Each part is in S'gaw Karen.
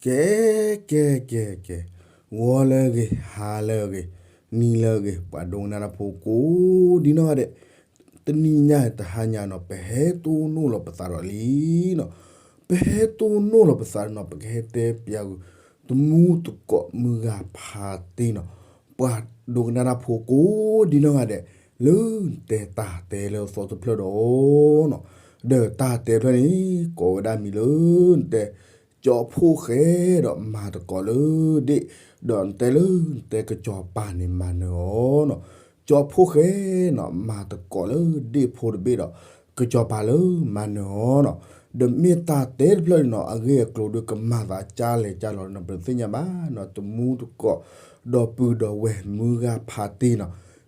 ကဲ ကဲ ကဲ ကဲ, ဂီၤလၢအဂ့ၤ, ဟါလၢအဂ့ၤ, နံၤလၢအဂ့ၤ, ပှၤဒိကနၣ်တၢ်ဖိကိးဒံနီၢ်ဂၤဒဲး, တနံၤညါတဟါညါနီၤ ပဟဲတိၢ်နီၣ်လီၤပသးဒီးလံနီၤ, ပဟဲတိၢ်နီၣ်လီၤပသးနီၤ ပကဟဲတဲပၠးဂုာ် တမူတကိးမုၢ်ဂၤဖးတ့ၢ်နီၤ, ပှၤဒိကနၣ်တၢ်ဖိကိးဒံနီၢ်ဂၤဒဲး, လၢနတဲတၢ်တဲလၢအသီတဖျၢၣ်ဒီးနီၤ, ဒီးတၢ်တဲတဖျၢၣ်န့ၣ် ကိးဝဲဒၣ်မံၤလၢနတဲ ကၠီဖှိၣ်ဃဲဒီးမၤသကိးလၢဒ့ၣ်, ဒီးနတဲလၢနတဲကစီၤပၤန့ၣ်မၤနၢၤအီၤနီၤ, ကၠီဖှိၣ်ဃဲနီၤ မၤသကိးလၢဒ့ၣ်ဖိတဘ့ၣ်ဒီး ကစီၤပၤလၢမၤနၢၤအီၤနီၤ, ဒီးမ့ၢ်တၢ်တဲတဖျၢၣ်န့ၣ်နီၤ အဂ့ၢ်အကျိၤဒီးကမၤသးကၢ်လဲၣ်ကၢ်လီၤနီၤ ပတသ့ၣ်ညါဘၣ်နီၤ, တမူတကိး ဒီပုၢ်ဒီဝဲၢ်မုၢ်ဂၤဖးတ့ၢ်နီၤ,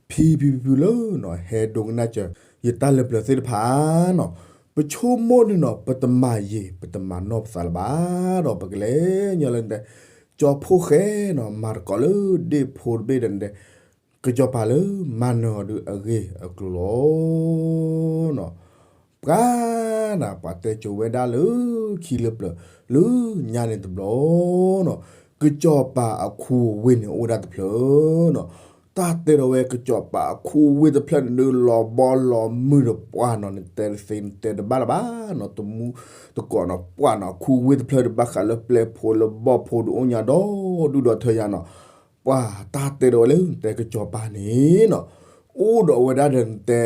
ဖံဖံဖုဖုလၢနီၤ ဟဲဒိကနၣ်စၢၤ ယတၢ်လၢပျၢၤသ့ၣ်တဖၣ်နီၤ, ပဆိကမိၣ်န့ၣ်နီၤ ပတမၤယံာ် ပတမၤနီၢ်ပသးလၢၤဘၣ်ဒီး ပကလဲၤညီလၢနတဲ ကၠီဖှိၣ်ဃဲနီၤ မၤသကိးလၢဒ့ၣ်ဖိတဘ့ၣ်ဒီးနတဲ ကစီၤပၤလၢမၤနၢၤအီၤဒီးအဂ့ၢ်အကျိၤလီၤနီၤ, ပှၤနၤ ပှၤတဲစိၤဝဲဒၣ်လၢခံလၢပျၢၤ လၢညါန့ၣ်တဘျီနီၤ, ကစီၤပၤအခူအဝ့ၢ်န့ၣ်အိၣ်ဝဲဒၣ်တဖျၢၣ်နီၤ, တၢ်တဲဒီးဝဲကစီၤပၤအခူအဝ့ၢ်တဖျၢၣ်န့ၣ်ဒီး လီၤဘီလီၤမုၢ်ဒီးပှၤနီၤ နတဲတသ့နတဲတဘၣ်လၢၤဘၣ်နီၤ, တမူတကိးနီၤ ပှၤနီၤ အခူအဝ့ၢ်တဖျၢၣ်ဒီးဘၣ်ဃးလၢပျဲၢ်ဖိလၢဘီၣ်ဖိဒီးအိၣ်ညါဒီဒူၣ်ဒီထၢညါနီၤ, ပှၤတၢ်တဲဒီးဝဲလၢနတဲကစီၤပၤန့ၣ်နီၤ, အိၣ်ဒီးဝဲဒၣ်ဒီးနတဲ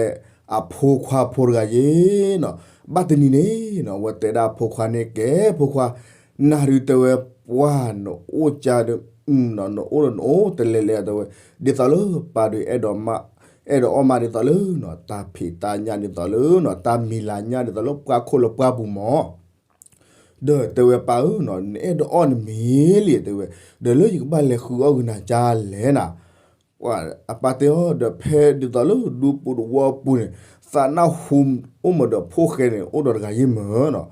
အဖိခွါဖိတဂၤယ့နီၤ, ဘၣ်တနံၤန့ၣ်နီၤ အဝဲတဲဒၣ်အဖိခွါန့ၣ် ကဲဖိခွါ, နၤဒုးတဲဝဲပှၤနအိၣ်ကါဒီး နအိၣ်ဒီးနအိၣ်တလဲၤလဲၤတဲဝဲ, ဒ်သိးလၢပၢ်ဒုး အဲၣ်ဒိးအီၣ်မးဒ်သိးလၢနီၤ တၢ်ဖံးတၢ်ညၣ်ဒ်သိးလၢနီၤ တၢ်မံၤလၤညၣ်ဒ်သိးလၢပှၢ်ခိၣ်လၢပှၢ်ပူၤမး ဒီးတဲဝဲပၢ်ဧၢနီၤ နအဲၣ်ဒိးအီၣ်နမ့ၤလံတဲဝဲ, ဒီးလၢယကဘၣ်လဲၤဃုအီၣ်ဂုာ်နၤကါလဲၣ်နၤ, အပၢ်တဲအီၤ ဒီးဖဲဒ်သိးလၢဒူပူၤသဝီပူၤန့ၣ် သးနၢ်ဟူအိၣ်မးဒီးဖိၣ်ဃဲန့ၣ် အိၣ်ဒီးတဂၤယ့ၢ်မၢ်နီၤ,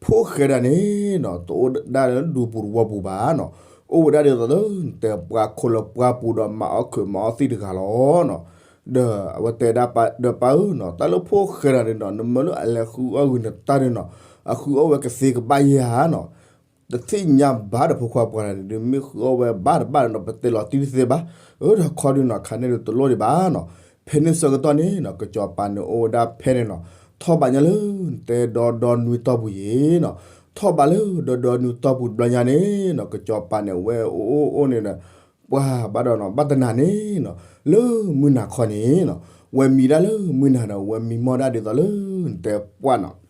ဖိၣ်ဃဲဒၣ်န့ၣ်နီၤ တအိၣ်ဒၣ်လၢဒူပူၤသဝီပူၤဘၣ်နီၤ, အိၣ်ဝဲဒၣ်ဒ်သိးလၢ နတဲပှၢ်ခိၣ်လၢပှၢ်ပူၤဒီးမၤအီၣ်ခုးမၤအီၣ်သံၣ်တဂၤလီၤနီၤ, ဒီးအဝဲတဲဒၣ်ပၢ်ဧၢနီၤ တၢ်လၢဖိၣ်ဃဲဒၣ်န့ၣ်နီၤ နမၢလၢအလဲၤဃုအီၣ်ဂုာ်နတၢ်န့ၣ်နီၤ အဃုအီၣ်ဝဲကသ့ကဘၣ်ယဲဧါနီၤ တသ့ၣ်ညါဘၣ်ဒီးဖိခွါပှၤတဂၤန့ၣ်ဒီး မ့ၢ်ဃုအီၣ်ဝဲဘၣ်တဘၣ်ဒီးနီၤ ပတဲလီၤတံၢ်တသ့ဘၣ်, အၢ ဒီးခီဒုးနီၤ ခါန့ၣ်ဒုးတလိၣ်ဒံးဘၣ်နီၤ, ဖဲန့ၣ်ဆၢကတီၢ်န့ၣ်နီၤ ကစီၤပၤန့ၣ်အိၣ်ဝဲဒၣ်ဖဲန့ၣ်နီၤ, ထီၣ်ဘးညါလၢနတဲဒီဒီနွံတီၢ်ပူၤယ့ၤနီၤ, ထီၣ်ဘးလၢဒီဒီနွံတီၢ်ပူၤတဘျီညါန့ၣ်နီၤ ကစီၤပၤန့ၣ် ဝဲအိၣ်အိၣ်အိၣ်န့ၣ်ဒီး ပှၤဘၣ်ဒီးနီၤ ဘၣ်တနၤန့ၣ်နီၤ လၢမုၢ်နၤခီန့ၣ်နီၤ ဝဲမံဒၣ်လၢမုၢ်နၤဒီး ဝဲမံမီၢ်ဒၣ်ဒ်သိးလၢနတဲပှၢ်နီၤ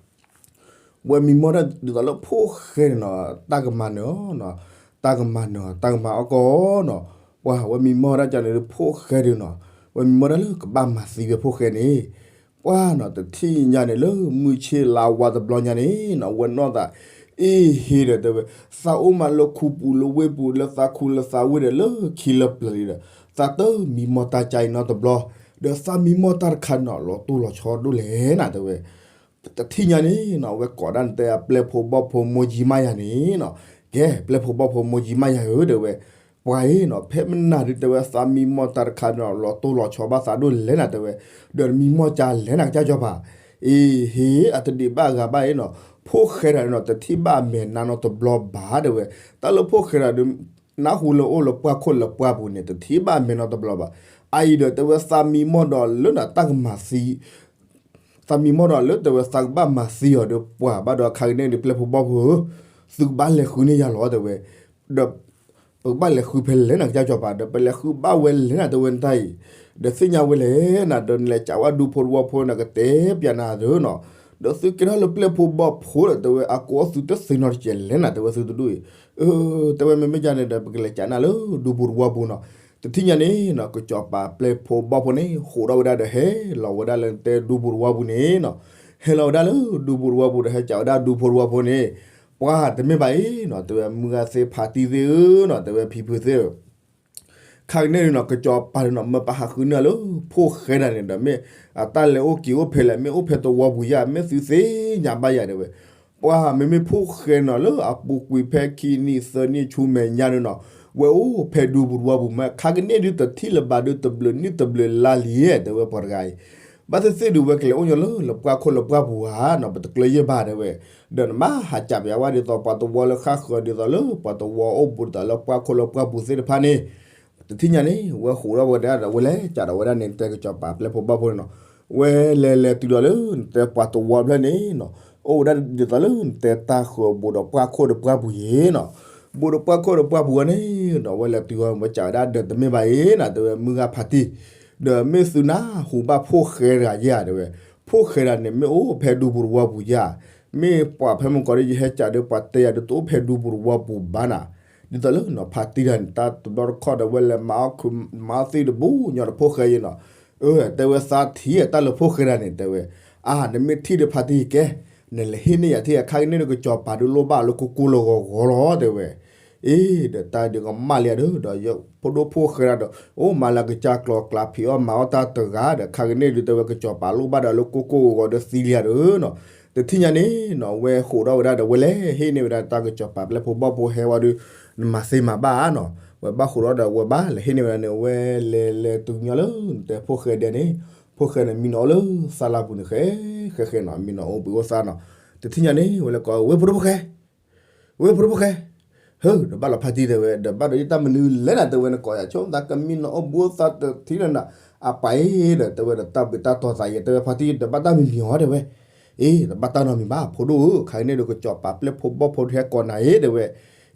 ဝဲမံမီၢ်ဒၣ်ဒ်သိးလၢဖိၣ်ဃဲန့ၣ်နီၤ တၢ်ကမၤနၢၤအီၤနီၤ, တၢ်ကမၤနၢၤအီၤ တၢ်ကမၤအီၣ်ကီၢ်နီၤ, ပှၤဝဲမံမီၢ်ဒၣ်ကန့ၣ်ဒီးဖိၣ်ဃဲဒုးနီၤ, ဝဲမံမီၢ်ဒၣ်လၢကဘၣ်မၤသံဝဲဖိၣ်ဃဲန့ၣ်, ပှၤနီၤ တထံၣ်ညါန့ၣ် လၢမုၢ်ဆ့ၣ်လါဝါတဘျီညါန့ၣ်နီၤ ဝဲနီၢ်သး အ့ၣ်ဟ့ဒီးတဲဝဲ, သးအိၣ်မးလၢခူပူၤလၢဝ့ၢ်ပူၤ လၢသးခူလၢသးဝ့ၢ်ဒီး လၢခံလၢပျၢၤလံဒီး သးတမံမီၢ်တၢ်ကါအံၤနီတဘျီ, ဒီးသးမံမီၢ်တၢ်တခါနီၤ လီၤတိၢ်လီၤဆီဒိၣ်လဲၣ်နၤတဲဝဲ တထံၣ်ညါန့ၣ်နီၤ အဝဲကိးဒၣ်နတဲအပျဲၢ်ဖိဘီၣ်ဖိမိၢ်ယံၤမးယၤန့ၣ်နီၤ, ကဲ ပျဲၢ်ဖိဘီၣ်ဖိမိၢ်ယံၤမးယၤဧၢတဲဝဲ, ပှၤအံၤနီၤ ဖဲမနၤဒုးတဲဝဲ သးမံမီၢ်တၢ်တခါနီၤ လီၤတိၢ်လီၤဆီဘၣ်သးဒိၣ်လဲၣ်နၤတဲဝဲ, ဒီးနမံမီၢ်ကါလဲၣ်နၤကစၢ်ကၠီၤပၤ, အ့ၣ်ဟ့ အတဒံးဘၣ်အဂၤဘၣ်အံၤနီၤ, ဖိၣ်ဃဲတဂၤန့ၣ်နီၤ တထံၣ်ဘၣ်အမဲာ်နါနီတဘျီဘၣ်တဲဝဲ, တၢ်လၢဖိၣ်ဃဲတဂၤဒီး နၢ်ဟူလၢအိၣ်လၢပှၢ်ခိၣ်လၢပှၢ်ပူၤန့ၣ် တထံၣ်ဘၣ်အမဲာ်နီတဘျီဘၣ်, အအံၤဒီးတဲဝဲသးမံမီၢ်ဒီးလၢနတၢ်ကမၤသံ သးမံမီၢ်ဒီးလၢတဲဝဲသးကဘၣ်မၤသံအီၤဒီးပှၤဘၣ်ဒီးခါကန့ၣ်ဒီးပျဲၢ်ဖိဘီၣ်ဖိဧၢ, သုကဘၣ်လဲၤဃုန့ၢ်ယၤလီၤတဲဝဲ, ဒီး ပကဘၣ်လဲၤဃုဖဲလဲၣ်နၤကစၢ်ကၠီၤပၤ ဒီးပလဲၤဃုဘၣ်ဝဲလဲၣ်နၤတဲဝဲနတၢ်အံၤ, ဒီးသ့ၣ်ညါဝဲလဲၣ်နၤ ဒီးနလဲၤကးဝဲဒူဖိတဝီဖိန့ၣ် ကတဲပျးနၤသ့နီၤ, ဒီးသုကဲထီၣ်လၢပျဲၢ်ဖိဘီၣ်ဖိဒီးတဲဝဲအကိးအီၣ်သုတသ့နီတစဲးလဲၣ်နၤတဲဝဲသုတဒူၣ်အံၤ, အၢ တဲဝဲမ့မ့ၢ်ကန့ၣ်ဒီး ပကလဲၤကးနၤလၢဒူပူၤတဝီပူၤနီၤ, တထံၣ်ညါန့ၣ်နီၤ ကစီၤပၤပျဲၢ်ဖိဘီၣ်ဖိန့ၣ် ဟးထီၣ်ဝဲဒၣ်ဒီးဟဲလီၤဝဲဒၣ်လၢနတဲဒူပူၤတဝီပူၤန့ၣ်နီၤ, ဟဲလီၤဝဲဒၣ်လၢဒူပူၤတဝီပူၤဒီးဟဲကးဝဲဒၣ်ဒူဖိတဝီဖိန့ၣ်, ပှၤတမ့ၢ်ဘၣ်အံၤနီၤ တဲဝဲမုၢ်ဂၤသ့ၣ်ဖးတံၢ်သ့ၣ်ဧၢနီၤ တဲဝဲဖံဖုသ့ၣ်ဧၢ ခါကန့ၣ်ဒုးနီၤ ကစီၤပၤဒုးနီၤ မၢပဟးဃုန့ၢ်လၢဖိၣ်ဃဲဒၣ်န့ၣ်ဒီး မ့ၢ်အတၢ်လဲၤအိၣ်က့ၤအိၣ်ဖဲလဲၣ် မ့ၢ်အိၣ်ဖဲတဝီပူၤယါ မ့ၢ်သုသ့ၣ်ညါဘၣ်ယၤတဲဝဲ, ပှၤမ့မ့ၢ်ဖိၣ်ဃဲနီၤ လၢအပူၤကွံာ်ဖဲခံနံၣ်သၢနံၣ်ဆူမဲာ်ညါဒုးနီၤ ဝဲအိၣ်ဖဲဒူပူၤတဝီပူၤ မ့ၢ်ခါကန့ၣ်ဒုးတထံၣ်လၢၤဘၣ်ဒုး တဘျုးနံၣ်တဘျုးလါလံ တဲဝဲပှၤတဂၤအံၤ, ဘၣ်သ့ၣ်သ့ၣ်ဒုးဝဲကလဲၤအိၣ်ညီလၢ လၢပှၢ်ခိၣ်လၢပှၢ်ပူၤဧါနီၤ, ပတကျၢၤယဲၢ်ဘၣ်တဲဝဲ, ဒီးနမ့ၢ်ဟးကးပယၤဝဲဒ်သိးပှၤတဝီလၢဃၣ်ဃၢၤ ဒ်သိးလၢပှၢ်ခိၣ်လၢပှၢ်ပူၤသ့ၣ်တဖၣ်န့ၣ်, တထံၣ်ညါန့ၣ် ဝဲဟးထီၣ်ဝဲဒၣ်ဒီး ဝဲလဲၤကးဒီးဝဲဒၣ်န့ၣ် နတဲကစီၤပၤပျဲၢ်ဖိဘီၣ်ဖိန့ၣ်နီၤ, ဝဲလဲၤလဲၤတုၤဒီးလၢနတဲပှၤတဝီဖျၢၣ်န့ၣ်နီၤ, အိၣ်ဝဲဒၣ်ဒ်သိးလၢနတဲတၢ်ဃၢၤဘူးဒီးပှၢ်ခိၣ်ဒီးပှၢ်ပူၤယဲၢ်နီၤ, ဘူးဒီးပှၢ်ခိၣ်ဒီးပှၢ်ပူၤအီၤန့ၣ်နီၤ, ဝဲလဲၤတုၤအီၤ ဝဲကးဝဲဒၣ်ဒီးတမ့ၢ်ဘၣ်အံၤနီၤ, တဲဝဲမုၢ်ဂၤဖါတံၢ်, ဒီးမ့ၢ်သုနၢ်ဟူဘၣ်ဖိၣ်ဃဲတဂၤယဲၢ်ဧါတဲဝဲ, ဖိၣ်ဃဲတဂၤန့ၣ် မ့ၢ်အိၣ်ဖဲဒူပူၤတဝီပူၤယဲၢ်ဧါ, မ့ၢ်ပှၤဖဲမုၢ်ကီၢ်ဒီး ယဟဲကးဒီးပှၤတဲယၤဒီး တအိၣ်ဖဲဒူပူၤတဝီပူၤဘၣ်နၤ, ဒ်သိးလၢနီၤ ဖါတံၢ်တဂၤန့ၣ် တၢ်တဘျီတခီၣ်ဒီး ဝဲလဲၤမၤအီၣ်ခုးမၤအီၣ်သံၣ်တဘူၣ်ညီဒီးဖိၣ်ဃဲယဲၢ်နီၤ, အၢ တဲဝဲသးထံၣ်တၢ်လၢဖိၣ်ဃဲတဂၤန့ၣ် တဲဝဲ, အါ နမ့ၢ်ထံၣ်ဒီးဖါတံၢ်ကဲ, နလဲၤဟ့ၣ်န့ၢ်ယၤထံၣ် ခါကန့ၣ်ဒီးကစီၤပၤဒုးလိၣ်ဘၣ်လၢကိၢ်ကိၢ်လီၤဂီၤဂီၤလီၤတဲဝဲ အ့ ဒီးတၢ်ဒုးကမၣ်လံဧါဒီး ဒီးဖိဒိၣ်ဖိၣ်ဃဲတဂၤဒီး အိၣ်မၤလၢကစၢ်ကျီၤကျါ ဖံးအီၣ်မၤအီၣ်တၢ်တဂၤဒီး ခါကန့ၣ်ဒုးတဲဝဲ ကစီၤပၤလိၣ်ဘၣ်ဒီးလၢကိၢ်ကိၢ်ဂီၤဂီၤဒီးသံလံဧါဒီးနီၤ, တထံၣ်ညါန့ၣ်နီၤ ဝဲဟးထီၣ်ဝဲဒၣ်ဒီး ဝဲလဲၤဟ့ၣ်န့ၢ်ဝဲဒၣ်တၢ်ကစီၤပၤပျဲၢ်ဖိဘီၣ်ဖိဟဲဝဲဒီး နမၤသ့မၤဘၣ်နီၤ, ဝဲဘၣ်ဟးထီၣ်ဒီး ဝဲဘၣ်လဲၤဟ့ၣ်န့ၢ်ဝဲဒၣ်န့ၣ် ဝဲလဲၤလဲၤတုၤညီလၢ နတဲဖိၣ်ဃဲဒဲးန့ၣ်, ဖိၣ်ဃဲန့ၣ် မံနီၤအိၣ်လၢသးလၢ်ပူၤန့ၣ် ဃဲ ဃဲဃဲနီၤ မံနီၤအိၣ်ဘှံးအိၣ်သါနီၤ, တထံၣ်ညါန့ၣ် ဝဲလဲၤကိး ဝ့ၢ်ဖိဒိၣ်ဖိၣ်ဃဲ ဝ့ၢ်ဖိဒိၣ်ဖိၣ်ဃဲ, ဟၢ ဒီးဘၣ်လီၤဖါတံၢ်တဲဝဲ ဒီးဘၣ်ဒီးယတၢ်မနုၤလဲၣ်နၤ တဲဝဲ နကိးယၤဆိ သးကမံနီၤအိၣ်ဘှံးအိၣ်သါတထံၣ်လၢနၤ, အပၢ်အံၤဒီး တဲဝဲဒီးတၢ်ဘှံးတၢ်တီၤသးယဲ တဲဝဲဖါတံၢ် ဒီးဘၣ်တၢ်မံၤမံၤအီၤတဲဝဲ, အ့ ဒီးဘၣ်တၢ်နီတမံၤဘၣ် ဖိဒိၣ်ဧၢ ခါကန့ၣ်ဒီးကစီၤပၤပျဲၢ်ဖိဘီၣ်ဖိဒုးဟဲကိးနၤအံၤတဲဝဲ,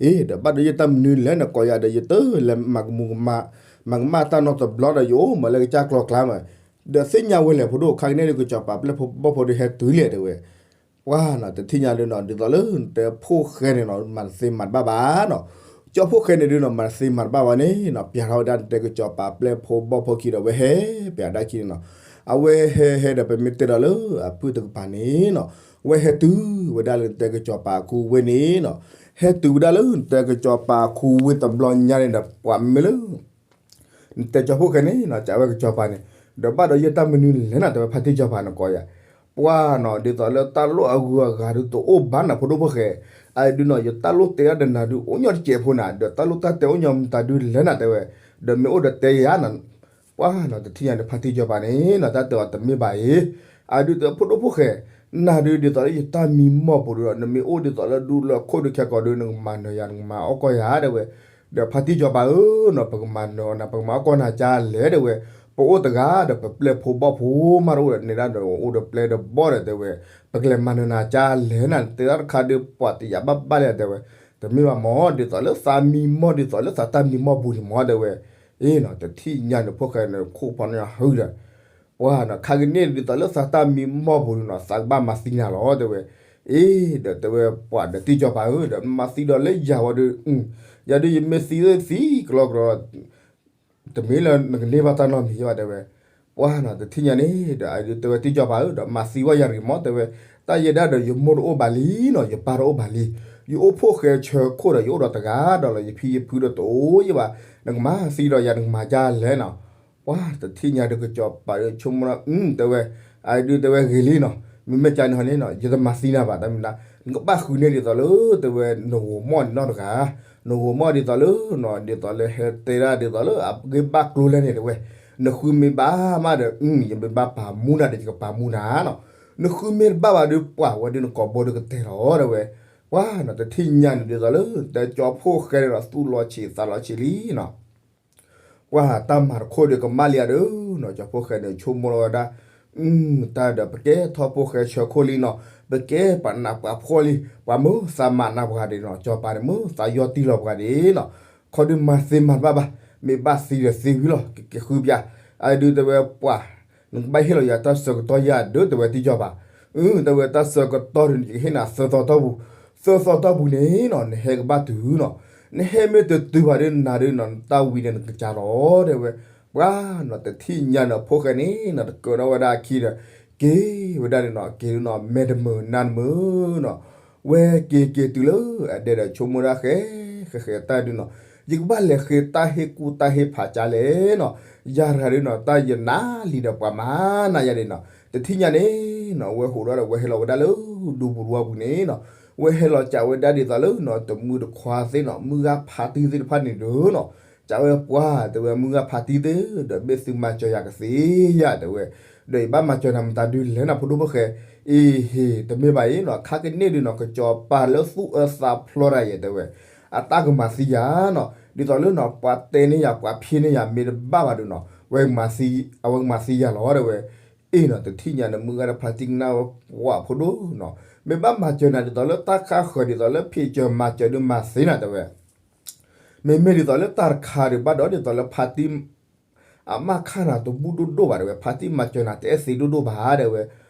အ့ ဒီးဘၣ်ဒီးယတၢ်မနုၤလဲၣ် နကိးယၤဒီး ယတလဲၤမၤကမူၤကမၣ်, မၤကမၣ်တၢ်နီတဘျီဒီး ယအိၣ်မးလၢကစၢ်ကျီၤကျါမး, ဒီးသ့ၣ်ညါဝဲလဲၣ် ဖိဒိၣ် ခါကန့ၣ်ဒီးကစီၤပၤပျဲၢ်ဖိဘီၣ်ဖိဒုးဟဲတုၤလဲၣ်တဲဝဲ ပှၤနီၤ တထံၣ်ညါဒုးနီၤ ဒ်သိးလၢနတဲဖိၣ်ဃဲန့ၣ်နီၤ မၤတသ့မၤတဘၣ်ဘၣ်နီၤ, ကၠီဖိၣ်ဃဲန့ၣ်ဒုးနီၤ မၤတသ့မၤတဘၣ်ဘၣ်န့ၣ်နီၤ ပျဲထီၣ်ဝဲဒၣ်နတဲကစီၤပၤပျဲၢ်ဖိဘီၣ်ဖိခံဒီး ဝဲဟဲပျဲဒၣ်ခံန့ၣ်နီၤ, အဝဲဟဲဟဲဒီး ပမ့ၢ်တဲဒီးလၢအဖုၣ်တကပၤန့ၣ်နီၤ, ဝဲဟဲတုၤဝဲဒၣ်လၢနတဲကစီၤပၤခူဝ့ၢ်န့ၣ်နီၤ, ဟဲတုၤဝဲဒၣ်လၢနတဲကစီၤပၤခူဝ့ၢ်တဘျီညါန့ၣ်ဒီး ပှၤမ့ၢ်လၢ နတဲကၠီဖိၣ်ဃဲန့ၣ်နီၤ ကးဝဲကစီၤပၤန့ၣ်, ဒီးဘၣ်ဒီးယတၢ်မနုၤလဲၣ်နၤ တဲဝဲဖါတံၢ်ကစီၤပၤ နကိးယၤ, ပှၤနီၤ ဒ်သိးလၢတၢ်လိၣ်အဂုၤအဂၤဒုးတအိၣ်ဘၣ်နၤ ဖိဒိၣ်ဖိၣ်ဃဲ, အဒုးနီၤ ယတၢ်လိၣ်တဲဒၣ်ဒီးနၤဒုးအိၣ်ညီတစဲးဖိနၤ ဒီးတၢ်လိၣ်တၢ်တဲအိၣ်ညီမတၤဒုးလဲၣ်နၤ တဲဝဲ, ဒီးမ့ၢ်အိၣ်ဒီးတဲယၤနၤ, ပှၤနီၤ တထံၣ်ညါန့ၣ် ဖါတံၢ်ကစီၤပၤန့ၣ်နီၤ တၢ်တဲအီၤတမ့ၢ်ဘၣ်အံၤ, အဒုးတဲဖိဒိၣ်ဖိၣ်ဃဲ, နၤဒုးဒ်သိးလၢယတၢ်မံမီၢ်ပူၤဒုးဒီး နမ့ၢ်အိၣ်ဒ်သိးလၢဒူလၢခိၣ်ဒုးခဲကိာ်ဒုး နကမၤနၢၤယၤ နကမၤအီၣ်ကီၢ်ယၤ တဲဝဲ, ဒီးဖါတံၢ်ကစီၤပၤဧၢနီၤ ပကမၤနၢၤအီၤနၤ ပကမၤအီၣ်ကီၢ်နၤကၢ်လဲၣ်တဲဝဲ, ပအိၣ်တဂၤဒီးပပျဲၢ်ဖိဘီၣ်ဖိမးတအိၣ်ဒီး နဲဒၣ်ဒီးအိၣ်ဒီးပျဲၢ်ဒီးဘီၣ်ဒီးတဲဝဲ, ပကလဲၤမၤနၢၤနၤကၢ်လဲၣ်နၤ နတဲတၢ်တခါဒုးပှၤတယာ်ဘၣ်ဘၣ်လဲၣ်တဲဝဲ, တမ့ၢ်ဘၣ်မၢ် ဒ်သိးလၢသးမံမီၢ်ဒ်သိးလၢသးတၢ်မံမီၢ်ပူၤန့ၣ်မၢ်တဲဝဲ, အ့နီၤ တထံၣ်ညါန့ၣ် ဖိၣ်ဃဲန့ၣ် ခိၣ်ဖီန့ၣ်ဟုဒီး ပှၤနီၤ ခါကန့ၣ်ဒ်သိးလၢသးတၢ်မံမီၢ်ပူၤန့ၣ်နီၤ သးကဘၣ်မၤသံနၤလီၤတဲဝဲ, အ့ ဒီးတဲဝဲပှၤဒီးတံၢ်ကစီၤပၤဧၢ ဒီးမၤသံဒီးလၢယၤဝဲဒီး, ယၤဒုးယမ့ၢ်သံသံကလီကလီ တမ့ၢ်လၢနကန့ၢ်ဘၣ်တၢ်နီတမံၤဘၣ်တဲဝဲ, ပှၤနီၤ တထံၣ်ညါန့ၣ် ဒီးတဲဝဲတံၢ်ကစီၤပၤဧၢ ဒီးမၤသံဝဲယၤတဂ့ၤမၢ်တဲဝဲ, တၢ်ယဲဒၣ်ဒီးယမိၢ်တအိၣ်ဘၣ်လံနီၤ ယပၢ်တအိၣ်ဘၣ်လံ, ယအိၣ်ဖိၣ်ဃဲဆၢခိၣ်ဒီး ယအိၣ်ဒီးတဂၤဒီးလီၤ ယဖံယဖုဒီးတအိၣ်ယဘၣ်, နကမၤသံဒီးယၤ နကမၤဒ်လဲၣ်နီၤ, ပှၤတထံၣ်ညါဒီးကစီၤပၤဒီးဆိကမိၣ်ဒီး တဲဝဲ, အဒုးတဲဝဲဂ့ၤလံနီၤ, မ့မ့ၢ်ကန့ၣ်ဟီန့ၣ်နီၤ ယတမၤသံနၤဘၣ် တၢ်မနုၤ, နကဘၣ်ဃုန့ၢ်ဒ်သိးလၢ တဲဝဲ နဂီၤမီၢ်န့ၣ်နီတဂၤ, နဂီၤမီၢ်ဒ်သိးလၢနီၤ ဒ်သိးလၢဟဲတဲဒၣ်ဒ်သိးလၢအဂ့ၢ်ဘၣ်ကျိၤလဲၣ်န့ၣ်တဲဝဲ, နဃုမ့ၢ်ဘၣ်မးဒီး ယမ့ၢ်ဘၣ်ပာ်မူနၤဒီး ယကပာ်မူနၤနီၤ, နဃုမ့ၢ်တဘၣ်ဘၣ်ဒီး ပှၤဝဲဒုးနကိာ်ဘိဒုးကတဲလီၤတဲဝဲ, ပှၤနီၤ တထံၣ်ညါန့ၣ်ဒ်သိးလၢ တဲကၠီဖိၣ်ဃဲန့ၣ်ဒီး သူၣ်လီၤဆံးသးလီၤဆံးလံနီၤ ပှၤတၢ်မၤတခိၣ်ဒီးကမၣ်လံဧါဒီးနီၤ ကၠီဖိၣ်ဃဲန့ၣ် ဆိကမိၣ်လီၤဝဲဒၣ်, တၢ်ဒီးပကဲထီၣ်ဖိၣ်ဃဲဆၢခိၣ်လံနီၤ, ပကဲပှၤနးပှၤဖှီၣ်လံ, ပှၤမ့ၢ်သးမၤနးပှၤဒံးနီၤ ကၠီပၤန့ၣ် မ့ၢ်သးယီၢ်တံၢ်လီၤပှၤဒံးနီၤ, ခီဒုးမၤသ့မၤတဘၣ်ဘၣ်, မ့ၢ်ဘၣ်သံဒီးသံဝံၤလီၤ ကက့ၤဃုပျၢ်, အဒုးတဲဝဲပှၤ နကဘၣ်ဟ့ၣ်လီၤယၤတၢ်ဆၢကတီၢ်ယၤဒီးတဲဝဲတံၢ်ကၠီပၤ, အၢ တဲဝဲတၢ်ဆၢကတီၢ်ဒီး ယကဟ့ၣ်နၤသၢသီတီၢ်ပူၤ, သၢသီတီၢ်ပူၤန့ၣ်နီၤ နဟဲကဘၣ်တုၤနီၤ, နဟဲမ့ၢ်တတုၤဘၣ်ဒီးနၤဒီးနီၤ နတၢ်ဝံၤန့ၣ်နကစၢ်လီၤတဲဝဲ, ပှၤနီၤ တထံၣ်ညါန့ၣ် ဖိၣ်ဃဲန့ၣ်နီၤ တကၢၤထီၣ်ဝဲဒၣ်အခံဒီး က့ၤဝဲဒၣ်န့ၣ်နီၤ က့ၤဒုးနီၤ မဲာ်တမုာ်နါတမုာ်နီၤ, ဝဲက့ၤက့ၤတုၤလၢအဒဲဒီး ဆိကမိၣ်ဒၣ်ဃဲ ဃဲဃဲတၢ်ဒုးနီၤ, ယကဘၣ်လဲၤဃ့တၢ်ဟ့ၣ်ကူၣ်တၢ်ဟ့ၣ်ဖးကၢ်လဲၣ်နီၤ, ယၤတဂၤဒုးနီၤ တၢ်ယနါလံဒီးပှၤမၤနၤယၤဒံးနီၤ, တထံၣ်ညါန့ၣ်နီၤ ဝဲဟးထီၣ်ဒီးဝဲဟဲလီၤဝဲဒၣ်လၢ ဒူပူၤတဝီပူၤန့ၣ်နီၤ, ဝဲဟဲလီၤကးဝဲဒၣ်ဒ်သိးလၢနီၤ တမုၢ်တခွါသ့ၣ်နီၤ မုၢ်ဂၤဖါတံၢ်သ့ၣ်တဖၣ်န့ၣ်ဒီးနီၤ, ကးဝဲပှၤ တဲဝဲမုၢ်ဂၤဖါတံၢ်သ့ၣ်ဒီး မ့ၢ်သုမၤစၢၤယၤကသ့ဧါ တဲဝဲ, ဒီးယဘၣ်မၤစၢၤနၤမတၤဒုလဲၣ်နၤ ဖိဒိၣ်ဖိၣ်ဃဲ, အ့ဟ့ၣ် တမ့ၢ်ဘၣ်အံၤနီၤ ခါကန့ၣ်ဒုနီၤ ကစီၤပၤလၢသူၣ်အၢသးဖျိးတၢ်ယဲၢ်တဲဝဲ, အတၢ်ကမၤသံယၤနီၤ ဒ်သိးလၢနီၤ ပှၤတဲန့ၢ်ယၤ ပှၤဖံးန့ၢ်ယၤ မ့ၢ်တဘၣ်ဘၣ်ဒုနီၤ ဝဲ အဝဲကမၤသံယၤလီၤတဲဝဲ, အ့နီၤ တထံၣ်ညါန့ၣ် မုၢ်ဂၤဒီးဖျါတံၢ်ကနၣ်ဝဲပှၤဖိဒိၣ်နီၤ, မ့ၢ်ဘၣ်မၤစၢၤနၤဒ်သိးလၢတၢ်ခါဃၢၤ ဒ်သိးလၢဖံးစၢၤမၤစၢၤဒုးမၤသ့နၤတဲဝဲ မ့မ့ၢ်ဒ်သိးလၢတၢ်တခါဒံးဘၣ်ဒီး ဒ်သိးလၢဖါတံၢ် အမၣ်ခါနၤတဘူၣ်ဒိၣ်ဒိၣ်ဘၣ်တဲဝဲ ဖါတံၢ်မၤစၢၤနၤတအဲၣ်သ့ဒိၣ်ဒိၣ်ဘၣ်တဲဝဲ,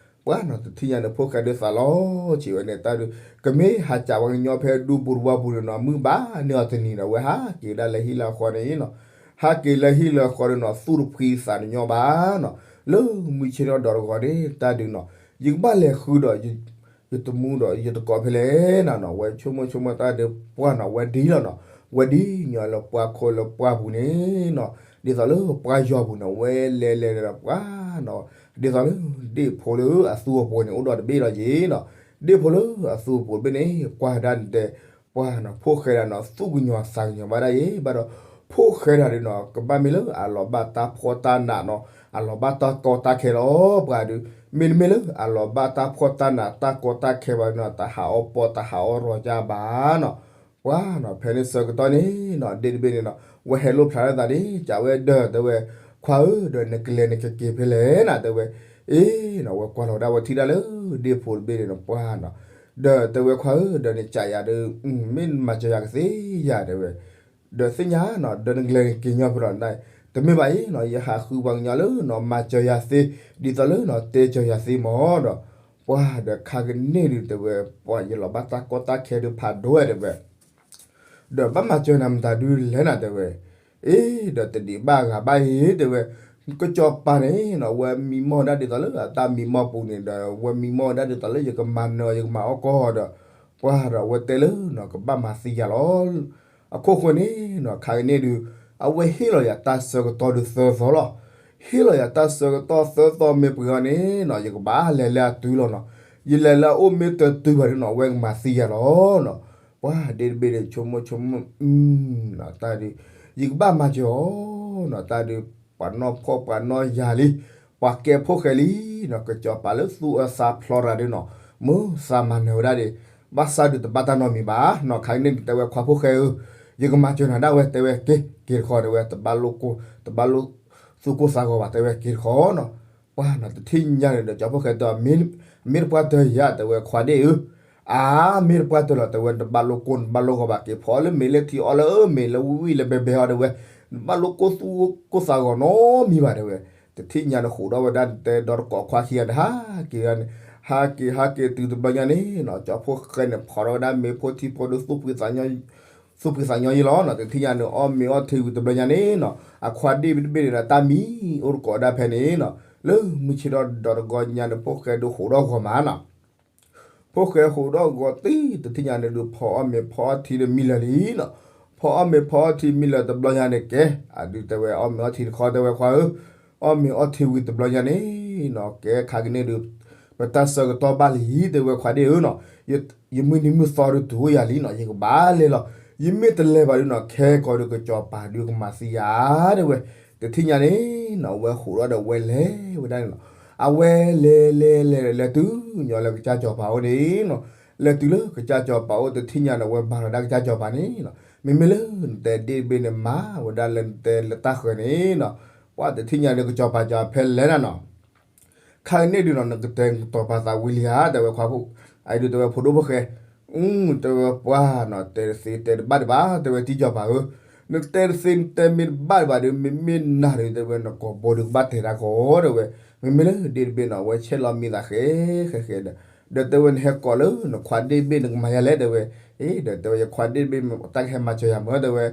ပှၢ်နီၤ တထံၣ်ညါန့ၣ် ဖိၣ်ဃဲဒုးသးလီၤဆံးဝဲန့ၣ် တၢ်ဒုး ကမ့ၢ်ဟးစးပှၤကညီဖဲဒူပူၤတဝါပူၤန့ၣ်နီၤ မုၢ်ဘၣ်န့ၢ်အီၤတနံၤဒီး ဝဲဟးက့ၤဒၣ်လၢဟံၣ်လၢဃီန့ၣ်နီၤ, ဟးက့ၤလၢဟံၣ်လၢဃီန့ၣ်နီၤ သူၣ်တဖှံသးတညီဘၣ်နီၤ, လၢမုၢ်ဆ့ၣ်ထီၣ်ဒီးတဂီၤန့ၣ် တၢ်ဒုးနီၤ ယကဘၣ်လဲၤဃုဒီး ယတမူဒီးယတကိးဖဲလဲၣ်နၤနီၤ ဝဲဆိကမိၣ်ဆိကမိၣ်တၢ်ဒုးပှၢ်နီၤ ဝဲဒ်လီၤနီၤ, ဝဲဒ်ညီလၢပှၢ်ခိၣ်လၢပှၢ်ပူၤန့ၣ်နီၤ, ဒ်သိးလၢပှၢ်ယီၤပူၤန့ၣ် ဝဲလဲၤလဲၤဒီးပှၢ်နီၤ, ဒ်သိးလၢ ဒ့ၣ်ဖိလၢအသူအပူၤန့ၣ် အိၣ်ဒီးတဘ့ၣ်လီၤယံၤနီၤ, ဒ့ၣ်ဖိလၢအသူအပူၤတဘ့ၣ်န့ၣ် ကွၢ်ဒၣ်နတဲ ပှၢ်နီၤ ဖိၣ်ဃဲဒၣ်နီၤ သူၣ်ကညီၤသးကညီၤဘၣ်ဒၣ်ယံၤ ဘၣ်ဒီး ဖိၣ်ဃဲဒၣ်ဒုနီၤ ကဘၣ်မ့ၢ်လၢအလီၤဘၣ်တၢ်ဖှီၣ်တၢ်နးနီၤ အလီၤဘၣ်တၢ်ကီတၢ်ခဲလီၤ ပှၤဒုး, မ့တမ့ၢ်လၢအလီၤဘၣ်တၢ်ဖှီၣ်တၢ်နးတၢ်ကီတၢ်ခဲဘၣ်ဒုနီၤ တဟးအီၣ်ပီၣ်တဟးအီၣ်ရီယါဘၣ်နီၤ, ပှၢ်နီၤ ဖဲန့ၣ်ဆၢကတီၢ်န့ၣ်နီၤ ဒ့ၣ်တဘ့ၣ်န့ၣ်နီၤ ဝဲဟဲလိၣ်ဖျါထီၣ်သးန့ၣ် ကးဝဲဒီးတဲဝဲ, ခွါဧၢ ဒီးနကလဲၤနကက့ၤဖဲလဲၣ်နၤတဲဝဲ, အ့နီၤ ဝဲကွၢ်လီၤဒၣ်ဝဲထံၣ်ဒၣ်လၢ ဒ့ၣ်ဖိတဘ့ၣ်န့ၣ်နီၤ ပှၢ်နီၤ, ဒီးတဲဝဲခွါဧၢ ဒီးနကးယၤဒီး မ့ၢ်မၤစၢၤယၤကသ့ယၤတဲဝဲ ဒီးသ့ၣ်ညါနီၤ ဒီးနကလဲၤနက့ၤညီဖဲလီၤနၤ, တမ့ၢ်ဘၣ်အံၤနီၤ ယဟးဃုပှၤကညီလၢနီၤ မၤစၢၤယၤသ့ ဒ်သိးလၢနီၤ တဲစၢၤယၤသ့မၢ်ဒီး, ပှၢ်ဒီးခါကန့ၣ်ဒုးတဲဝဲ ပှၢ်ယလီၤဘၣ်တၢ်ကီတၢ်ခဲဒုးဖးဒိၣ်ဝဲတဲဝဲ ဒီးဘၣ်မၤစၢၤနၤမတၤဒုလဲၣ်နၤတဲဝဲ, အ့ ဒီးတဒံးဘၣ်ဂၤဘၣ်အံၤတဲဝဲ, ကစီၤပၤန့ၣ်နီၤ ဝဲမံမီၢ်ဒၣ်ဒ်သိးလၢအတၢ်မံမီၢ်ပူၤန့ၣ်ဒီး ဝဲမံမီၢ်ဒၣ်ဒ်သိးလၢယကမၤနၢၤ ယကမၤအီၣ်ကီၢ်ဒီး, ပှၢ်ဒီးဝဲတဲလၢနီၤ ကဘၣ်မၤသံယၤလီၤ အခိၣ်ဃိန့ၣ်နီၤ ခါကန့ၣ်ဒုး အဝဲဟ့ၣ်လီၤယၤတၢ်ဆၢကတီၢ်ဒုးသၢသီလီၤ. ဟ့ၣ်လီၤယၤတၢ်ဆၢကတီၢ်သၢသီမ့ၢ်ပှဲၤအီၤန့ၣ်နီၤ ယကဘၣ်လဲၤလၢအတုၤလီၤနီၤ. ယလဲၤလၢအအိၣ်မ့ၢ်တတုၤဘၣ်ဒုးနီၤ အဝဲကမၤသံယၤလီၤနီၤ. ပှၤဒ့တဘ့ၣ်န့ၣ် ဆိကမိၣ်ဆိကမိၣ် တၢ်ဒုး ယကဘၣ်မၤစၢၤအီၤနီၤ တၢ်ဒုး ပှၤနီၢ်ဖှီၣ်ပှၤနီၢ်ယၤလံ ပှၤကဲဖိၣ်ဃဲလံနီၤ ကစီၤပၤလၢသူၣ်အၢသးဖျိးတၢ်ဒုးနီၤ မုၢ်သးမၤနၢၤဝဲဒၣ်ဒံး ဘၣ်ဆၣ်ဒုးတဘၣ်တၢ်နီတမံၤဘၣ်နီၤ ခါကန့ၣ်ဒုးတဲဝဲခွါဖိၣ်ဃဲဧၢ ယကမၤစၢၤနၤဒၣ်ဝဲ တဲဝဲက့ၤ က့ၤတခီတဲဝဲ တဘၣ်လိၣ်သူၣ်ကိၢ်သးဂီၤဘၣ် တဲဝဲက့ၤတခီနီၤ ပှၤနီၤ တထံၣ်ညါန့ၣ်ဒီး ကၠီဖီၣ်ဃဲတဲ မ့ၢ်တပှၢ်တၢၢ်ယၤ တဲဝဲခွါဒ့ၣ်ဧၢ, အါ မ့ၢ်တပှၢ်တၢၢ်လီၤ တဲဝဲ နတဘၣ်လိၣ်ကိၢ် နတဘၣ်လိၣ်ဂီၤဘၣ် က့ၤဖီအီၣ်လၢမ့ၤလၢထံ အီၣ်လၢမ့ၤလၢဝံၣ်ဝံၣ်လၢဘဲဘဲအီၤ တဲဝဲ, နတဘၣ်လိၣ်ကိၢ်သူၣ်ကိၢ်သးဂီၤနီတမံၤဘၣ် တဲဝဲ, တထံၣ်ညါန့ၣ် ဃိးဒီးဝဲဒၣ်တဲဒီတကိးခွါခံဂၤန့ၣ် ဟးက့ၤန့ၣ်, ဟးက့ၤ ဟးက့ၤတုၤတဘျီညါန့ၣ်နီၤ ကၠီဖီၣ်ဃဲန့ၣ် ဖီထီၣ်ဝဲဒၣ်မ့ၤဖိထံဖိဒုး သူၣ်ဖှံသးညီယံလီၤနီၤ တထံၣ်ညါန့ၣ် အီၣ်မ့ၤအီၣ်ထံဝံၤတဘျီညါန့ၣ်နီၤ အခွါဒ့ၣ်တဘ့ၣ်န့ၣ်ဒီး တၢ်မံအိၣ်တကိးဒၣ်ဖဲန့ၣ်နီၤ လၢမုၢ်ဆ့ၣ်ထီၣ်ဒီတဂီၤညါန့ၣ် ဖီၣ်ဃဲဒုးဃိးဒီးဂီၤမးနီၤ ဖီၣ်ဃဲဃိးဒီးဂီၤတံၢ် တထံၣ်ညါန့ၣ်ဒုး ဖီအီၣ်မ့ၤဖီအီၣ်ထံဒီးမံလၢာ်လံနီၤ, ဖီအီၣ်မ့ၤဖီအီၣ်ထံမံလၢာ်တဘျီညါန့ၣ်ကဲ, အဒုးတဲဝဲအီၣ်မ့ၤအီၣ်ထံတခီတဲဝဲခွါဧၢ, အီၣ်မ့ၤအီၣ်ထံဝံၤတဘျီညါန့ၣ်နီၤ ကဲခါကန့ၣ်ဒုး ပတၢ်ဆၢကတီၢ်ဘၣ်လံ တဲဝဲခွါဒ့ၣ်ဧၢနီၤ, ယမုၢ်နံၤမုၢ်သီဒုးတုၤအိၣ်ယၤလံနီၤ ယကဘၣ်လဲၤလီၤ, ယမ့ၢ်တလဲၤဘၣ်ဒုးနီၤ ခဲကီးဒုးကစီၤပၤဒုးကမၤသံယၤ တဲဝဲ, တထံၣ်ညါန့ၣ်နီၤ အဝဲဃိးဒီးဝဲလဲၤဝဲဒၣ်န့ၣ်နီၤ, အဝဲလဲၤလဲၤလဲၤလဲၤတုၤညီလၢကစၢ်စီၤပၤအိၣ်န့ၣ်နီၤ, လဲၤတုၤလၢကစၢ်စီၤပၤအိၣ်တထံၣ်ညါန့ၣ် အဝဲမၤလီၤဒၣ်ကစၢ်စီၤပၤန့ၣ်နီၤ, မ့မ့ၢ်လၢနတဲဒ့ၣ်တဘ့ၣ်န့ၣ် မၤဝဲဒၣ်လၢနတဲလၢတၢ်ဃၢၤန့ၣ်နီၤ, ပှၤတထံၣ်ညါန့ၣ် ကစီၤပၤကဖဲလဲၣ်နၤနီၤ ခါကန့ၣ်ဒုးနီၤ နကတဲနကတီၤပာ်သးဝံၤလံဧါ တဲဝဲခွါဖိ, အဒုးတဲဝဲဖိဒိၣ်ဖိၣ်ဃဲ, တဲဝဲပှၤနီၤ တဲတသ့တဲတဘၣ်ဒံးဘၣ် တဲဝဲတံၢ်စီၤပၤဧၢ, နတဲတသ့နတဲမ့ၢ်တဘၣ်ဒံးဘၣ်ဒီး မ့မ့ၢ်နၤဒုး တဲဝဲနကိာ်ဘိဒုးကဘၣ်တဲတၢ်ကီဒီးဝဲ, မ့မ့ၢ်လၢဒ့ၣ်တဘ့ၣ်နီၤ အဝဲဆဲးလီၤမံသးဃဲဃဲဃဲဒီး, ဒီးတဲဝဲနဟဲကိးလၢနခွါဒ့ၣ်တဘ့ၣ်နကမၤယၤလဲၣ် တဲဝဲ, အ့ ဒီးတဲဝဲယခွါဒ့ၣ်တဘ့ၣ်တၢ်ကဟဲမၤစၢၤယၤမၢ် တဲဝဲ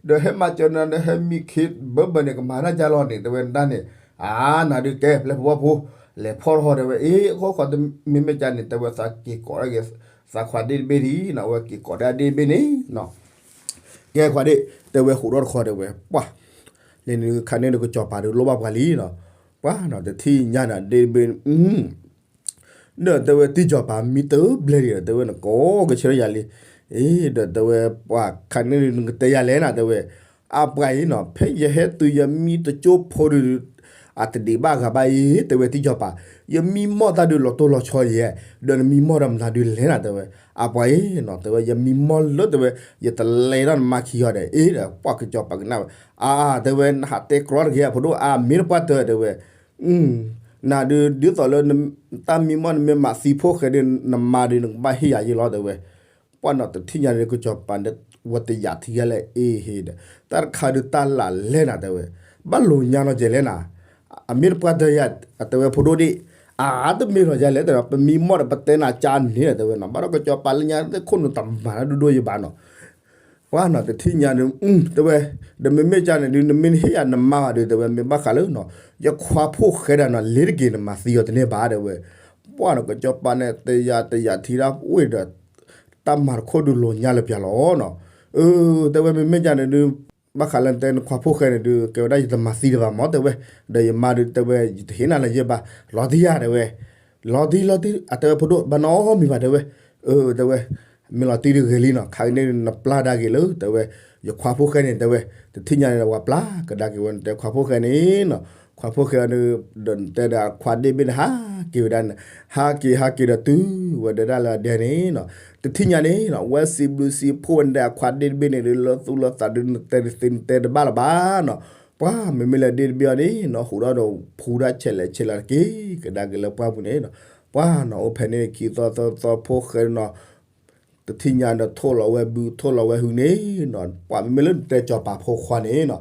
ဒီးဟဲမၤစၢၤနၤဒီး ဟဲမံခ့ဘၢဘၢန့ၣ် ကမၤတၢ်ကၢ်လီၤန့ၣ် တဲဝဲဒၣ်န့ၣ်, အါ နၤဒုးကဲ ပျဲၢ်ဖိဝၣ်ဖိ, လဲၤဖီၣ်ထီၣ်တဲဝဲ, အ့ အဃိဃိ မ့မ့ၢ်ကန့ၣ် တဲဝဲသးက့ၤကိးဒၣ်က့ၤ သးခွါဒ့ၣ်တဘ့ၣ်ဒံးနီၤ အဝဲက့ၤကိးဒၣ်ဒ့ၣ်တဘ့ၣ်န့ၣ်နီၤ, ကဲခွါဒ့ၣ် တဲဝဲဃိးဒီးတခီတဲဝဲ ပှၤ, လဲၤနုၤခါန့ၣ်ဒီးကစီၤပၤဒုးလိၣ်ဘၣ်ပှၤလံနီၤ, ပှၤနီၤ တထံၣ်ညါန့ၣ် ဒ့ၣ်တဘ့ၣ် ဒီးတဲဝဲတံၢ်စီၤပၤမံတဘျဲၣ်ဒံးဒီး တဲဝဲနကိးကဆၢထၢၣ်ယၤလံ, အ့ ဒီးတဲဝဲပှၤခါန့ၣ်ဒုးနကတဲယၤလဲၣ်နၤ တဲဝဲ, အပှၤအံၤနီၤ ဖဲယဟဲတုၤယမံတကၠိဖိဒုး, အတဒံးဘၣ်ဂၤဘၣ်အံၤ တဲဝဲ တံၢ်စီၤပၤ, ယမံမီၢ်တၢ်ဒုးလီၤတိၢ်လီၤဆီယဲ, ဒီးနမံမီၢ်ဒီးမတၤဒုးလဲၣ်နၤ တဲဝဲ. အပှၤအံၤနီၤ တဲဝဲ ယမံမီၢ်လၢ တဲဝဲ ယတလဲၤဒီးနမါခံဂၤဒီး အ့ဒီး ပှၤကစီၤပၤကနၣ်ဝဲ, အါ တဲဝဲ နဟးတဲကြီတဂ့ၤ အဖိဒိၣ် အါ မ့ၢ်တပှၢ်တၢၢ် တဲဝဲ နၤဒုး ဒ်သိးလၢ တၢ်မံမီၢ်နမ့ၢ်မၤသံဖိၣ်ဃဲဒီး နမါဒုး နကဘၣ်ဟ့ၣ်ယၤယ့ၢ်လီၤ တဲဝဲ. ပှၢ်နီၤ တထံၣ်ညါန့ၣ် ကစီၤပၤန့ၣ် ဝဲတယာ်ထံဂၤလဲၣ် အ့ဟ့ဒီး တၢ်တခါဒုးတၢ်လၢလဲၣ်နၤ တဲဝဲ, ဘၣ်လိာ်ညါနီၤကဲလဲၣ်နၤ, အမ့ၢ်တပှၢ်တၢၢ်ယၤ အတဲဝဲ ဖိဒိၣ်ဒ့ၣ်, အါ တမ့ၢ်လီၤယၤလဲၣ် တဲဝဲ ပမံမီၢ်ဒီး ပတဲနၤကါန့ၣ် တဲဝဲနီၤ, ဘၣ်ဒီးကစီၤပၤလၢညါ သ့ၣ်ခိၣ်နူာ်တမၤတၢ်ဒိၣ်ဒိၣ်ယဘၣ်နီၤ ပှၢ်နီၤ တထံၣ်ညါန့ၣ် တဲဝဲ, ဒီးမ့မ့ၢ်ကါန့ၣ်ဒုး နမ့ၢ်တဟ့ၣ်ယၤနမါဘၣ်ဒုး တဲဝဲ မ့ၢ်ဘၣ်ဃးလၢနီၤ ယခွါဖိၣ်ဃဲဒၣ်နီၤ လ့ၤတက့ၤ နမၤသံအီၤတန့ၢ်ဘၣ် တဲဝဲ. ပှၢ်နီၤ ကစီၤပၤန့ၣ် တယာ်တယာ်ထံဒၣ်ဝ့ၢ်ဒီး တၢ်မၤတခိၣ်ဒုးလိာ်ညါလၢပျၢၤလီၤနီၤ. အၢ တဲဝဲ မ့မ့ၢ်ကါန့ၣ်ဒုး ဘၣ်ဃးလၢနတဲနခွါဖိၣ်ဃဲန့ၣ်ဒုး ကဲဝဲဒၣ်ယတမၤသံတဘၣ်မၢ် တဲဝဲ, ဒီးယမါဒုး တဲဝဲ ယတဟ့ၣ်နၤလၢၤယဲၢ်ဘၣ်, လီၤတံၢ်ယၤ တဲဝဲ လီၤတံၢ် လီၤတံၢ် အတဲဝဲ ဖိဒိၣ် ဘၣ်နီတမံၤဘၣ် တဲဝဲ, အၢ တဲဝဲ မ့ၢ်လီၤတံၢ်ဒုးဂ့ၤလံနီၤ ခါကန့ၣ်နပျၢ်ဒၣ်က့ၤလၢ တဲဝဲ ယခွါဖိၣ်ဃဲန့ၣ် တဲဝဲ, တထံၣ်ညါန့ၣ်ဒီး ပှၤပျၢ်ကဒါက့ၤဝဲ နတဲခွါဖိၣ်ဃဲန့ၣ်နီၤ, ခွါဖိၣ်ဃဲန့ၣ် ဒီးနတဲဒီးခွါဒ့ၣ်ဘ့ၣ်န့ၣ် ဟးက့ၤဝဲဒၣ်န့ၣ်, ဟးက့ၤဟးက့ၤဒီးတုၤဝဲဒၣ်လၢအဒဲန့ၣ်နီၤ, တထံၣ်ညါန့ၣ်နီၤ ဝဲစံးဘျုးစံးဖှိၣ်ဝဲနတဲအခွါဒ့ၣ်တဘ့ၣ်န့ၣ်ဒုး လၢသူၣ်လၢသးဒုး နတဲတသ့နတဲတဘၣ်လၢၤဘၣ်နီၤ. ပှၢ်မ့မ့ၢ်လၢဒ့ၣ်တဘ့ၣ်အံၤန့ၣ်နီၤ ဟူးဒီးဒီးဖူဒၣ်ဆဲးလဲးဆဲးလၤတက့ၢ် ကဒါက့ၤလၢပှၢ်ပူၤန့ၣ်နီၤ, ပှၢ်နီၤ အိၣ်ဖဲန့ၣ်ခံသီသၢသီဖိၣ်ဃဲနီၤ တထံၣ်ညါဒီးထိၣ်လီၤဝဲဘု ထိၣ်လီၤဝဲဟုန့ၣ်နီၤ, ပှၢ်မ့မ့ၢ်လၢနတဲစီၤပၤဖိခွါန့ၣ်နီၤ,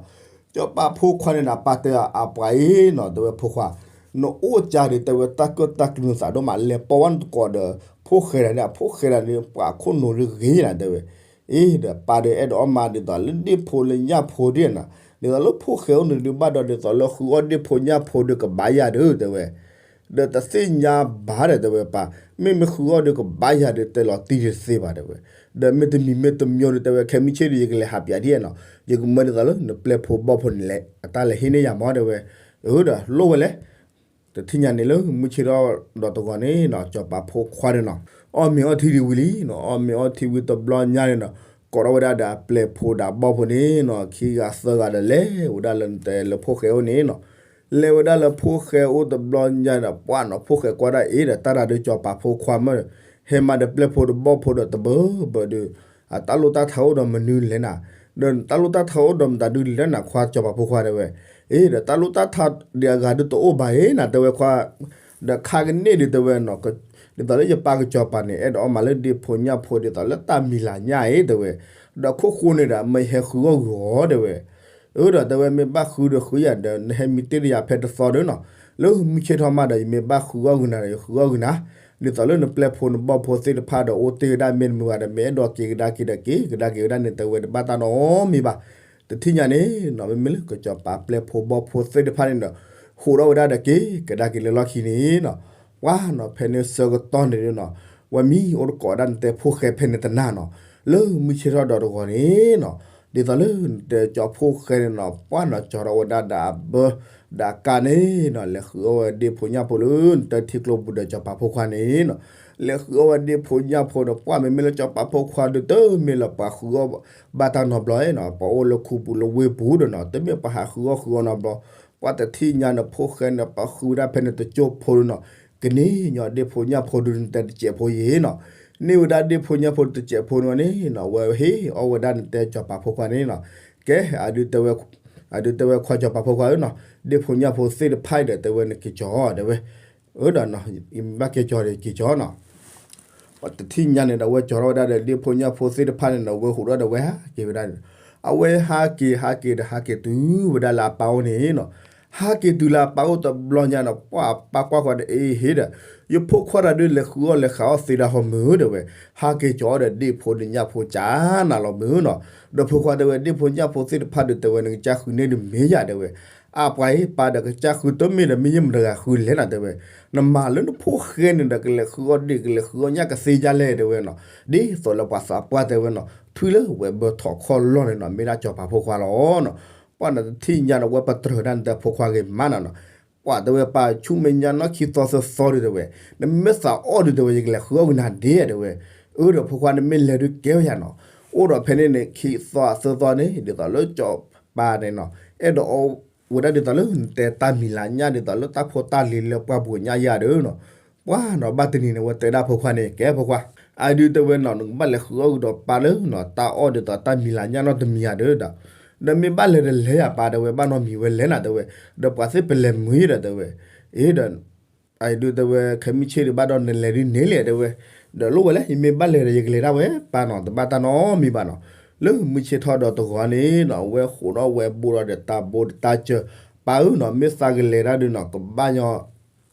စီၤပၤဖိခွါန့ၣ်ဒီး ပၢ်တဲအပှၤအံၤနီၤ တဲဝဲ ဖိခွါ, နအိၣ်ကါဒုး တဲဝဲ တၢ်ကၢၣ်တၢ်ကျူနသးဒိၣ်မး လဲၤပိာ်ဝဲနသကိးဒီး ဖိၣ်ဃဲဒၣ်န့ၣ် အဖိၣ်ဃဲဒၣ်န့ၣ် ပှၤခိၣ်နူာ်လၢဂ့ၤနၤ တဲဝဲ. အ့ဒီးပၢ်ဒီးအဲၣ်ဒိးအီၣ်မးဒ်သိးလၢဒ့ၣ်ဖိလၢညၣ်ဖိဒ်နီၤ, ဒ်သိးလၢဖိၣ်ဃဲအိၣ်န့ၣ်ဒုး ဘၣ်ဒီးဒ်သိးလၢဃုအီၣ်ဒ့ၣ်ဖိညၣ်ဖိဒုးကဘၣ်ယၤဒုး တဲဝဲ ဒီးတသ့ၣ်ညါဘၣ်ဒီး တဲဝဲ ပၢ်, မ့ၢ်မ့ၢ်ဃုအီၣ်ဒုးကဘၣ်ယၤဒုး တဲလီၤတံၢ်ဒုးတသ့ဘၣ် တဲဝဲ. ဒီးမ့ၢ်တမံၤမ့ၢ်တမံၤဒုး တဲဝဲ ခဲမုၢ်ဆ့ၣ်ဒုး ယကလဲၤဟးပၠးဒ်နီၤ, ယကမၢဒ်သိးလၢနပျဲၢ်ဖိဘီၣ်ဖိန့ၣ်လဲၣ် အတၢ်လဲၤဟ့ၣ်န့ၢ်ယၤမၢ် တဲဝဲ. အၢဒီးလိၣ်ဝဲလဲၣ် တထံၣ်ညါန့ၣ်လၢမုၢ်ဆ့ၣ်ထီၣ်ဒီးတဂီၤန့ၣ်နီၤ စီၤပၤဖိခွါန့ၣ်နီၤ, အီၣ်မ့ၤအီထံဒံးဝံၤလံနီၤ, အီၣ်မ့ၤအီထံဝံၤတဘျီညါန့ၣ်နီၤ, ကိးထီၣ်ဝဲဒၣ်ဒီးအပျဲၢ်ဖိဒီးအဘီၣ်ဖိန့ၣ်နီၤ, ခံဂၤသၢဂၤဒီးလဲၤဝဲဒၣ်လၢနတဲလၢဖိၣ်ဃဲအိၣ်န့ၣ်နီၤ, လဲၤဝဲဒၣ်လၢဖိၣ်ဃဲအိၣ်တဘျီညါဒီး ပှၢ်နီၤ ဖိၣ်ဃဲကွၢ်ဒၣ်အ့ဒီး တၢ်တၢ်ဒုးစီၤပၤဖိခွါမၢ်, ဟဲမးဒီးပျဲၢ်ဖိဒီးဘီၣ်ဖိဒီးတဘၢဘၢဒုး အတၢ်လိၣ်တၢ်ထါအိၣ်ဒီးမနုၤလဲၣ်နၤ, ဒီးတၢ်လိၣ်တၢ်ထါအိၣ်ဒီးမတၤဒုးလဲၣ်နၤ ခွါစီၤပၤဖိခွါ တဲဝဲ. အ့ဒီးတၢ်လိၣ်တၢ်ထါဒံးအဂၤဒုးတအိၣ်ဘၣ်အံၤနၤ တဲဝဲခွါ, ဒီးခါကန့ၣ်ဒုး တဲဝဲနီၤ, ဒ်သိးလၢယပၢ်ကစီၤပၤန့ၣ် အဲၣ်ဒိးအီၣ်မးလၢဒ့ၣ်ဖိညၣ်ဖိဒ်သိးလၢတၢ်မံၤလၤညါအံၤ တဲဝဲ, ဒီးခိၣ်ဃိန့ၣ်ဒီး မၢယဟဲဃုအီၣ်ဂုာ်အီၤ တဲဝဲ. အၢဒီးတဲဝဲ မ့ၢ်ဘၣ်ဃုဒီးဃုယၤဒီး နဟဲမံတ့ၢ်တယၤဖဲတသီဒီးနီၤ, လၢမုၢ်ဆ့ၣ်ထီၣ်မးဒီး ယမ့ၢ်ဘၣ်ဃုအီၣ်ဂုာ်နၤဒီး ယဃုအီၣ်ဂုာ်နၤ, ဒ်သိးလၢနပျဲၢ်ဖိနဘီၣ်ဖိသ့ၣ်တဖၣ်ဒီး အိၣ်တ့ၢ်ဝဲဒၣ်မ့ၢ်တမုာ်ဘၣ်ဒီး မ့ၢ်အဲၣ်ဒိးက့ၤကဒါက့ၤဒီးက့ၤကဒါက့ၤဝဲဒၣ်န့ၣ် တဲဝဲတဘၣ်တၢ်နီတမံၤဘၣ်. တထံၣ်ညါန့ၣ်နီၤ မ့မ့ၢ်လၢကစီၤပၤပျဲၢ်ဖိဘီၣ်ဖိသ့ၣ်တဖၣ်န့ၣ်ဒီး ဟူးထီၣ်ဝဲဒၣ်ဒီးက့ၤကဒါက့ၤလၢလီၢ်ခံန့ၣ်နီၤ, ပှၢ်နီၤ ဖဲန့ၣ်ဆၢကတီၢ်န့ၣ်နီၤ, ဝဲမံအိၣ်တကိးဒၣ်နတဲဖိၣ်ဃဲဖဲန့ၣ်တနၤနီၤ, လၢမုၢ်ဆ့ၣ်ထီၣ်ဒီးတဂီၤန့ၣ်နီၤ, ဒ်သိးလၢနတဲကၠီဖိၣ်ဃဲန့ၣ်နီၤ ပှၢ်နီၤ ကၠီထီၣ်ဝဲဒၣ်ဒီးအဘၢ ဒီးကါန့ၣ်နီၤ လဲၤဃုအီၣ်ဝဲဒ့ၣ်ဖိညၣ်ဖိလၢနတဲထံကျိပူၤဒီးစီၤပၤဖိခွါန့ၣ်နီၤ, လဲၤဃုအီၣ်ဝဲဒ့ၣ်ဖိညၣ်ဖိဒီး ပှၢ်မ့မ့ၢ်လၢစီၤပၤဖိခွါဒုး တမ့ၢ်လၢပှၤဃုအီၣ်ဘၣ်တၢ်နီတဘျီနီၤ, ပှၤအိၣ်လၢခူပူၤလၢဝ့ၢ်ပူၤဒီးနီၤ တမ့ၢ်ပှၤဟးဃုအီၣ်ဃုအီနီတဘျီ, ပှၢ်တထံၣ်ညါန့ၣ် ဖိၣ်ဃဲန့ၣ် ပှၤဃုဝဲဒၣ်ဖဲန့ၣ်တကၠိဖိဒီးနီၤ, ကန့ၢ်ညီဒ့ၣ်ဖိညၣ်ဖိဒုး နတဲတစဲးဖိယံၤနီၤ, န့ၢ်ဝဲဒၣ်ဒ့ၣ်ဖိညၣ်ဖိတစဲးဖိန့ၣ်န့ၣ်နီၤ ဝဲဟ့ၣ်အီၣ်ဝဲဒၣ်နတဲစီၤပၤဖိခွါန့ၣ်နီၤ, ကဲ အဒုးတဲဝဲခွါစီၤပၤဖိခွါဧၢနီၤ, ဒ့ၣ်ဖိညၣ်ဖိသ့ၣ်တဖၣ်အံၤဒီး တဲဝဲနက့ၤကၠီ တဲဝဲ, အၢဒီးနီၤ ယမ့ၢ်ဘၣ်က့ၤကၠီဒီးက့ၤကၠီနီၤ ပှၢ်တထံၣ်ညါန့ၣ်ဒီး ဝဲကၠီထီၣ်ဝဲဒၣ်ဒီးဒ့ၣ်ဖိညၣ်ဖိသ့ၣ်တဖၣ်န့ၣ်ဒီး ဝဲဟူးထီၣ်ဒီးဝဲဟးက့ၤဝဲဒၣ်န့ၣ်, အဝဲဟးက့ၤဟးက့ၤဒီးဟးက့ၤတုၤဝဲဒၣ်လၢအပၢ်အိၣ်န့ၣ်နီၤ, ဟးက့ၤတုၤလၢအပၢ်အိၣ်တဘျီညါဒီး ပှၢ်အပၢ်ကွၢ်ဃီၤဒီး အ့ဟ့ဒီး ယဖိခွါတၢ်ဒုးလဲၤဃုအီၣ်လဲၤဃုအီၣ်သ့ဒၣ်ဟီမုၢ် တဲဝဲ, ဟးက့ၤကၠီဒီးဒ့ၣ်ဖိဒီးညၣ်ဖိကၠးနၤလီၤမုၢ်နီၤ, ဒီးဖိခွါတဲဝဲ ဒ့ၣ်ဖိညၣ်ဖိသ့ၣ်တဖၣ်ဒီး တဲဝဲ နကစၢ်ဃုန့ၢ်ဒုးမ့ၢ်ယၤ တဲဝဲ အပှၤအံၤ ပၢ်ဒီးကစၢ်ဃုတမ့ၢ်ဒီး မ့ၢ်ယမတဂၤဃုလဲၣ်နၤ တဲဝဲ, နမၤလၢနဖိၣ်ဃဲန့ၣ်ဒီး ကလဲၤဃုအီၣ်ဒ့ၣ် ကလဲၤဃုအီၣ်ညၣ်ကသ့ဒ်လဲၣ် တဲဝဲနီၤ, ဒ်သိးလၢပှၤသးပှၢ်တဲဝဲနီၤ ထွံၣ်လၢဝဲၤဘၢထီၣ်ခီၣ်လီၢ်န့ၣ်နီၤ မ့ၢ်ဒၣ်စီၤပၤဖိခွါလီၤနီၤ, ပှၢ်န့ၣ်တထံၣ်ညါန့ၣ် ဝဲပတြၢၤဒၣ်နတဲဖိခွါဂ့ၤမးနၤနီၤ, ပှၢ်တဲဝဲပၢ်ဆူမဲာ်ညါနီၢ်ခံသီသၢသီဒုး တဲဝဲ, နမ့ၢ်သးအီၣ်ဒုး တဲဝဲ ယကလဲၤဃုအီၣ်ဂုာ်နၤဒ့ၣ် တဲဝဲ, အၢဒီးဖိခွါန့ၣ်မ့ၢ်လဲၤဒုးကဲဝဲယၤနီၤ, အိၣ်ဒီးဖဲန့ၣ်န့ၣ် ခံသီသၢသီန့ၣ် ဒ်သိးလၢစီၤပၤန့ၣ်နီၤ အဲၣ်ဒိးအီၣ် ဝဲဒၣ်ဒ်သိးလၢနတဲတၢ်မံၤလၤညၣ်ဒ်သိးလၢတၢ်ဖိတၢ်လံၤလၢပှၢ်ပူၤညါယၤဒီးနီၤ, ပှၢ်နီၤ ဘၣ်တနံၤန့ၣ် ဝဲတဲဒၣ်ဖိခွါန့ၣ် ကဲဖိခွါ, အဒုးတဲဝဲနီၤ နကဘၣ်လဲၤဃုအီၣ်ကဒီးပၢ်လၢနီၤ တၢ်အီၣ်ဒ်သိးတၢ်မံၤလၤညၣ်နီတမံၤယၤဒီးဒီး, ဒီးမ့ၢ်ဘၣ်လဲၤတလဲၤယၤပၢ်တဲဝဲ ဘၣ်နီတမံၤဝဲလဲၤနၤတဲဝဲ, ဒီးပှၤသ့ၣ်ပလဲၤမုာ်ဒီးတဲဝဲ, အ့ဒီး အဒုးတဲဝဲ ခဲမုၢ်ဆ့ၣ်ဒုးဘၣ်ဒီးနလဲၤဒုးန့ၣ်လဲၣ်တဲဝဲ, ဒီးလိၣ်ဝဲလဲၣ် ယမ့ၢ်ဘၣ်လဲၤဒီးယကလဲၤဒၣ်ဝဲပၢ်နီၤ တဘၣ်တၢ်နီတမံၤဘၣ်နီၤ, လၢမုၢ်ဆ့ၣ်ထီၣ်ဒီးတဂီၤန့ၣ်နီၤ ဝဲဃိးဒီးဝဲဘူးဒီးတၢ်ဘိတၢ်စၢၤပၢ်ဧၢနီၤ မ့ၢ်သးကလဲၤတၢ်ဒုးနီၤ ကဘၣ်ညီ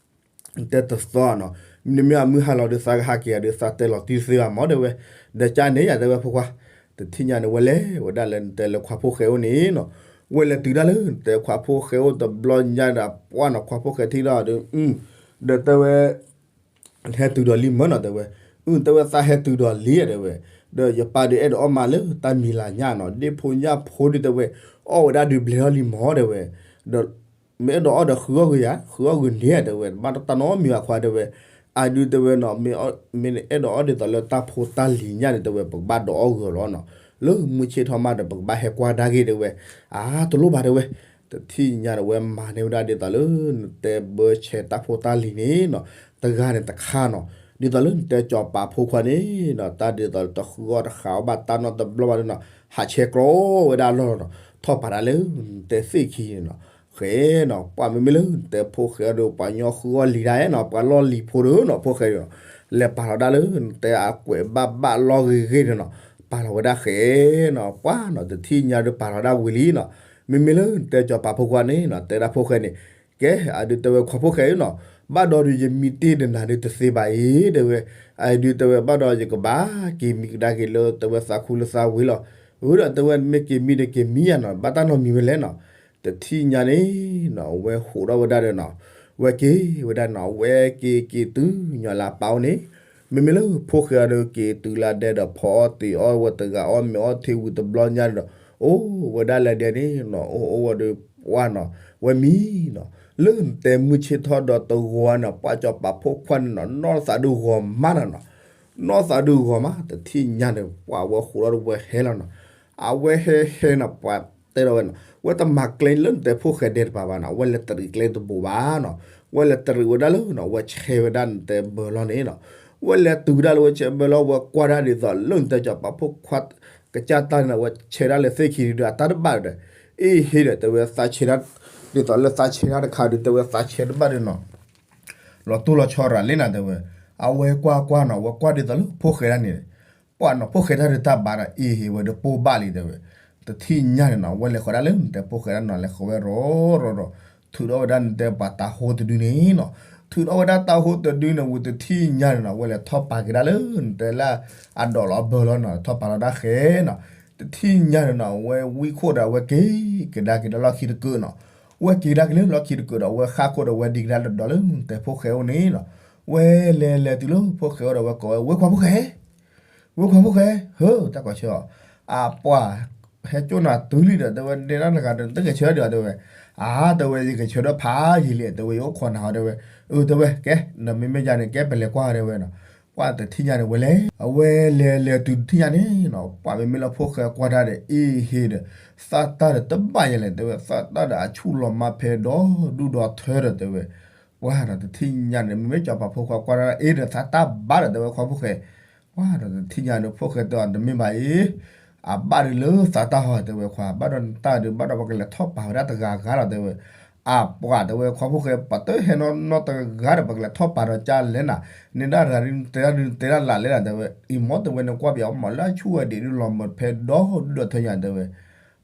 တဲတသီနီၤ, မ့မ့ၢ်အမုၢ်ဟါလီၤဒုးသးကဟးက့ၤဒီးသးတဲလီၤတံၢ်သ့ဘၣ်မၢ်တဲဝဲ, ဒီးကၢ်န့ၣ်ယၤတဲဝဲဖိခွါ, တထံၣ်ညါန့ၣ် ဝဲလဲၤဝဲဒၣ်လၢနတဲလၢခွါဖိၣ်ဃဲအိၣ်န့ၣ်နီၤ, ဝဲလဲၤတုၤဒၣ်လၢနတဲခွါဖိၣ်ဃဲအိၣ်တဘျီညါဒီး ပှၢ်နီၤ ခွါဖိၣ်ဃဲထံၣ်ဒီးဒီး, ဒီးတဲဝဲ ဟဲတုၤဒီးလံမၢ်နီၤတဲဝဲ, အုၣ်တဲဝဲသးဟဲတုၤဒီးလံတဲဝဲ, ဒီးယပၢ်ဒုးအဲၣ်ဒိးအီၣ်မးလၢတၢ်မံၤလၤညၣ်နီၤ ဒ့ၣ်ဖိညၣ်ဖိဒုးတဲဝဲ, အီၣ်ဝဲဒၣ်ဒုးဘျဲၣ်ထီၣ်လံမၢ်တဲဝဲ, ဒီး မ့ၢ်အဲၣ်ဒိးအီၣ်ဒီးဃုအီၣ်ဂ့ၤယၤ ဃုအီၣ်ဂ့ၤန့ၣ်တဲဝဲ ဘၣ်တၢ်နီတမံၤဘၣ်ခွါတဲဝဲ, အဒုးတဲဝဲနီၤ မ့ၢ်အဲၣ်ဒိးအီၣ်ဒ်သိးလၢတၢ်ဖိတၢ်လံၤညၣ်န့ၣ်တဲဝဲ ပကဘၣ်ဒီးအီၣ်ဂ့ၤလီၤနီၤ, လၢမုၢ်ဆ့ၣ်ထီၣ်မးဒီး ပကဘၣ်ဟဲကွၢ်ဒၣ်ဂ့ၤတဲဝဲ, အါတလိၣ်ဘၣ်တဲဝဲ, တထံၣ်ညါဒီးဝဲမၤန့ၢ်ဝဲဒၣ်ဒ်သိးလၢ နတဲဘၢဆဲးတၢ်ဖိတၢ်လံၤန့ၣ်နီၤ, တဂၤန့ၣ်တခါနီၤ, ဒ်သိးလၢနတဲကၠီၤပာ်ဖိခွါန့ၣ်နီၤ တၢ်ဒ်သိးတဃုအီၣ်တဃုအီၣ်ဘၣ်တၢ်နီတဘျီဘၣ်ဒီးနီၤ ဟးဆဲးကြီဝဲဒၣ်အလီၢ်လီၤနီၤ, ထီၣ်ပာ်ဒၣ်လၢနတဲသ့ၣ်ခံန့ၣ်နီၤ, ဃဲနီၤ ပှၢ်မ့မ့ၢ်လၢနတဲဖိၣ်ဃဲအီၤဒီး ပှၤညီဃုအီၣ်လံၤဒၣ်နီၤ ပှၤလီၢ်လံၤဖိဒီးနီၤ ဖိၣ်ဃဲဒီးနီၤ, လဲၤပာ်လီၤဒၣ်လၢနတဲအကွဲးဘၣ်ဘၣ်လီၢ်ဂ့ၤဂ့ၤန့ၣ်နီၤ, ပာ်လီၤဝဲဒၣ်ဃဲနီၤ ပှၢ်နီၤ တထံၣ်ညါဒီးပာ်လီၤဒၣ်ဝံၤလံနီၤ, မ့မ့ၢ်လၢနတဲကၠီၤပာ်ဖိခွါန့ၣ်နီၤ တဲဒၣ်ဖိၣ်ဃဲန့ၣ်, ကဲ အဒုးတဲဝဲခွါဖိၣ်ဃဲဧၢနီၤ, ဘၣ်ဒီးဒုးယမံတ့ၢ်ဒီးနၤဒုးတသ့ဘၣ်အံၤတဲဝဲ, အဒုးတဲဝဲဘၣ်ဒီးယကဘၣ်က့ၤမံကဒါက့ၤလၢတဲဝဲသးခူလၢသးဝံၤလီၤ, အၢဒီးတဲဝဲမ့ၢ်က့ၤမံဒီးက့ၤမံယၤနီၤ ဘၣ်တၢ်နီတမံၤဝဲလဲၣ်နီၤ, တထံၣ်ညါန့ၣ်နီၤ အဝဲဃိးထီၣ်ဝဲဒၣ်ဒီးနီၤ, ဝဲက့ၤဝဲဒၣ်နီၤ ဝဲက့ၤက့ၤတုၤညီလၢအပၢ်အိၣ်န့ၣ်, မ့မ့ၢ်လၢဖိၣ်ဃဲအီၤဒီးက့ၤတုၤလၢဒဲဒီးဖီအီၣ်တ့ၤအီၣ်ဝဲတဂၤအီၣ်မ့ၤအီၣ်ထံဝံၤတဘျီညါန့ၣ်ဒီး, အိၣ်ဝဲဒၣ်လၢဒဲန့ၣ်နီၤ အိၣ်အိၣ်ဝဲဒီးပှၢ်နီၤ, ဝဲမံနီၤ, လၢနတဲမုၢ်ဆ့ၣ်ထီၣ်ဒီးတဂီၤန့ၣ် ပှၢ်ကၠီၤပာ်ဖိခွါန့ၣ်နီၤ နီၢ်သးဒုးဂီၤမးနီၤနီၤ, နီၢ်သးဒုးဂီၤမး တထံၣ်ညါန့ၣ် ပှၢ်ဝဲဃိးထီၣ်ဒီးဝဲဟဲလီၤနီၤ, အဝဲဟဲဟဲနီၤ ပှၢ်တဲဒီးဝဲနီၤ ဝဲတမၤကျဲလၢနတဲဖိၣ်ဃဲဒဲးတပၤဘၣ်နီၤ ဝဲလဲၤတရံးကျဲတဘိးဘၣ်နီၤ, ဝဲလဲၤတရံးဝဲဒၣ်လၢနီၤ ဝဲဆဲးဝဲဒၣ်နတဲဘၢလီၢ်န့ၣ်နီၤ, ဝဲလဲၤတုၤဒၣ်လၢဝဲဆဲးဘၢလီၢ် ဝဲကွၢ်ဒၣ်ဒ်သိးလၢနတဲကၠီၤပာ်ဖိခွါ ကစၢ်တၢ်န့ၣ် ဝဲဆဲးဒၣ်လၢသ့ၣ်ခံဒုးအတၢ်တဘၣ်ဒီး, အ့ဟ့ဒီးတဲဝဲသးဆဲးဒၣ်, ဒ်သိးလၢသးဆဲးဒၣ်တခါဒုးတဲဝဲသးဆဲးတဘၣ်ဒီးနီၤ လီၤတိၢ်လီၤဆီရၤလံနၤတဲဝဲ, အဝဲကွၢ်ကွၢ်နီၤ ဝဲကွၢ်ဒ်သိးလၢဖိၣ်ဃဲဒၣ်န့ၣ်, ပှၢ်နီၤ ဖိၣ်ဃဲတၢ်ဒုးတၢ်ဘၣ်ဒီး အ့ဟ့ဝဲဒီးပိၢ်ဘၣ်လံတဲဝဲ, တထံၣ်ညါန့ၣ်နီၤ ဝဲလဲၤဃီၤဒၣ်လၢနတဲဖိၣ်ဃဲဒၣ်နီၤ လဲၤဃီၤဝဲရီၤရီၤဒီး, ထုးထီၣ်ဝဲဒၣ်နတဲပှၤတၤဟိတဒုန့ၣ်နီၤ, ထုးထီၣ်ဝဲဒၣ်တၤဟိတဒုန့ၣ် ဝံၤတထံၣ်ညါန့ၣ်နီၤ ဝဲလဲၤထီၣ်ပာ်က့ၤဒၣ်လၢနတဲလၢအဒိးလီၤအဘၢလီၤနီၤ ထီၣ်ပာ်လီၤဒၣ်ဃဲနီၤ, တထံၣ်ညါန့ၣ်နီၤ ဝဲဝံခိၣ်ဒီးဝဲက့ၤကဒါက့ၤဒီးလီၢ်ခံတကုာ်နီၤ, ဝဲက့ၤကဒါက့ၤလၢလီၢ်ခံတကုာ်ဒီး ဝဲဃၣ်ခိၣ်ဒီးဝဲဒံကဒါဒီးလၢနတဲဖိၣ်ဃဲအိၣ်န့ၣ်နီၤ, ဝဲလဲၤလဲၤတုၤလၢဖိၣ်ဃဲအိၣ်ဒီးဝဲကိးဝဲ ဝဲခွါဖိၣ်ဃဲ ဝဲခွါဖိၣ်ဃဲ, ဟၢ တၢ်ကိးဆၢအီၤ, အပှၢ်, ဟဲကၠိနၤတုၤလံဒီး တဲဝဲဒဲဒၣ်တဂၤဒီး တကဲဆၢဒံးအီၤတဲဝဲ, အါ တဲဝဲ ယကဆၢထၢၣ်ဖးယံာ်လံ တဲဝဲ ယအိၣ်ခိးနၤအီၤတဲဝဲ, အၢ တဲဝဲ ကဲ နမ့မ့ၢ်ယၤန့ၣ် ကဲပလဲၤကွၢ်အီၤတဲဝဲနီၤ, ပှၢ်တထံၣ်ညါန့ၣ် ဝဲလဲၤ အဝဲလဲၤလဲၤတုၤတထံၣ်ညါန့ၣ်နီၤ ပှၢ်မ့မ့ၢ်လၢဖိၣ်ဃဲကွၢ်တၢ်ဒီး အ့ဟ့ဒီး, သးတၢ်ဒီးတဘၣ်ယၤလဲၣ် တဲဝဲ သးတၢ်ဒီးအဆူၣ်လီၤမၢ်ဖဲဒီဒူၣ်ဒီထၢဒီးတဲဝဲ, ပှၢ်နီၤ တထံၣ်ညါန့ၣ် မ့မ့ၢ်ကၠီၤပၤဖိခွါကွၢ်တၢ် အ့ဒီးသးတၢ်ဘၣ်ဒီးတဲဝဲခွါဖိၣ်ဃဲ, ပှၢ်ဒီးတထံၣ်ညါန့ၣ် ဖိၣ်ဃဲတဲအီၤတမ့ၢ်ဘၣ်အံၤ, အဘၣ်ဒုးလၢသးတၢ်ဟီတဲဝဲခွါ ဘၣ်ဒီးနတၢ်ဒုး ဘၣ်ဒီးပကလဲၤထီၣ်ပာ်ဝဲဒၣ်တဂၤဂၤလီၤတဲဝဲ, အပှၢ်တဲဝဲခွါဖိၣ်ဃဲ ပှၤတဟဲနီတဂၤဒီး ပကလဲၤထီၣ်ပာ်ဒီးကၢ်လဲၣ်နၤ, န့ၣ်ဒၣ်တဂၤဒုး နတဲဒၣ်ဒုး နတဲဒၣ်လၢ်လဲၣ်နၤတဲဝဲ, အံၤမ့ၢ်တဲဝဲ နကွၢ်ပယီၤမ့ၢ်လၢအဆူၣ်ဝဲဒံးဒုးလီၤမၢ်ဖဲဒီဒူၣ်ဒီထၢညါတဲဝဲ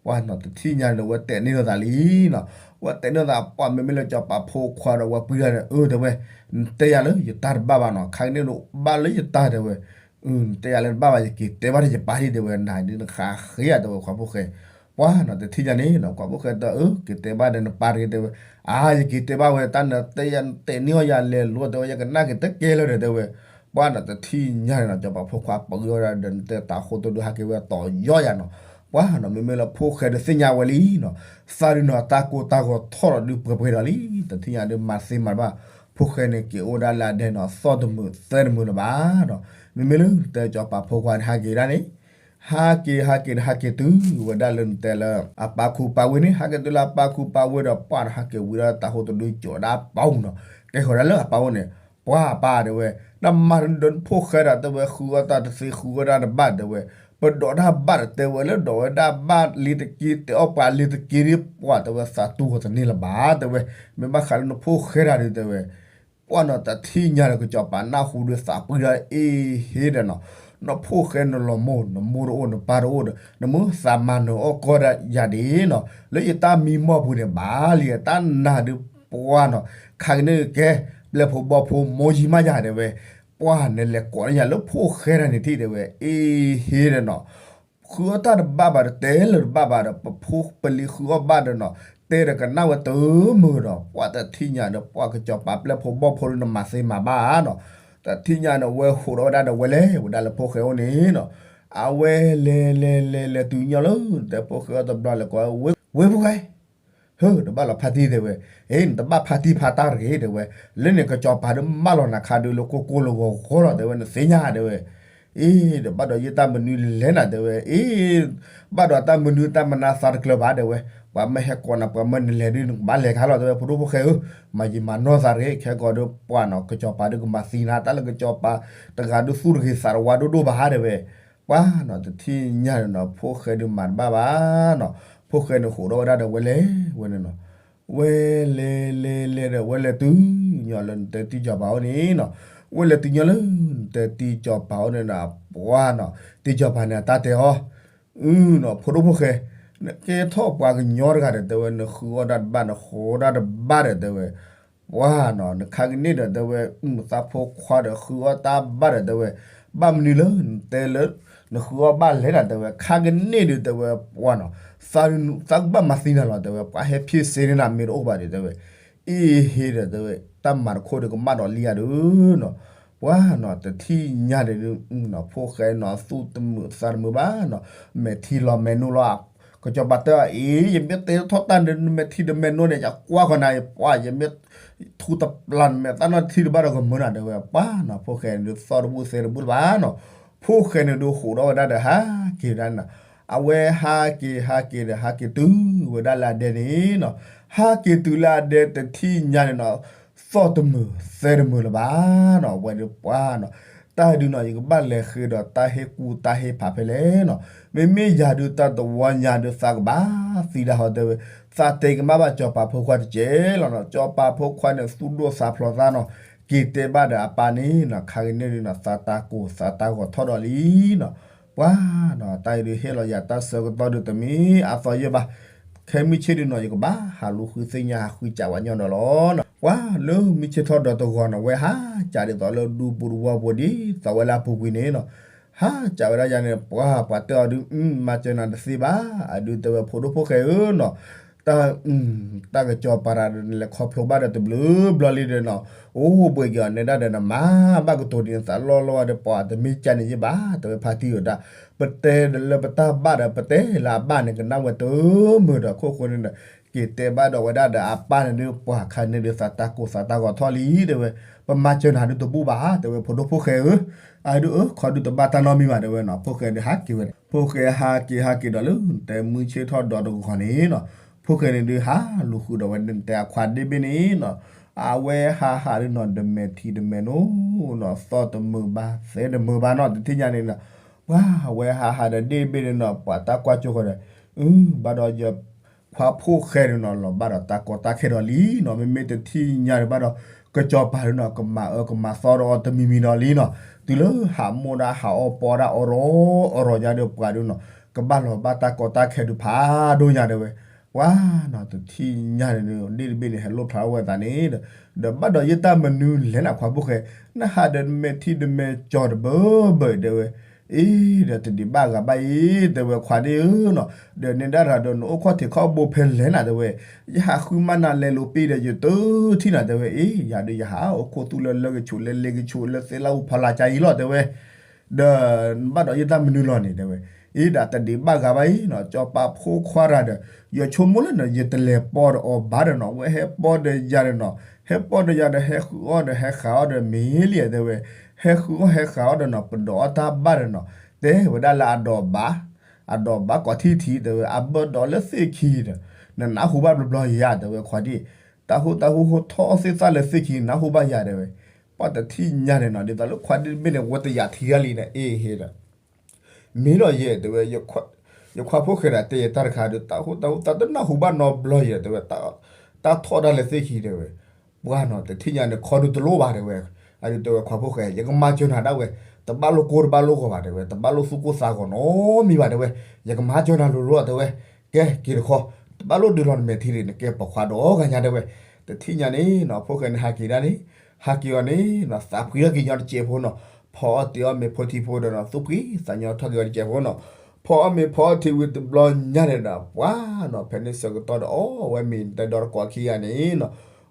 ပှၢ်နီၤ တထံၣ်ညါန့ၣ် ဝဲတဲာ်န့ၢ်လိာ်သးလံနီၤ, ဝဲတဲာ်န့ၢ်လိာ်သး ပှၢ်မ့မ့ၢ်လၢကၠီၤပၤဖိခွါဒီး ဝဲပှံၤတၢ်န့ၣ် အၢ တဲဝဲ, နတဲယၤလၢယတၢ်တဘၣ်ဘၣ်နီၤ, ခါကန့ၣ်ဒိးဘၣ်လၢယတၢ်တဲဝဲ, နတဲယၤလၢတဘၣ်ဘၣ် ယက့ၤတဲဘၣ်ဒီးယပၢ်ဒံးတဲဝဲ နၤဒုးနဃးဃ့ယၤတဲဝဲခွါဖိၣ်ဃဲ, ပှၢ်နီၤ တထံၣ်ညါန့ၣ်နီၤ ခွါဖိၣ်ဃဲတၢ်အၢ က့ၤတဲဘၣ်ဒီးနပၢ်တဂ့ၤတဲဝဲ, အါ ယက့ၤတဲဘၣ်ဝဲ တၢ်နတဲယၤ နတဲာ်န့ၢ်အီၤယၤလဲၤလိာ်တဲဝဲ ယကနၣ်က့ၤတကဲလၢာ်ဒီးတဲဝဲ, ပှၢ်နီၤ တထံၣ်ညါန့ၣ်နီၤ ကၠီၤပၤဖိခွါပှံၤဝဲဒၣ်ဒီး နတဲတၤဟိတဒုးဟးက့ၤဝဲတီၤယီယၤနီၤ, ပှၢ်နီၤ မ့မ့ၢ်လၢဖိၣ်ဃဲဒုးသ့ၣ်ညါဝဲလံနီၤ, သးဒုးနီၤ တၢ်ကိၢ်တၢ်ဂီၤထီၣ်လီၤဒုးပှဲၤပှဲၤဒီးလံ, တထံၣ်ညါဒုးမၤသ့မၤတဘၣ်, ဖိၣ်ဃဲန့ၣ်က့ၤအိၣ်ဒၣ်လၢအဒဲနီၤ သီၣ်တမုာ်သၢတမုာ်လၢၤဘၣ်နီၤ, မ့မ့ၢ်လၢတဲကၠီၤပၤဖိခွါန့ၣ်ဟးက့ၤဒၣ်န့ၣ် ဟးက့ၤဟးက့ၤဒီး ဟးက့ၤတုၤဝဲဒၣ်လၢနတဲလၢ အပၢ်ခူပၢ်ဝ့ၢ်န့ၣ် ဟးက့ၤတုၤလၢအပၢ်ခူပၢ်ဝ့ၢ်ဒီး ပှၢ်ဒီးဟးက့ၤဝံၤဒီးတၢ်ဟိတဒုကၠီၤဒၣ်ပူၤနီၤ, ကဲဃီၤဒၣ်လၢအပၢ်အိၣ်န့ၣ်, ပှၢ်ပၢ်တဲဝဲ, နမၤဒီးနဖိၣ်ဃဲဒီးတဲဝဲ ဃုအီၣ်တၢ်တသ့ ဃုအီၣ်တၢ်တဘၣ်တဲဝဲ, ပဒိးတၢ်ဘၣ်ဒီးတဲဝဲလၢဒိးဝဲဒၣ်ဘၣ်လ့ၤတက့ တဲအီၣ်ပှၤလ့ၤတက့ဒီး ပှၢ်တဲဝဲသးတူၢ်ဃီၤတန့ၢ်လၢၤဘၣ်တဲဝဲ, မ့ၢ်ဘၣ်ဃးလၢနဖိၣ်ဃဲတၢ်ဒုးတဲဝဲ ပှၢ်နီၤ တထံၣ်ညါဒီး ကစီၤပၤနၢ်ဟူဒီးသးပှံၤဒီး အ့ဟ့ဒီးနီၤ, နဖိၣ်ဃဲနလီၤမိၢ် နမိၢ်တအိၣ် နပၢ်တအိၣ်ဒီး နမုၢ်သးမၤနၢၤအီၣ်ကီၢ်ဒၣ်ယၤဒ်နီၤ, လၢယတၢ်မံမီၢ်ပူၤန့ၣ် ဘၣ်လံတၢ်နၤဒုးပှၢ်နီၤ, ခါကန့ၣ်ကဲ ပျဲၢ်ဖိဘီၣ်ဖိ မိၢ်ယံၤမးယၤတဲဝဲ, ပှၢ်နလဲၤကိးလၢညါလၢဖိၣ်ဃဲတၢ်န့ၣ်ထံၣ်တဲဝဲ အ့ဟ့ဒီးနီၤ ဃုအီၣ်တၢ်တဘၣ်ဘၣ်ဒီး တဲလၢၤတဘၣ်ဘၣ်ဒီး ပဖိပလံၤဃုအီၣ်ဘၣ်ဒီးနီၤ, တဲဒီးကနၣ်ဝဲတမုာ်ဒီး ပှၢ်တထံၣ်ညါဒီး ပှၢ်ကစီၤပၤပျဲၢ်ဖိဘီၣ်ဖိဒီး နမၤသ့မၤဘၣ်နီၤ, တထံၣ်ညါန့ၣ် ဝဲဟူးထီၣ်ဝဲဒၣ်ဒီးဝဲလဲၤဝဲဒၣ်လၢဖိၣ်ဃဲအိၣ်န့ၣ်နီၤ, အဝဲလဲၤလဲၤလဲၤလဲၤတုၤညီလၢ တဲဖိၣ်ဃဲအီၣ်တဘျီလဲၤကိးဝဲ ဝ့ၢ်ဖိၣ်ဃဲ ဟၢ တဘၣ်လီၤဖါတံၢ်တဲဝဲ, အ့ နတဘၣ်ဖါတံၢ်ဖါတၢ်တဂ့ၤတဲဝဲ, လၢန့ၣ်ကစီၤပၤဒုးမၢလီၤနၤခါဒုးလၢကိၢ်ကိၢ်လၢဂီၤဂီၤလီၤတဲဝဲ နသ့ၣ်ညါတဲဝဲ, အ့ ဒီးဘၣ်ဒီးယတၢ်မနုၤလဲၣ်နၤတဲဝဲ, အ့ ဘၣ်ဒီးတၢ်မနုၤတၢ်မနုၤသးတကျၢၤဘၣ်တဲဝဲ, ပှၤမ့ၢ်ဟဲကိးနၤ ပှၤမၢနလဲၤဒုး နကဘၣ်လဲၤခါလီၤတဲဝဲ ဖိဒိၣ်ဖိၣ်ဃဲဧၢ, မၤယံာ်မၤနီၢ်သးတဂ့ၤ ခဲကိာ်ဒုးပှၢ်နီၤ ကစီၤပၤဒုးကမၤသံနၤ တၢ်လၢကစီၤပၤတဂၤဒုးသူၣ်တဂ့ၤသးတဝါဒိၣ်ဒိၣ်ဘၣ်တဲဝဲ, ပှၢ်နီၤ တထံၣ်ညါန့ၣ်နီၤ ဖိၣ်ဃဲဒုးမၤတဘၣ်ဘၣ်နီၤ, ဖိၣ်ဃဲန့ၣ်ဟူးထီၣ်ဝဲဒၣ်ဒီးဝဲလဲၤဝဲန့ၣ်နီၤ, ဝဲလဲၤလဲၤလဲၤဒီးဝဲလဲၤတုၤ ညီလၢနတဲတံၢ်စီၤပၤအိၣ်န့ၣ်နီၤ, ဝဲလဲၤတုၤညီလၢ နတဲတံၢ်စီၤပၤအိၣ်န့ၣ်နီၤ ပှၢ်နီၤ တံၢ်စီၤပၤန့ၣ်အတၢ်တဲအီၤ အုနီၤ ဖိဒိၣ်ဖိၣ်ဃဲ, နကဲထီၣ်ပှၤကညီတဂၤဒီးတဲဝဲ နဃုအီၣ်တၢ်တဘၣ် နဃုအီၣ်တၢ်တဘၣ်ဒီးတဲဝဲ, ပှၢ်နီၤ နခါကန့ၣ်ဒီးတဲဝဲ သးဖိခွါဒီးဃုအီၣ်တၢ်ဘၣ်ဒီးတဲဝဲ, ဘၣ်မနုၤလၢနတဲလၢ နဃုအီၣ်ဘၣ်လဲၣ်နၤတဲဝဲ ခါကန့ၣ်ဒီးတဲဝဲ ပှၢ်နီၤ သးကဘၣ်မၤသံနၤလီၤတဲဝဲ ပှၤဟဲဖံးစ့န့ၢ်နၤမ့ၢ်တအိၣ်ဘၣ်ဒီးတဲဝဲ, အ့ဟ့ဒီးတဲဝဲ တၢ်မၤတခိၣ်ဒီးကဘၣ်ဒီးလံယၤဒုးနီၤ, ပှၢ်နီၤ တထံၣ်ညါန့ၣ်ဒုး ဖိၣ်ဃဲနီၤ သူၣ်တမုာ်သးတမုာ်ဘၣ်နီၤ, မဲာ်ထံလီၤမဲာ်နိလီၤ, ကစီၤပၤတဲအီၤ အ့ ယမ့ၢ်တဲထီၣ်တၢ်န့ၣ် နမဲာ်ထံတမဲာ်နိန့ၣ် ယကွၢ်ဃီနၤ ယပှၢ် ယမ့ၢ်ထူတပျၢ် နမဲာ်သၣ်နီၣ်ထံတဘၣ်ဒီးကမၢနၤတဲဝဲ ပှၢ်နီၤ ဖိၣ်ဃဲန့ၣ်ဒုး သီၣ်တဘူၣ်သဲတဘူၣ်လၢၤဘၣ်နီၤ, ဖိၣ်ဃဲန့ၣ်ဒုးဟူးထီၣ်ဝဲဒၣ်ဒီးဟးက့ၤဒၣ်နီၤ, အဝဲဟးက့ၤဟးက့ၤဒီးဟးက့ၤတုၤဝဲဒၣ်လၢအဒဲန့ၣ်နီၤ, ဟးက့ၤတုၤလၢအဒဲတထံၣ်ညါန့ၣ်နီၤ သီၣ်တမုာ်သဲတမုာ်လၢၤဘၣ်နီၤ, ဝဲဒုးပှၢ်နီၤ, တၢ်ဒုးနီၤ ယကဘၣ်လဲၤဃ့ဒီးတၢ်ဟ့ၣ်ကူတၢ်ဟ့ၣ်ဖးဖဲလဲၣ်နီၤ, မ့မ့ၢ်ယၤဒုးတၢ်တဝီညါဒုးသးကဘၣ်သံဒၣ်ဟီတဲဝဲ, သးတဲကမၣ်ဘၣ်စီၤပၤဖိခွါတကဲးလီၤနီၤ, စီၤပၤဖိခွါန့ၣ် သူၣ်ဒိၣ်သးဖျိးသးနီၤ, က့ၤတဲဘၣ်ဒီးအပၢ်န့ၣ်နီၤ, ခါကန့ၣ်ဒုးနီၤ သးတၢ်ကိၢ်သးတၢ်ဂီၤထီၣ်ဒီးလံနီၤ, ပှၢ်နီၤ တၢ်အံၤဒုးဟ့ၣ်လီၤယၤတၢ်ဆၢကတီၢ်ဒုးတမ့ၢ်အသီယဲၢ်ဘၣ်, ခဲမုၢ်ဆ့ၣ်ဒုးနီၤ ယကဘၣ်ဟးလူၤဃုသ့ၣ်ညါဟးဃုစးဝဲညီဒီးလီၤနီၤ, ပှၢ်လၢမုၢ်ဆ့ၣ်ထီၣ်ဒီးတဂီၤနီၤ ဝဲဟးစးဒ်သိးလၢဒူပူၤတဝီပူၤဒ်သိးဝဲလၢအပူၤကွံာ်န့ၣ်နီၤ, ဟးစးဝဲဒၣ်ယၤန့ၣ် ပှၢ်ပှၤတဲအီၤဒုး မၤစၢၤနၤတသ့ဘၣ်, အဒုးတဲဝဲဖိဒိၣ်ဖိၣ်ဃဲဧၢနီၤ, တၢ် တၢ်ကစီၤပၤတဂၤဒီး နလဲၤခီဖျိဘၣ်ဒီးတဘျုးဘျီလံဒီးနီၤ, အိၣ်ဘှံးက့ၤအီၤနဲဒၣ်ဒီး နမၤဘၣ်ကတိၤဒ်နသးလီၢ်လီၢ်ဒီး ပှၤတမ့ၢ်ကန့ၣ်ယဲၢ်ဘၣ် တဲဝဲဖါတံၢ်အတၢ်, ပတဲလၢပတၢ်ဘၣ်ဒီး ပတဲလၢအဘၣ်န့ၣ် ကနၣ်ဝဲတမုာ်ဒီးခိၣ်ဃိန့ၣ်ဒီး က့ၤတဲဘၣ်ဒီးဝဲဒၣ်ဒီးအပၢ်န့ၣ်ဒုး ပှၢ်ခါန့ၣ်ဒုး သးတၢ်ကိၢ်သးတၢ်ဂီၤထီၣ်လံတဲဝဲ, ပမၤစၢၤနၤဒုးတဘူၣ်ဘၣ် တဲဝဲဖိဒိၣ်ဖိၣ်ဃဲဧၢ, အဒုးအၢ ခီဒုးတဘၣ်တၢ်နီတမံၤဘၣ်တဲဝဲနီၤ, ဖိၣ်ဃဲဒုးဟးက့ၤဝဲန့ၣ်, ဖိၣ်ဃဲဟးက့ၤဟးက့ၤဒီးလၢ တဲမုၢ်ဆ့ၣ်ထီၣ်ဒီးတဂီၤန့ၣ်နီၤ, ဖိၣ်ဃဲန့ၣ်ဒုးဟးလူၤဃုာ်ဒီးဝဲဒၣ်တဲအခွါဒ့ၣ်ဘ့ၣ်န့ၣ်နီၤ, အဝဲဟးဟးဒုးနီၤ တမဲာ်ထံတမဲာ်နိနီၤ သီၣ်တမုာ်ဘၣ် သဲတမုာ်ဘၣ်နီၤ တထံၣ်ညါန့ၣ်နီၤ, ပှၢ်အဝဲဟးဟးဒီးဒ့ၣ်ဘ့ၣ်န့ၣ်နီၤ ပှၤတၢ်ကွၢ်ကၠိဃီၤဒီး, ဘၣ်ဒီးယ ခွါဖိၣ်ဃဲန့ၣ်နီၤ လီၤဘၣ်ဒီးတၢ်ကီတၢ်ခဲဒီးလံနီၤ, မ့မ့ၢ်တထံၣ်ညါန့ၣ်ဘၣ်ဒီး ကစီၤပၤန့ၣ်နီၤ ကမၤအၢကမၤသီဒီးအီၤတမံၤမံၤဒီးလံနီၤ, တုၤလၢဟးမိၢ်ဒၣ်ဟးအီၣ်ပီဒၣ်အီၣ်ရီအီၣ်ရီညါဒီးပှၤဒုးနီၤ ကဘၣ်လီၤဘၣ်တၢ်ကီတၢ်ခဲဒုးဖးဒိၣ်ညါတဲဝဲ, ပှၢ်နီၤ တထံၣ်ညါန့ၣ် ဒ့ၣ်တဘ့ၣ်န့ၣ် ဟဲလိၣ်ဖျါထီၣ်ဝဲသးန့ၣ်ဒီး, ဒီးဘၣ်ဒီးယတၢ်မနုၤလဲၣ်နခွါဖိၣ်ဃဲ, နဟးဒီးမဲာ်ထံတမဲာ်ကၠီၤတဘၢဘၢတဲဝဲ အ့ ဒီးတဒံးဘၣ်ဂၤဘၣ်အံၤ တဲဝဲခွါဒ့ၣ်ဧၢနီၤ, ဒီးနဲဒၣ်ရၤဒီးနအိၣ်ခီၣ်ထံးခီၣ်ဘိဖဲလဲၣ်နၤတဲဝဲ, ယဟးဃုမးနၤလဲၤလိာ်ပ့ၤဒီးယတထံၣ်နၤတဲဝဲ, အ့ ယၤဒုးယဟးအိၣ်ခိၣ်သူၣ်လၢလၢကဆူးလၢလ့ကဆူးလၢသ့လၢအူဖီလာ်ကါအံၤလီၤတဲဝဲ, ဒီးဘၣ်ဒီးယတၢ်မနုၤလီၤန့ၣ်တဲဝဲ, အ့ ဒီးတဒံးဘၣ်ဂၤဘၣ်အံၤနီၤ, စီၤပၤဖိခွါရၤဒီး ယဆိကမိၣ်လၢနီၤ ယတလဲၤပီဒီးအီၤဘၣ်ဒီးနီၤ, အဝဲဟဲပီဒီးယၤဒီးနီၤ, ဟဲပီဒီးယၤဒီး ဟဲဃုအီၣ်ဒီးဟဲဃုအီၣ်ဒီးမ့ၢ်လံတဲဝဲ, ဟဲဃုအီၣ်ဟဲဃုအီၣ်ဒီးနီၤ ပဒိးအီၣ်တၢ်ဘၣ်ဒီးနီၤ, တဲဝဲဒၣ်လၢအဒီးဘၣ်, အဒီးဘၣ်ကိးထံၣ်ထံၣ် တဲဝဲ အဘၢၣ်ဒီးလၢသ့ၣ်ခံဒီး နနၢ်ဟူဘၣ်ဘျီဘျီယၤ တဲဝဲခွါဒ့ၣ်, တၢ်ဟူတၢ်ဟူဟူထီၣ်သ့ၣ်သၣ်လၢသ့ၣ်ခံ နနၢ်ဟူဘၣ်ယၤ တဲဝဲ, ပှၢ်တထံၣ်ညါန့ၣ်နီၤ ဒ်သိးလၢခွါဒ့ၣ်တဘ့ၣ်န့ၣ် ဝဲတယာ်ထံဂၤလံန့ၣ် အ့ဟ့ဒီး မ့ၢ်ဒီးယဲ တဲဝဲ, ယခွါဖိၣ်ဃဲဒီးတဲယတၢ်တခါဒီး တၢ်ဟူတၢ်ဟူသးတနၢ်ဟူဘၣ်နီတဘျီယဲ တဲဝဲ, တၢ်ထီၣ်ဒၣ်လၢသ့ၣ်ခံ တဲဝဲ, ပှၢ်နီၤ တထံၣ်ညါန့ၣ် ခီဒုတလိၣ်ဘၣ် တဲဝဲ, အဒုးတဲဝဲခွါဖိၣ်ဃဲ ယကမၤစၢၤနၤဒၣ်ဝဲ, တဘၣ်လိၣ်ကိၢ်တဘၣ်လိၣ်ဂီၤဘၣ် တဲဝဲ, တဘၣ်လိၣ်သူၣ်ကိၢ်သးဂီၤနီတမံၤဘၣ် တဲဝဲ, ယကမၤစၢၤနၤလိၤလိၤ တဲဝဲ, ကဲက့ၤတခီ, တဘၣ်လိၣ်ဒုးလီၤနမဲာ်ထံန့ၣ် နကဲပိာ်ခွါဒီးဂၤညါ တဲဝဲ, တထံၣ်ညါန့ၣ်နီၤ ဖိၣ်ဃဲန့ၣ်ဟးက့ၤဒၣ်န့ၣ်, ဟးက့ၤအီၤန့ၣ်နီၤ သးဖှံထီၣ်က့ၤညီတစဲးဖိနီၤ, ဖီအီၣ်တ့ၤအီၣ်မ့ၤဖိထံဖိဒီးနီၤ သူၣ်ဖှံသးညီထီၣ်က့ၤအီၤတစဲးဖိနီၤ, ဖီအီၣ်မ့ၤဖီအီၣ်ထံဝံၤတဘျီညါန့ၣ်ဒီး ပှၢ်နီၤ ဖဲန့ၣ်ဆၢကတီၢ်ဒီး အီၣ်ဝဲမ့ၤ နတဲဒီတကိးခံဂၤန့ၣ်နီၤ,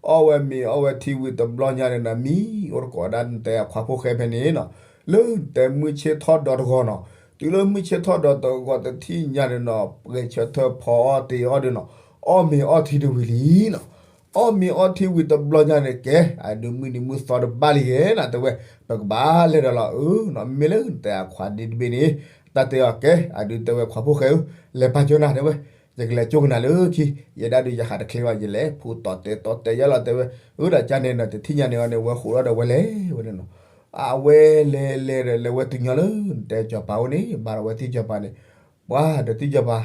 အီၣ်ဝဲမ့ၤအီၣ်ဝဲထံဝံၤတဘျီညါန့ၣ်နီၤ မံအိၣ်တကိးဒၣ် နတဲအခွါဖိၣ်ဃဲဖဲန့ၣ်နီၤ, လၢနတဲမုၢ်ဆ့ၣ်ထီၣ်ဒီးတဂီၤနီၤ, တုၤလၢမုၢ်ဆ့ၣ်ထီၣ်ဒီးတဂီၤတထံၣ်ညါန့ၣ်နီၤ ပှဲၤဆၢထၢၣ်ဖီအီၣ်တ့ၤအီၣ်ဒီးနီၤ, အီၣ်မ့ၤအီၣ်ထံတဝံၤလံနီၤ အီၣ်မ့ၤအီၣ်ထံဝံၤတဘျီညါန့ၣ် ကဲ အဒုးမုၢ်နံၤမုၢ်သီတဘၣ်လံယဲနီၤ တဲဝဲ, ပကဘၣ်လဲၤဒီးလီၤ အၢနီၤ မ့မ့ၢ်လၢနတဲအခွါဒ့ၣ်တဘ့ၣ်န့ၣ်, တၢ်တဲအီၤကဲ အဒုးတဲဝဲခွါဖိၣ်ဃဲဧၢ, လဲၤပာ်စၢၤနၤ တဲဝဲ, ယကလဲၤကၠိကနၤလၢခံ, ယဲဒၣ်ဒုးယဟးတချ့ဘၣ် ယလဲၤဖူးတီၤတဲာ်တီၤတဲာ်ယဲလီၤ တဲဝဲ, အၢဒီးကန့ၣ်နီၤ တထံၣ်ညါန့ၣ်အီၤန့ၣ် ဝဲဃိးထီၣ်ဒီးဝဲလဲၤဝဲန့ၣ်နီၤ, အဝဲလဲၤလဲၤဒီးလဲၤဝဲတုၤညီလၢ နတဲစီၤပၤအိၣ်န့ၣ် ဘၣ်ဒီးဝဲတံၢ်စီၤပၤန့ၣ် ပှၢ်ဒီးတံၢ်စီၤပၤ,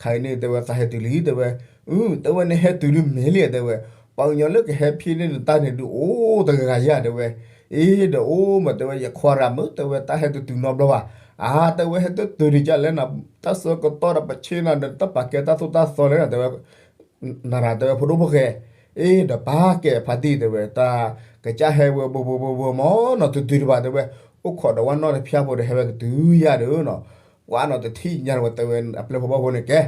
ခါအံၤန့ၣ် တဲဝဲသးဟဲတုၤလံ တဲဝဲ, အၢ တဲဝဲနဟဲတုၤလံမ့ၢ်လံ တဲဝဲ, ပှၤကညီလၢကဟဲဖဲန့ၣ်နတၢ်န့ၣ်ဒုးအိၣ်တဂၤဂၤယၤ တဲဝဲ, အ့ဒီးအိၣ်မး တဲဝဲ ယခွါရၤမုၣ် တဲဝဲတၢ်ဟဲတတုၤနီတဘျီဘၣ်, အါ တဲဝဲဟဲတတုၤဒံးကလဲၣ်နီၤ တၢ်ဆၢကတီၢ်ဒီးပဆ့ၣ်နီၤဒီး တၢ်ပာ်ကဲတၢ်သိၣ်တၢ်သီလဲၣ်နီၤ တဲဝဲ နရၤတဲဝဲဖိဒိၣ်ဖိၣ်ဃဲ, အ့ဒီးပာ်ကဲဖါတံၢ်တဲဝဲ တၢ်ကစၢ်ဟဲဝဲဘိဘိဘိဘိမ့ၢ်နီၤ တတုၤတဘၣ်တဲဝဲ, အိၣ်ခိးဒီးဝဲနီၢ်တဖၣ်ဖိဒီးဟဲဝဲကတုၤယၤဒီးနီၤ, ပှၢ်နီၤတထံၣ်ညါဝဲတဲဝဲ အပျဲၢ်ဖိဘီၣ်ဖိန့ၣ်ကဲ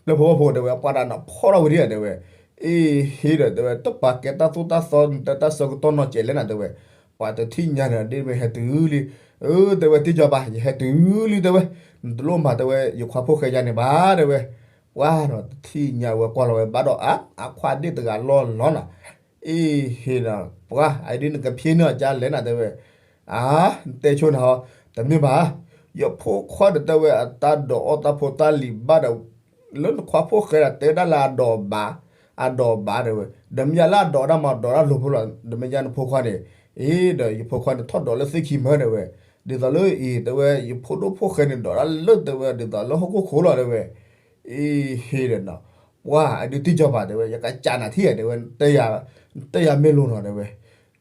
ပျဲၢ်ဖိဘီၣ်ဖိတဲဝဲ ပှၢ်ဒၣ်နီၤဖီထီၣ်ဝံၤဒံးတဲဝဲ, အ့ဟ့ဒီးတဲဝဲ တၢ်ပာ်ကဲတၢ်သိၣ်တၢ်သီ နတဲတၢ်ဆၢကတီၢ်နီၤကဲးလဲၣ်နီၤတဲဝဲ, ပှၢ်တထံၣ်ညါန့ၣ် ဒ့ၣ်မ့ၢ်ဟဲတုၤလံ, အၢ တဲဝဲတံၢ်စီၤပၤ ယဟဲတုၤလံတဲဝဲ, နတလိၣ်မၤတဲဝဲ ယခွါဖိၣ်ဃဲယၤန့ၣ်ဘၣ်တဲဝဲ, ပှၢ်နီၤတထံၣ်ညါဝဲကွၢ်လီၤဝဲဘၣ်ဒီး အါ အခွါဒ့ၣ်တဂၤလီၢ်လီၤနီၤ, အ့ဟ့နီၤ ပှၢ်အဒုးနကဖံးန့ၢ်အီၤကလဲၣ်နီၤတဲဝဲ, အါ နတဲဆိနၤဟီ တမ့ၢ်ဘၣ်, ယဖိခွါဒီးတဲဝဲအတၢ်ဒိးအီၣ်တၢ်ဖိတၢ်လံၤဘၣ်ဒီး လၢနခွါဖိၣ်ဃဲဒီးတဲဒၣ်လၢအဒိးဘၣ်, အဒိးဘၣ်တဲဝဲ, ဒီးမ့ၢ်ယၤလၢအဒိးဒၣ်မးဒိးတၢ်လိၤဖိလီၤ, ဒီးမ့ၢ်ယၤနဖိခွါန့ၣ်, အ့ဒီးယဖိခွါန့ၣ်ထီၣ်ဒိးလၢသ့ၣ်ခံမၢတဲဝဲ, ဒ်သိးလၢအံၤတဲဝဲ ယဖိဒိၣ်ဖိၣ်ဃဲန့ၣ်ဒိးတၢ်လၢတဲဝဲ ဒ်သိးလၢဟီၣ်ခိၣ်ခိၣ်လီၤတဲဝဲ, အ့ဟ့ဒီးနီၤ, ပှၢ်အဒုးတံၢ်စီၤပၤတဲဝဲ ယကစးနၤထံၣ်တဲဝဲ, တဲယၤမ့ၢ်လိၤနီၤတဲဝဲ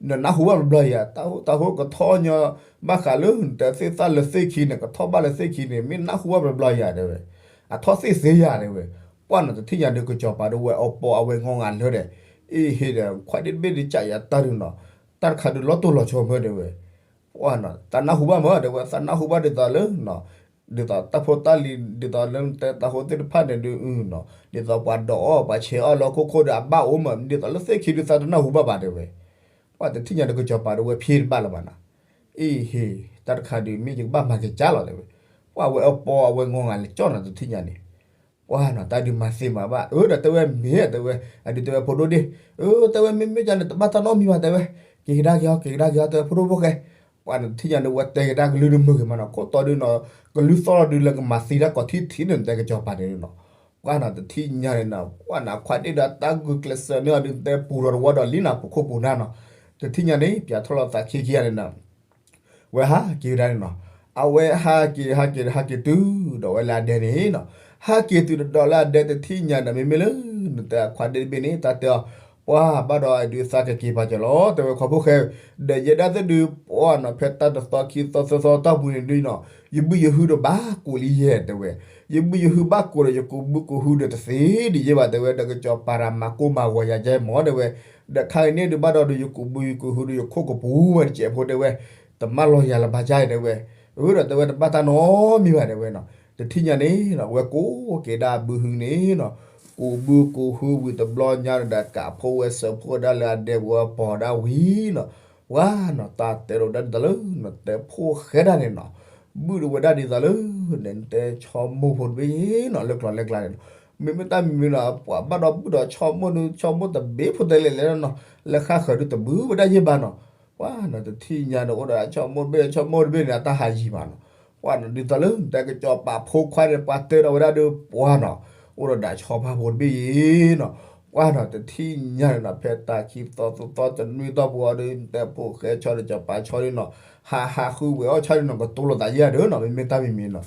နနၢ်ဟူဘၣ်ဘျီယၤ တၢ်ဟူတၢ်ဟူကထီၣ်ညီ ဘၣ်ဃးလၢနတဲသ့ၣ်သၣ်လၢသ့ၣ်ခံန့ၣ် ကထီၣ်ဘၣ်လၢသ့ၣ်ခံန့ၣ် မ့ၢ်နၢ်ဟူဘၣ်ဘျီဘျီယၤတဲဝဲ, အထီၣ်သ့ၣ်သ့ယၤတဲဝဲ, ပှၢ်နီၤတထံၣ်ညါဒီးကစီၤပၤဒီးဝဲအီပီအဝဲငီၢ်ငါလၢဒီး, အ့ဟ့ဒီး ခွါဒ့ၣ်တဘ့ၣ်ဒုးကးယၤတၢ်ဒုးနီၤ, တၢ်တခါဒုးလီၤတိၢ်လီၤဆီမၢတဲဝဲ ပှၢ်နီၤ သးနၢ်ဟူဘၣ်မၢတဲဝဲ သးနၢ်ဟူဘၣ်ဒ်သိးလၢ ဒ်သိးတၢ်ဖိတၢ်လံၤ ဒ်သိးလၢနတဲတၢ်ဟူသ့ၣ်တဖၣ်န့ၣ်ဒုး ဒ်သိးပှၤဒိးအီၣ်ပှၤဆဲးအီၣ်လၢဟီၣ်ခိၣ်ခိၣ်ဒီးအဘၣ်အိၣ်မး ဒ်သိးလၢသ့ၣ်ခံဒုးသးတနၢ်ဟူဘၣ်ဘၣ်တဲဝဲ, ပှၢ်တထံၣ်ညါဒီးကစီၤပၤဒီးဝဲဖံးတဘၣ်လၢၤဘၣ်နီၤ, အ့ဟ့ တၢ်တခါဒုးမ့ၢ်ယကဘၣ်မၤက့ၤကၢ်လီၤတဲဝဲ, ပှၢ်ဝဲအီပီအဝဲငီၢ်ငါလၢကၠီနီၤတထံၣ်ညါန့ၣ် ပှၢ်နီၤ တၢ်ဒုးမၤသ့မၤဘၣ် အၢဒီးတဲဝဲမ့ၢ်တဲဝဲ, အဒုးတဲဝဲဖိဒိၣ်ဒ့ၣ်, အၢ တဲဝဲမ့မ့ၢ်ကန့ၣ် တဘၣ်တၢ်နီတမံၤဘၣ်တဲဝဲ, က့ၤကဒါက့ၤအီၤ က့ၤကဒါက့ၤအီၤ တဲဝဲဖိဒိၣ်ဖိၣ်ဃဲ, ပှၢ်နီၤတထံၣ်ညါန့ၣ် ဝဲတဲကဒါကလုၢ်ဒုးမုာ်ဂ့ၤမးနီၤ ခိၣ်တီဒုးနီၤ, ကလုၢ်သီၣ်လီၤဒုးလၢကမၤသံတၢ်ကိးထံၣ်ထံၣ်န့ၣ် နတဲကစီၤပၤန့ၣ်နီၤ, ပှၢ်နီၤတထံၣ်ညါန့ၣ်နီၤ ပှၢ်နီၤခွါဒ့ၣ်ဒီးတၢ်ဂုာ်ကျဲးစၢးန့ၢ်အီၤဒုး နတဲပူၤထီၣ်တဝီဒီးလံနီၤ ပူၤခိၣ်ပူၤနၢ်နီၤ, တထံၣ်ညါန့ၣ် ပၠးထီၣ်လီၤသးခံခံဂၤန့ၣ်နီၤ ဝဲဟးက့ၤဝဲဒၣ်န့ၣ်နီၤ, အဝဲဟးက့ၤ ဟးက့ၤ ဟးက့ၤတုၤဒီးဝဲလၢအဒဲန့ၣ်နီၤ, ဟးက့ၤတုၤဒီးလၢအဒဲတထံၣ်ညါဒီး မ့မ့ၢ်လၢ နတဲအခွါဒ့ၣ်တဘ့ၣ်န့ၣ် တၢ်တဲအီၤ, ပှၢ်ဘၣ်ဒီးအဒုးသးကက့ၤပာ်စၢၤလီၤ တဲဝဲခွါဖိၣ်ဃဲ, ဒီးယဲဒၣ်သ့ၣ်ဒုး ပှၢ်နီၤ ဖဲတၢ်တသီခံသီသၢသီတၢ်ပူၤန့ၣ်ဒုးနီၤ, ယဘုယဟုဒီးဘၣ်ကိးလံယဲၢ်တဲဝဲ, ယဘုယဟုဘၣ်ကိးဒီး ယကူးဘုကူးဟုဒီးတသ့ဒံးယဲၢ်ဘၣ်တဲဝဲ, ဒီးကစီၤပၤရၤမၤကိၢ်မၤဂီၤယၤကဲမၢ်တဲဝဲ ဒီးခါအံၤန့ၣ်ဒုးဘၣ်ဒီး ယကူးဘုယကူးဟုဒီးယခိၣ်ကပူၤဝဲတစဲးဖိတဲဝဲ, တမၢလီၤယၤလၢၤဘၣ်ကၢ်အံၤတဲဝဲ, အၢဒီးတဲဝဲတဘၣ်တၢ်နီတမံၤဘၣ်တဲဝဲနီၤ, တထံၣ်ညါန့ၣ်နီၤ ဝဲကိးက့ၤဒၣ်အဘုဟုန့ၣ်နီၤ, ကူးဘုကူးဟုဝံၤတဘျီညါဒီး ကးဖိဝဲစၢၤဖိဝဲဒၣ်လၢအဒဲပူၤအပီၤဒၣ်ဝံၤနီၤ, ပှၢ်နီၤ တၢ်တဲလိာ်ဒၣ်ဒ်သိးလၢ နတဲဖိၣ်ဃဲဒၣ်န့ၣ်နီၤ, ဘုၣ်ဒီးဝဲဒၣ်ဒ်သိးလၢ နတဲဆီမိၢ်ဖိတဘ့ၣ်နီၤ လၢကျိၤလၢကျါန့ၣ်နီၤ, မ့မ့ၢ်တၢ်မံၤမံၤနီၤ ပှၤဘၣ်ဒီးဘုၣ်ဒီးဆီမိၢ်ဒုး ဆီမိၢ်တဘ့ၣ်ဖိတဲလဲၣ်လဲၣ်နီၤ, လၢဃၣ်ဃၢၤဒုးတဘုၣ်ဝဲဒၣ်ယဲၢ်ဘၣ်နီၤ, ပှၢ်နီၤ တထံၣ်ညါန့ၣ် အိၣ်ဒီးဆီမိၢ်တဘ့ၣ် ဆီမိၢ်တဘ့ၣ်န့ၣ် အတၢ်ဟးယံၤမးနီၤ, ပှၤနီၤ ဒ်သိးလၢတဲကစီၤပၤဖိခွါန့ၣ် ပှၤတဲဒီးဝဲဒၣ်ဒီးပှၤနီၤ, အိၣ်ဒီးဒၣ်ဆီဖါဖိတဘ့ၣ်အံၤနီၤ, ပှၤနီၤ တထံၣ်ညါန့ၣ်နီၤ ဖဲတၢ်ခံသီသီတနွံသီပူၤအီၤဒီး တဲဖိၣ်ဃဲဆီဒီးစီၤပၤဆီန့ၣ်နီၤ, ဟးဟးဃုဝဲၤအီၣ်ဆီန့ၣ်နီၤ ကတိၤလိာ်သးယဲၢ်ဒီးနီၤ မ့မ့ၢ်တၢ်မံၤမံၤနီၤ,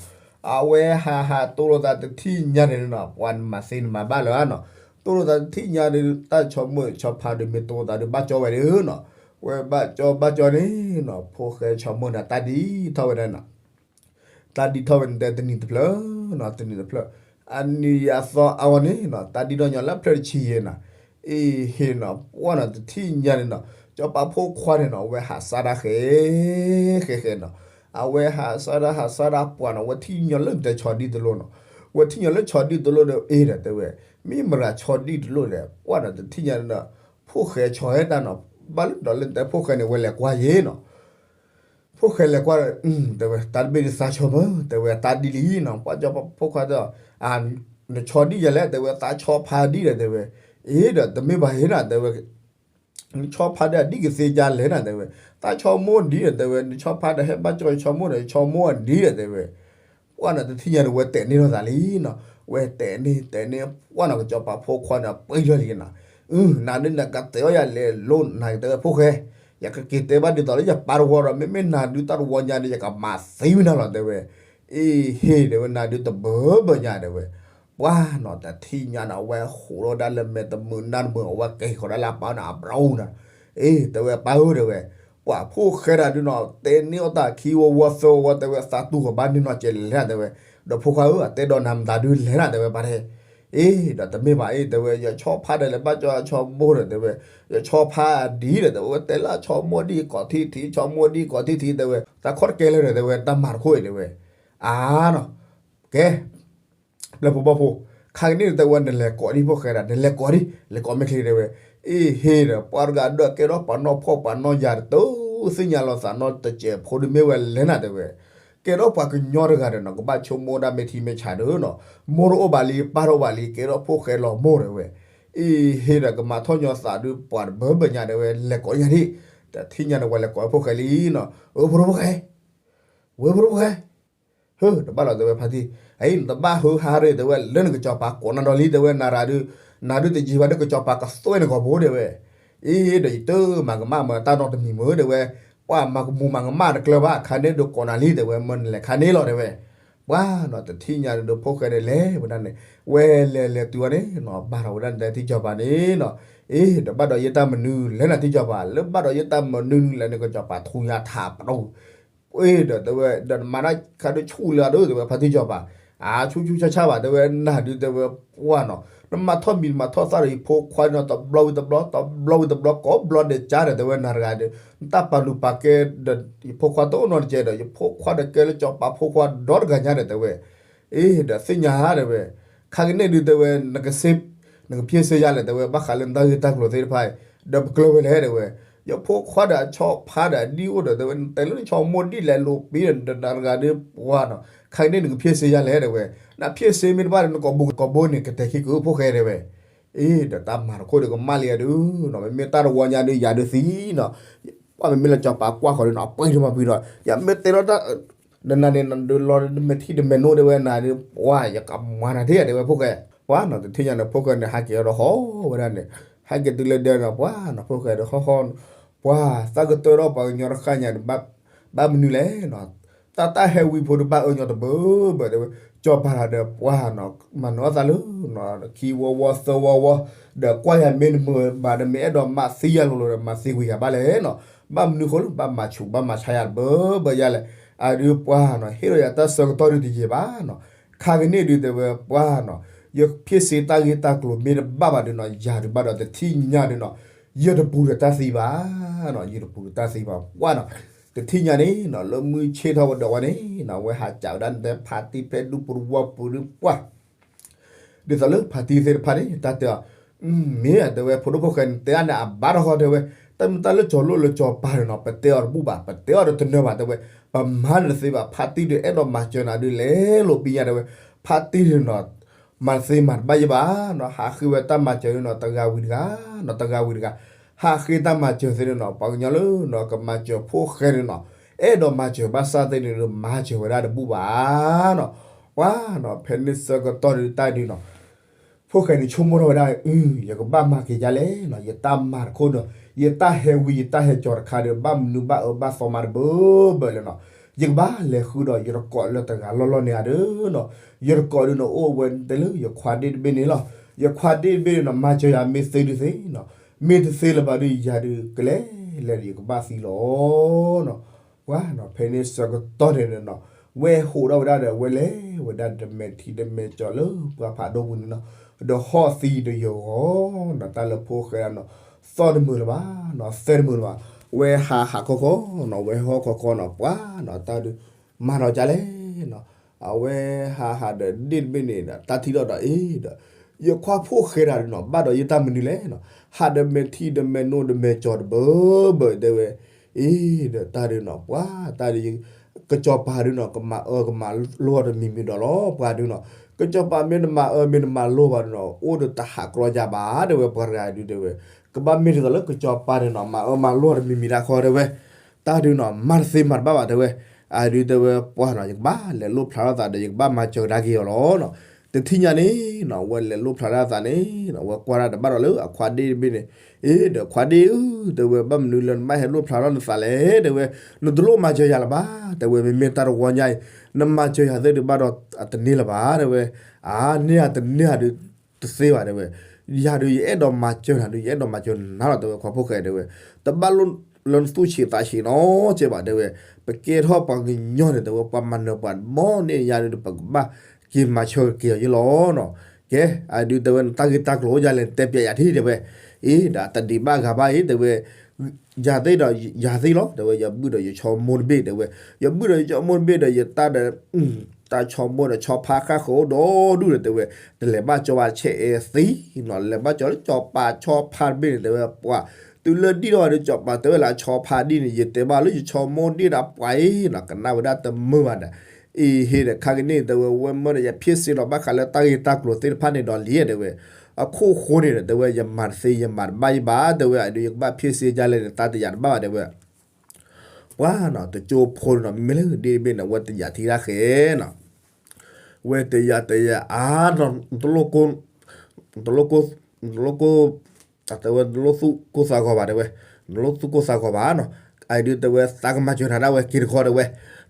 အဝဲဟးဟးတိၤလိာ်သးတထံၣ်ညါန့ၣ်နီၤ ပှၤနမၤသ့နမၤဘၣ်လၢၤနီၤ, တိၤလိာ်သးတထံၣ်ညါဒီး တၢ်ဆီမိၢ်ဆီဖါဒီး မ့ၢ်တိၤလိာ်သးဒီး ဘၣ်ကၠီဝဲဒီးနီၤ, ဝဲဘၣ်ကၠီဘၣ်ကၠီန့ၣ်နီၤ ဖိၣ်ဃဲဆီမိၢ်န့ၣ် တၢ်ဒ်ထီၣ်ဝဲဒၣ်နီၤ တၢ်ဒ်ထီၣ်ဝဲန့ၣ် တဲတနံၤတဖျၢၣ်နီၤ တနံၤတဖျၢၣ်, အနံၤယၤသီအါဂီၢ်န့ၣ်နီၤ တၢ်ဒ်ထီၣ်ညီလၢဖျၢၣ်တဆံယဲၢ်နီၤ, အ့ဟ့ၣ်နီၤ ပှၤနီၤ တထံၣ်ညါန့ၣ်နီၤ စီၤပၤဖိခွါန့ၣ်နီၤ အဝဲဟးစါဒၣ်ဃဲ ဃဲဃဲနီၤ, အဝဲဟးစါဒၣ်ဟးစါဒၣ်ပှၤနီၤ ဝဲထံၣ်ညီလၢတဲဆီဒံၣ်တလိၣ်နီၤ, ဝဲထံၣ်ညီလၢဆီဒံၣ်တလိၣ်ဒီး အ့ဒီး တဲဝဲ, မ့ၢ်မတၤဆီဒံၣ်တလိၣ်ဒီး ပှၤနီၤ တထံၣ်ညါန့ၣ်နီၤ ဖိၣ်ဃဲဆီဟဲတၢ်နီၤ, ဘၣ်လၢဒီးလၢတဲဖိၣ်ဃဲန့ၣ် ဝဲလဲၤကွၢ်ယဲၢ်နီၤ ဖိၣ်ဃဲလဲၤကွၢ်ဒီး တဲဝဲ တၢ်တဘ့ၣ်ဒ်သးဆီမ့ၢ် တဲဝဲ တၢ်ဒ်လံနီၤ, ပှၤစီၤပၤဖိခွါဒီး နဆီဒံၣ်ယၤလဲၣ် တဲဝဲ သးဆီဖါဒံၣ်ဒီး တဲဝဲ, အ့ဒီး တမ့ၢ်ဘၣ်ဟ့ၣ်နီၤ တဲဝဲ, နဆီဖါဒီးဒ်ကသ့ယၤလဲၣ်နီၤ တဲဝဲ, သးဆီမိၢ်ဒံၣ်ဒီး တဲဝဲ နဆီဖါဒီးဟဲဘၣ်ကၠီနဆီမိၢ်ဒီး နဆီမိၢ်ဒံၣ်ဒီး တဲဝဲ ပှၤနီၤ တထံၣ်ညါဒီး ဝဲတဲာ်န့ၢ်လိာ်သးလံနီၤ, ဝဲတဲာ်န့ၢ်တဲာ်န့ၢ် ပှၤနီၤ ကစီၤပၤဖိခွါန့ၣ် ပှဲၤထီၣ်လံနီၤ, အု နၤဒုးနကတဲအီၣ်ယၤလဲၤလိၤနၤ တဲဝဲ ဖိၣ်ဃဲ, ယကက့ၤတဲဘၣ်ဒ်သိးလၢယပၢ်တဝီဒီး မ့မ့ၢ်နၤဒုးတၢ်တဝီညါဒီး ယကမၤသံဝဲနၤလီၤ တဲဝဲ, အ့ဟ့ၣ် တဲဝဲ နၤဒုးတဘၢဘၢညါ တဲဝဲ, ပှၤနီၤ တထံၣ်ညါန့ၣ် အဝဲဟးထီၣ်ဒၣ်လၢမဲာ်တမုာ်နါတမုာ် အဝဲက့ၤဃီၤဒၣ်လၢအပၢ်န့ၣ် အဘြီၣ်နီၤ, အ့ တဲဝဲ ပၢ်ဧၢ တဲဝဲ, ပှၤဖိၣ်ဃဲတၢ်ဒုးနီၤ တဲန့ၢ်အီၣ်တၢ်ခံဝီဝီသၢဝီဝီ တဲဝဲ သးတူၢ်ဃီၤဘၣ်န့ၢ်နီၢ်ကဲလဲၣ် တဲဝဲ, ဒီးဖိခွါဧၢ အတဲဒီးနၤမတၤဒုးလဲၣ်နၤ တဲဝဲ ပၢ်တဲ အ့ ဒီးတမ့ၢ်ဘၣ်အ့ တဲဝဲ ယဆီဖါဒီးလဲၤဘၣ်ကၠီအဆီမိၢ်ဒီး တဲဝဲ, ယဆီဖါဒံၣ်ဒီး တဲဝဲ တဲလၢအဆီမိၢ်ဒံၣ်ကိးထံထံး ဆီမိၢ်ဒံၣ်ကိးထံထံး တဲဝဲ, သးခီတကဲလၢာ်ဒီး တဲဝဲ တၢ်မၤတခိၣ်အံၤ တဲဝဲ, အါနီၤ, ကဲ ပျဲၢ်ဖိဘီၣ်ဖိ, ခါကန့ၣ်ဒီး တဲဝဲ နလဲၤကိးဒံးဖိၣ်ဃဲဒီး နလဲၤကိးဒံး လဲၤကိးမ့ၢ်ချ့ တဲဝဲ, အ့ဟ့ၣ်ဒီး ပှၤတဂၤဒီးကဲထီၣ်ပှၤနီၢ်ဖှီၣ်ပှၤနီၢ်ယာ်တတုၤ သ့ၣ်ညါလီၤသးနီတစဲးဖိဒုးမ့ၢ်ဝဲလဲၣ်နၤ တဲဝဲ ကဲထီၣ်ပှၤကညီတဂၤဒီးနီၤ ကဘၣ်ဆိကမိၣ်ဒၣ်မ့ၢ်ထံမ့ၢ်ဆးဒီးနီၤ, မိၢ်တအိၣ်ဘၣ်လံ ပၢ်တအိၣ်ဘၣ်လံ ကဲထီၣ်ဖိၣ်ဃဲလီၤမိၢ် တဲဝဲ, အ့ဟ့ၣ်ဒီး ကမၤထီၣ်ညီသးဒုး ပှၤတဘၢဘၢညါ တဲဝဲ လဲၤကိးညါဒံး, တထံၣ်ညါန့ၣ် ဝဲလဲၤကိးဖိၣ်ဃဲလံနီၤ, အၢ ဖိဒိၣ်ဖိၣ်ဃဲ, ဝဲဖိဒိၣ်ဖိၣ်ဃဲ ဟၢ တဘၣ်လီၤ တဲဝဲ ဖါတံၢ်, အံၤ နတဘၣ်ဟၢဟါရ့ၣ် တဲဝဲ လၢနကစီၤပၤကိးနၤဒီးလံ တဲဝဲ နၤရၤဒုး, နၤဒုးတယံာ်ဘၣ်ဒီး ကစီၤပၤကသွဲနကီၢ်ဘိ တဲဝဲ, အ့ဒီး ယတမၤကမၣ်မၤတၢ်နီတမံၤမ့ၢ် တဲဝဲ, ပှၤမၤကမူၤမၤကမၣ်တကျၢၤဘၣ် ခါန့ၣ်ဒုးကိးနၤလံ တဲဝဲ မၢနလဲၤခါန့ၣ်လီၤ တဲဝဲ, ပှၤနီၤ တထံၣ်ညါန့ၣ်ဒီး ဖိၣ်ဃဲဒီးလဲၤဝဲဒၣ်န့ၣ်, ဝဲလဲၤလဲၤတုၤအီၤန့ၣ်နီၤ ဘၣ်ထီၣ်ဝဲဒၣ်န့ၣ် တဲထံကစီၤပၤန့ၣ်နီၤ, အ့ ဒီးဘၣ်ဒီးယတၢ်မနုၤလဲၣ်နၤ ထံကစီၤပၤ လၢဘၣ်ဒီးယတၢ်မနုၤလဲၣ်န့ၣ် ကစီၤပၤထူညါထးပတီၢ် အ့ဒီးတဲဝဲ ဒီးနမၤတၢ်ခါဒုးဆူၣ်လၢအဒိ တဲဝဲ ဖါတံၢ်ကစီၤပၤ, အါ ဆူၣ်ဆူၣ်ဆါဆါဘၣ် တဲဝဲ နၤဒုး တဲဝဲ ပှၤနီၤ, နမၤထီၣ်မံၤနမၤထီၣ်သၣ်ဒီး ယဖိခွါနီၤ တဘျီဝံၤတဘျီ တဘျီဝံၤတဘျီ ကိးဘျီဒဲးကါဒီး တဲဝဲ နၤတဂၤဒီး နတၢ်ပာ်လုၢ်ပာ်ကဲဒီး ယဖိခွါတအိၣ်နီတကဲဒီး ယဖိခွါဒီးကဲလၢစီၤပၤဖိခွါဒီတဂၤညါဒီး တဲဝဲ အ့ဒီးသ့ၣ်ညါဧါ တဲဝဲ, ခါကန့ၣ်ဒုး တဲဝဲ နကစ့ နကဖ့စ့ယၤလဲၣ် တဲဝဲ ဘၣ်ဃးလၢနတၢ်ဂ့ၢ်တၢ်ကျိၤသ့ၣ်တဖၣ်အံၤ, ဒီးပကျၢၤဝဲလဲၣ် တဲဝဲ, ယဖိခွါဒီးအဆီဖါဒီးဒ်အိၣ်ဒီး တဲဝဲ နတဲလၢနဆီမိၢ်ဒံၣ်လဲၤလိာ်ပံၤဒီး နတဂၤဒီးပှၤနီၤ, ခါကန့ၣ်နကဖ့စ့ယၤလဲၣ် တဲဝဲ, နဖ့စ့မ့ၢ်တဘၣ်ဒီး နကိာ်ဘိ ကိာ်ဘိန့ၣ် ကတဲာ်ခံကဖိၣ်ဃဲ တဲဝဲ, အ့ဒီးတၢ်မၤတခိၣ်ဒီးကမၣ်လံအဒုးနီၤ, မ့မ့ၢ်တၢ်တဝီညါဒုး ယၤဒုးသံနီၤ, ပှၤမ့မ့ၢ်လၢစီၤပၤကွၢ်ဃီၤဒုးနီၤ ပှၤတမၤပှံၤဒီး ယမ့ၢ်တဲလီၤတၢ် နနၤန့ၣ် နဒုးလီၤမဲာ်ထံတမဲာ်နိ တဲဝဲ နၤဒုး ပှၤ ယကမၤနၤထဲ တဲဝဲ ဖိၣ်ဃဲ, ပှၤနီၤ တထံၣ်ညါန့ၣ် ဖိၣ်ဃဲန့ၣ် ဟးက့ၤအီၤဒီးဟီၣ်ဝဲဒၣ်န့ၣ်, ဟဲက့ၤတုၤလၢဒဲနီၤ ပှၤနီၤ ဖိၣ်ဃဲဒီးဟီၣ်ဟီၣ်, ပှၤ သးကတၢၢ်ထီၣ်ပှၤကညီတဃၣ်ညါန့ၣ် ဘၣ်မနုၤလဲၣ်နီၤ, တၢ်တၢ်ဟဲဝံဖိဒီးဘၣ်အၢညီတဘၢဘၢ တဲဝဲ, စီၤပၤဒီးပှၤနီၤ မၤနၢၤအီၣ်သးလၢ ခံဝီဝီသၢဝီဝီ, ဒီးကွၢ်ယၤမ့ၢ်တမုာ်ဘၣ်ဒီး မ့ၢ်အဲၣ်ဒိးမၤသံယၤလိၤလိၤဒီး မၤသံကွံာ်ယၤဘၣ်လဲၣ်နီၤ, ဘၣ်မနုၤဃိလၢ ဘၣ်မၤဆူၣ် ဘၣ်မၤဆါယၤတဘၢဘၢယၤလဲၣ်, အဒုးပှၤနီၤ ဟ့ၣ်ဒီးယၤတၢ်ဆၢကတီၢ်ဒုးတယံာ်ဘၣ်နီၤ, ခါကန့ၣ်ဒုး တဲဝဲ ပှၤနီၤ, ယဖ့စ့တၢ်ဂ့ၢ်တၢ်ကျိၤမ့ၢ်တဘၣ်ဘၣ်ဒုးနီၤ ယၤဒုးဘၣ်ဒီးတထံၣ်ညါဒုးနီၤ, ယတပူၤဒီးတၢ်သံဘၣ်နီၤ, ယတပူၤဒီးတၢ်သံဘၣ် ပှၤနီၤ, တထံၣ်ညါန့ၣ်နီၤ လၢမုၢ်ဆ့ၣ်ထီၣ်ဝဲဒီးဝဲန့ၣ်နီၤ ဝဲဟးစံးဝဲဒၣ်န့ၣ် ဖါတံၢ်ဖဲဒူပူၤတဝီပူၤဒုးပှၤ ဒ်သိးလၢဖါတံၢ်သ့ၣ်တဖၣ်န့ၣ် တၢ်တဲအီၤ, မ့ၢ်တဲဝဲ ဖိဒိၣ်ဖိၣ်ဃဲန့ၣ် တဲအါန့ၣ် အဘၣ်တဟီၣ်တဲဝဲ, တၢ်မ့ၢ်တၢ်လၢစီၤလိၣ်လၢစီၤပၤန့ၣ်နီၤ ပတဲအီၤတဘူၣ်ဘၣ် ပတဲအီၤဒီးတနၢၤဘၣ်တဲဝဲ, ပမၤန့ၣ်တသ့ဘၣ် ဖါတံၢ်ဒီးအဲၣ်ဒိးမၤစၢၤနၤဒုးလဲၤလိာ်ပံၤညါတဲဝဲ, ဖါတံၢ်န့ၣ်နီၤ မၤသ့မၤတဘၣ်ယဘၣ်နီၤ ဟးဃ့ဝဲတၢ်မၤစၢၤန့ၣ်နီၤ တဂၤဝံၤတဂၤနီၤ တဂၤဝံၤတဂၤ, ဟးဃ့တၢ်မၤစၢၤသ့န့ၣ်နီၤ ပှၤကညီလၢနီၤ ကမၤစၢၤဖိၣ်ဃဲန့ၣ်နီၤ အဲၣ်ဒိးမၤစၢၤဘၣ်ဆၣ်သ့ၣ်န့ၣ်ဒီး မၤစၢၤဝဲဒၣ်တဘူၣ်ဘၣ်နီၤ. ပှၤနီၤ ဖဲန့ၣ်ဆၢကတီၢ်ဒုးတၢ်ဒုးနီၤ ဖိၣ်ဃဲန့ၣ်ဆိကမိၣ်ထီၣ်ဝဲဒၣ် အု ယကဘၣ်မၤက့ၤဒ်လဲၣ်နီၤ, ယတၢ်မၤတခိၣ်ဒီး ယတၢ်ဟဲဝံယတၢ်ဟဲကၠီၤတခါဒီး ဘၣ်မနုၤဘၣ်အၢဘၣ်သီမးတဘၢဘၢလဲၣ်နီၤ, ယကဘၣ်လဲၤဃုဒီးယတကိးလၢတဂၤလီၢ်လီၢ်န့ၣ်ဧါဒုးနီၤ, ယတကိးဒုးနီၤ အိၣ်ဝဲတလၢယခွါဒ့ၣ်တဘ့ၣ်န့ၣ်လီၤ, ယခွါဒ့ၣ်တဘ့ၣ်န့ၣ်နီၤ မၤစၢၤယၤမ့ၢ်သ့ဒုးသ့နီၤ, မ့ၢ်တသ့လၢၤဘၣ်ဒုး ယၤဒုးကလဲၤလဲၤဒီးယကဘၣ်သံလီၤနီၤ. ပှၤနီၤ ဖဲန့ၣ်ဆၢကတီၢ်န့ၣ်နီၤ ဝဲဟးထီၣ်ဝဲဒၣ်ဒီး ဝဲလဲၤဝဲဒၣ်တမဲာ်ထံတမဲာ်ကၠီၤလၢပှၢ်ဖးဒိၣ်ပူၤန့ၣ်နီၤ, ဒီးဟီၣ်သံဒီးယဂီၤနီၤ တၢ်လၢဖိၣ်ဃဲဒၣ်နီၤ သီၣ်တမုာ်လၢၤဘၣ်နီၤ သဲတမုာ်လၢၤဘၣ်, ဝဲဟးဟးခီခီနီၤ ဝဲဟီၣ်ခီခီနီၤ ပှၤနီၤ တၢ်ဒုး မၤဒီးကလဲၣ်နီၤ, အဝဲဟးဟးဒီးဒ့ၣ်တဘ့ၣ်န့ၣ်ဒီး တၢ်ထံၣ်ထီၣ်ဒီးအ့ဒီး ယခွါဖိၣ်ဃဲတၢ်ဒုးနီၤ ဘၣ်ဒီးယတၢ်မနုၤလဲၣ်နီၤ, ဟးဒီးမဲာ်ထံဒီးမဲာ်နိဒီးမဲာ်ကၠီၤတဘၢဘၢတဲဝဲ, အ့ဒီးတၢ်ဒုးနီၤ ပှၤတၢ်ဒုး ကစီၤပၤဒုးနီၤ ကမၤအၢကမၤလိတမံၤမံၤဒီးလီၤ ပှၤဒုးနီၤ, ကစီၤပၤမ့ၢ်တမၤအၢမ့ၢ်တမၤလိဘၣ်ဒုးနီၤ အိၣ်ဒီးတဟးကြီယၤဘၣ်တဲဝဲ ပှၤတဂၤဒုးတဲဝဲ, ကဘၣ်မ့ၢ်ဒ်သိးလၢကစီၤပၤန့ၣ်နီၤ မၤအၢမၤလိတမံၤမံၤတၢ်ခီတဲဝဲ, တၢ်ဒုးနီၤ မၤတသ့မၤတဘၣ်ဘၣ်တဲဝဲ, အဒုးတဲဝဲ ပှၤနီၤ ယကဘၣ်လဲၤလိၣ်ဖျါထီၣ်သးဒီး ယကဘၣ်မၤစၢၤကဒါက့ၤအီၤလီၤနီၤ, တထံၣ်ညါန့ၣ်နီၤ ဝဲလဲၤလိၣ်ဖျါထီၣ်သးန့ၣ်နီၤ ဝဲကွၢ်တၢ်တဘၣ်ဒီးလၢအခွါဒ့ၣ်တဘ့ၣ်န့ၣ်, အ့ဒီးခွါဒ့ၣ်ဧၢ တဲဝဲ ဘၣ်မနုၤလၢနဘၣ်ဟဲလိၣ်ဖျါထီၣ်နသးလဲၣ်တဲဝဲ, နတလိၣ်မၤစၢၤယၤလၢၤဘၣ် တဲဝဲ မ့မ့ၢ်တၢ်တဝီညါအံၤ နမၤစၢၤယၤသ့ၣ်ဒုးဘၣ်ဒီးအတန့ၢ်လၢၤဘၣ်တဲဝဲ, အန့ၢ်အတန့ၢ်အဒုး တသ့ဘၣ်တဲဝဲ, ယၤဒုးယအဲၣ်ဒိးမၤစၢၤနၤဒုး ယအဲၣ်ဒိးမၤစၢၤနၤလီၤတဲဝဲ ခွါဖိၣ်ဃဲတဲဝဲ, တဘၣ်လိၣ်လၢနသူၣ်ဆံးသးဆံးနီၤ ကဲဘၣ်တဲဝဲ, ပကဲထီၣ်ပှၤကညီန့ၣ်တဲဝဲ ပှၤမၤနၢၤပှၤဘီန့ၣ်ယၤဒုး ပကဘၣ်က့ၤမၤဆၢက့ၤအီၤယဲလီၤနီၤ, ကဲ အဒုးတဲဝဲ နတၢ်ဂ့ၢ်တၢ်ကျိၤအိၣ်ဒ်လဲၣ် နတဲပျဲယၤထံၣ်တဲဝဲ, အ့ဒီးတဒံးဘၣ်ဂၤဘၣ်အံၤတဲဝဲ ယၤသ့ၣ်ဒီးယၤသ့ၣ်လီၤ တဲဝဲ ယဘုၣ်ဒီးယဆီမိၢ်တဘ့ၣ်တဲဝဲ, ယဘုၣ်ဒီးယဆီမိၢ်တဘ့ၣ်ဒီး ယတၢ်ဒီး တၢ်ဆီမိၢ်ဒီးဆီဖါဃၣ်ဃၢၤအိၣ်ဒီဒူၣ်ဒီးတဲဝဲ, တလဲၤဘၣ်ကၠီၤဘၣ်ဆဲးအဲသံနီၤ လဲၤဘၣ်ကၠီၤလၢကၠီၤပၤဆီဖါတဘ့ၣ်န့ၣ်တဲဝဲ ပှၤ တုၤလၢဒံၣ်ထီၣ်ဘၣ်ဒီးကၠီၤပၤတဲဝဲလၢအဆီဖါဒ်န့ၣ် ယတဲဘၣ်လၢယဆီမိၢ်ဒ့ၣ်ဒီးပှၤအံၤနီၤ ကနၣ်ဝဲဒၣ်တမုာ်ဘၣ်ဒီး, အ့ဟ့ဒီးခါကန့ၣ်တဲဝဲ ဝဲမၢဒီးယဖ့စ့လီၤဘၣ်ဃးလၢတၢ်ဂ့ၢ်တၢ်ကျိၤသ့ၣ်တဖၣ်န့ၣ်ဒီးလံတဲဝဲ, အခိၣ်ဃိန့ၣ်ဒီးတဲဝဲ ယမၤတသ့ယမၤတဘၣ်ယဘၣ်တဲဝဲ အဒုးယကဘၣ်ဖ့စ့ဒ်လဲၣ်န့ၣ် သးတယာ်တဘၣ်ဘၣ်တဲဝဲ ပှၤနီၤ တကၠိဖိန့ၣ်နီၤ မ့မ့ၢ်လၢဒ့ၣ်တဘ့ၣ်န့ၣ် ဝဲတယာ်ထံတၢ်ဃဲနီၤ, ဝဲတယာ်တယာ်အါနီၤ တလိၣ်ကိၢ် တလိၣ်ကိၢ် တလိၣ်ကိၢ် တဲဝဲ နလိၣ်သူၣ်ကိၢ်သးဂီၤဘၣ်တဲဝဲ, နလိၣ်သူၣ်ကိၢ်သးဂီၤဘၣ်နီၤ, အဒုးတဲဝဲ သးကမၤစၢၤနၤဒၣ်ဝဲက့ၤတခီတဲဝဲ,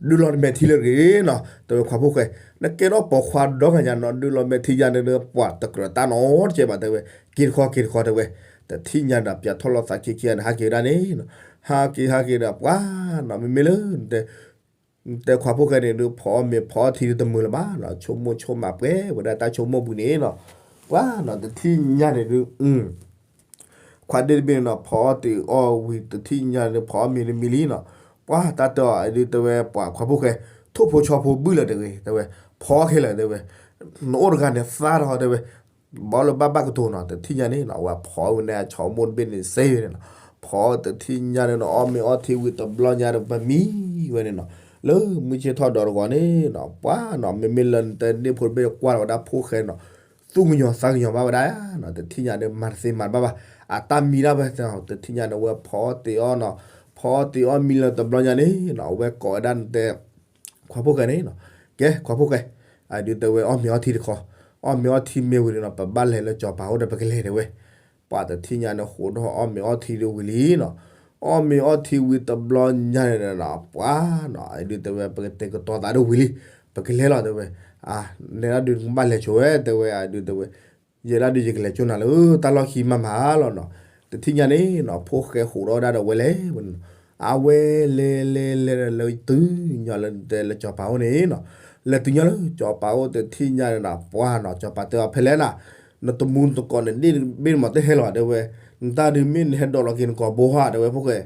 ဒုးလီၤနမဲာ်ထံလၢတဂ့ၤနီၤ တဲဝဲခွါဖိၣ်ဃဲ, နကဲထီၣ်ပိာ်ခွါဒီဂၤညါနီၤ ဒုးလီၤမဲာ်ထံယါန့ၣ်ဒီး ပှၤတကြၢးတၢ်နီတစဲးဘၣ်တဲဝဲ, က့ၤတခီက့ၤတခီတဲဝဲ, တထံၣ်ညါဒီးပၠးထီၣ်လီၤသးခံခံဂၤန့ၣ် ဟးက့ၤဝဲဒၣ်န့ၣ်နီၤ, ဟးက့ၤဟးက့ၤဒီးပှၤနီၤ မ့မ့ၢ်လၢ တဲခွါဖိၣ်ဃဲန့ၣ်ဒုး ဖီအီၣ်မ့ၤဖီအီထံဒုးတမုာ်လၢၤဘၣ်နီၤ ဆိကမိၣ်ဆိကမးပှဲၤဝဲဒၣ်တၢ်ဆိကမိၣ်ပူၤန့ၣ်နီၤ, ပှၤနီၤ တထံၣ်ညါန့ၣ်ဒုး ခွါဒ့ၣ်တဘ့ၣ်န့ၣ်နီၤ ဖီအီၣ်တ့ၢ်အီၣ်ဝံၤတထံၣ်ညါန့ၣ် ဖီအီၣ်မ့ၤတမံၤလံနီၤ, ပှၤတၢ်တဲအီၤဒုးတဲဝဲ ပှၤခွါဖိၣ်ဃဲ ထိၣ်ဖိဆီဖိဘုၣ်လၢၤတဂ့ၤ တဲဝဲ, ဖီခဲလၢာ်တဲဝဲ, နအိၣ်တဂၤန့ၣ်သါထီၣ်တဲဝဲ ဘၣ်လၢဘၣ်ဘၣ်ကတိၤနီၤ တထံၣ်ညါန့ၣ်နီၤ အဝဲဖီအီၣ်ဝဲန့ၣ် အဆီမိၢ်တဘ့ၣ်န့ၣ်စ့ၢ်န့ၣ်နီၤ, ဖီအီၣ်တထံၣ်ညါန့ၣ်နီၤ အီၣ်မ့ၤအီထံဝံၤတဘျီညါဒီးပမံဝဲန့ၣ်နီၤ, လၢမုၢ်ဆ့ၣ်ထီၣ်ဒီးတဂီၤန့ၣ်နီၤ ပှၤနီၤ မ့မ့ၢ်လၢနတဲဒ့ၣ်ဖိတဘ့ၣ်ကွၢ်လီၤဝဲဒၣ်ဖိၣ်ဃဲနီၤ, သူၣ်ကညီၤသးကညီၤဘၣ်ဝဲဒၣ်နီၤ တထံၣ်ညါဒီးမၤတသ့မၤတဘၣ်ဘၣ်, အတၢ်မံဒၣ်ဝဲနီၤ တထံၣ်ညါန့ၣ် အဝဲဖီအီၣ်တ့ၢ်အီၣ်နီၤ, ဖီအီၣ်တ့ၢ်အီၣ်မံလၢၤတဘျီညါန့ၣ်နီၤ အဝဲကိးဝဲဒၣ်နတဲ ခွါဖိၣ်ဃဲန့ၣ်နီၤ, ကဲ ခွါဖိၣ်ဃဲ, အဒုးတဲဝဲ အီၣ်မ့ၤအီထံတခီ, အီၣ်မ့ၤအီထံမ့ၢ်ဝံၤန့ၣ်နီၤ ပဘၣ်လဲၤလၢကၠီၤပၤအိၣ်ဒီးပကလဲၤတဲဝဲ, ပှၤတထံၣ်ညါန့ၣ် ဟးထီၣ်အီၣ်မ့ၤအီထံဒုးဝံၤလံနီၤ, အီၣ်မ့ၤအီထံဝံၤတဘျီညါန့ၣ်နီၤ ပှၤနီၤ အဒုးတဲဝဲ ပကတဲာ်ကတီၤသးဒုးဝံၤလံ, ပကလဲၤလီၤတဲဝဲ, နဲဒၣ်ဒုးနကဘၣ်လဲၤဆိဝဲတဲဝဲ အဒုးတဲဝဲ ယဲဒၣ်ဒုးယကလဲၤကၠိနၤလၢတၢ်လီၢ်ခံမးမးလီၤနီၤ, တထံၣ်ညါန့ၣ်နီၤ ဖိၣ်ဃဲဟးထီၣ်ဝဲဒၣ်ဒီးဝဲလဲၤဝဲန့ၣ်နီၤ, အဝဲလဲၤလဲၤလဲၤဒီးလၢတုၤညီလၢတဲလၢကၠီၤပၤအိၣ်န့ၣ်နီၤ, လဲၤတုၤညီလၢကၠီၤပၤအိၣ်တထံၣ်ညါန့ၣ်နီၤ ပှၤနီၤ ကၠီၤပၤတဲအီၤဖဲလဲၣ်နီၤ, နတမူနတကိးန့ၣ် ဒ့ၣ်တဘ့ၣ်န့ၣ်မးတဟဲလၢၤဘၣ်တဲဝဲ, နတၢ်ဒုးမ့ၢ်နဟဲဒိးလီၤက့ၤနကိာ်ဘိဟါတဲဝဲဖိၣ်ဃဲ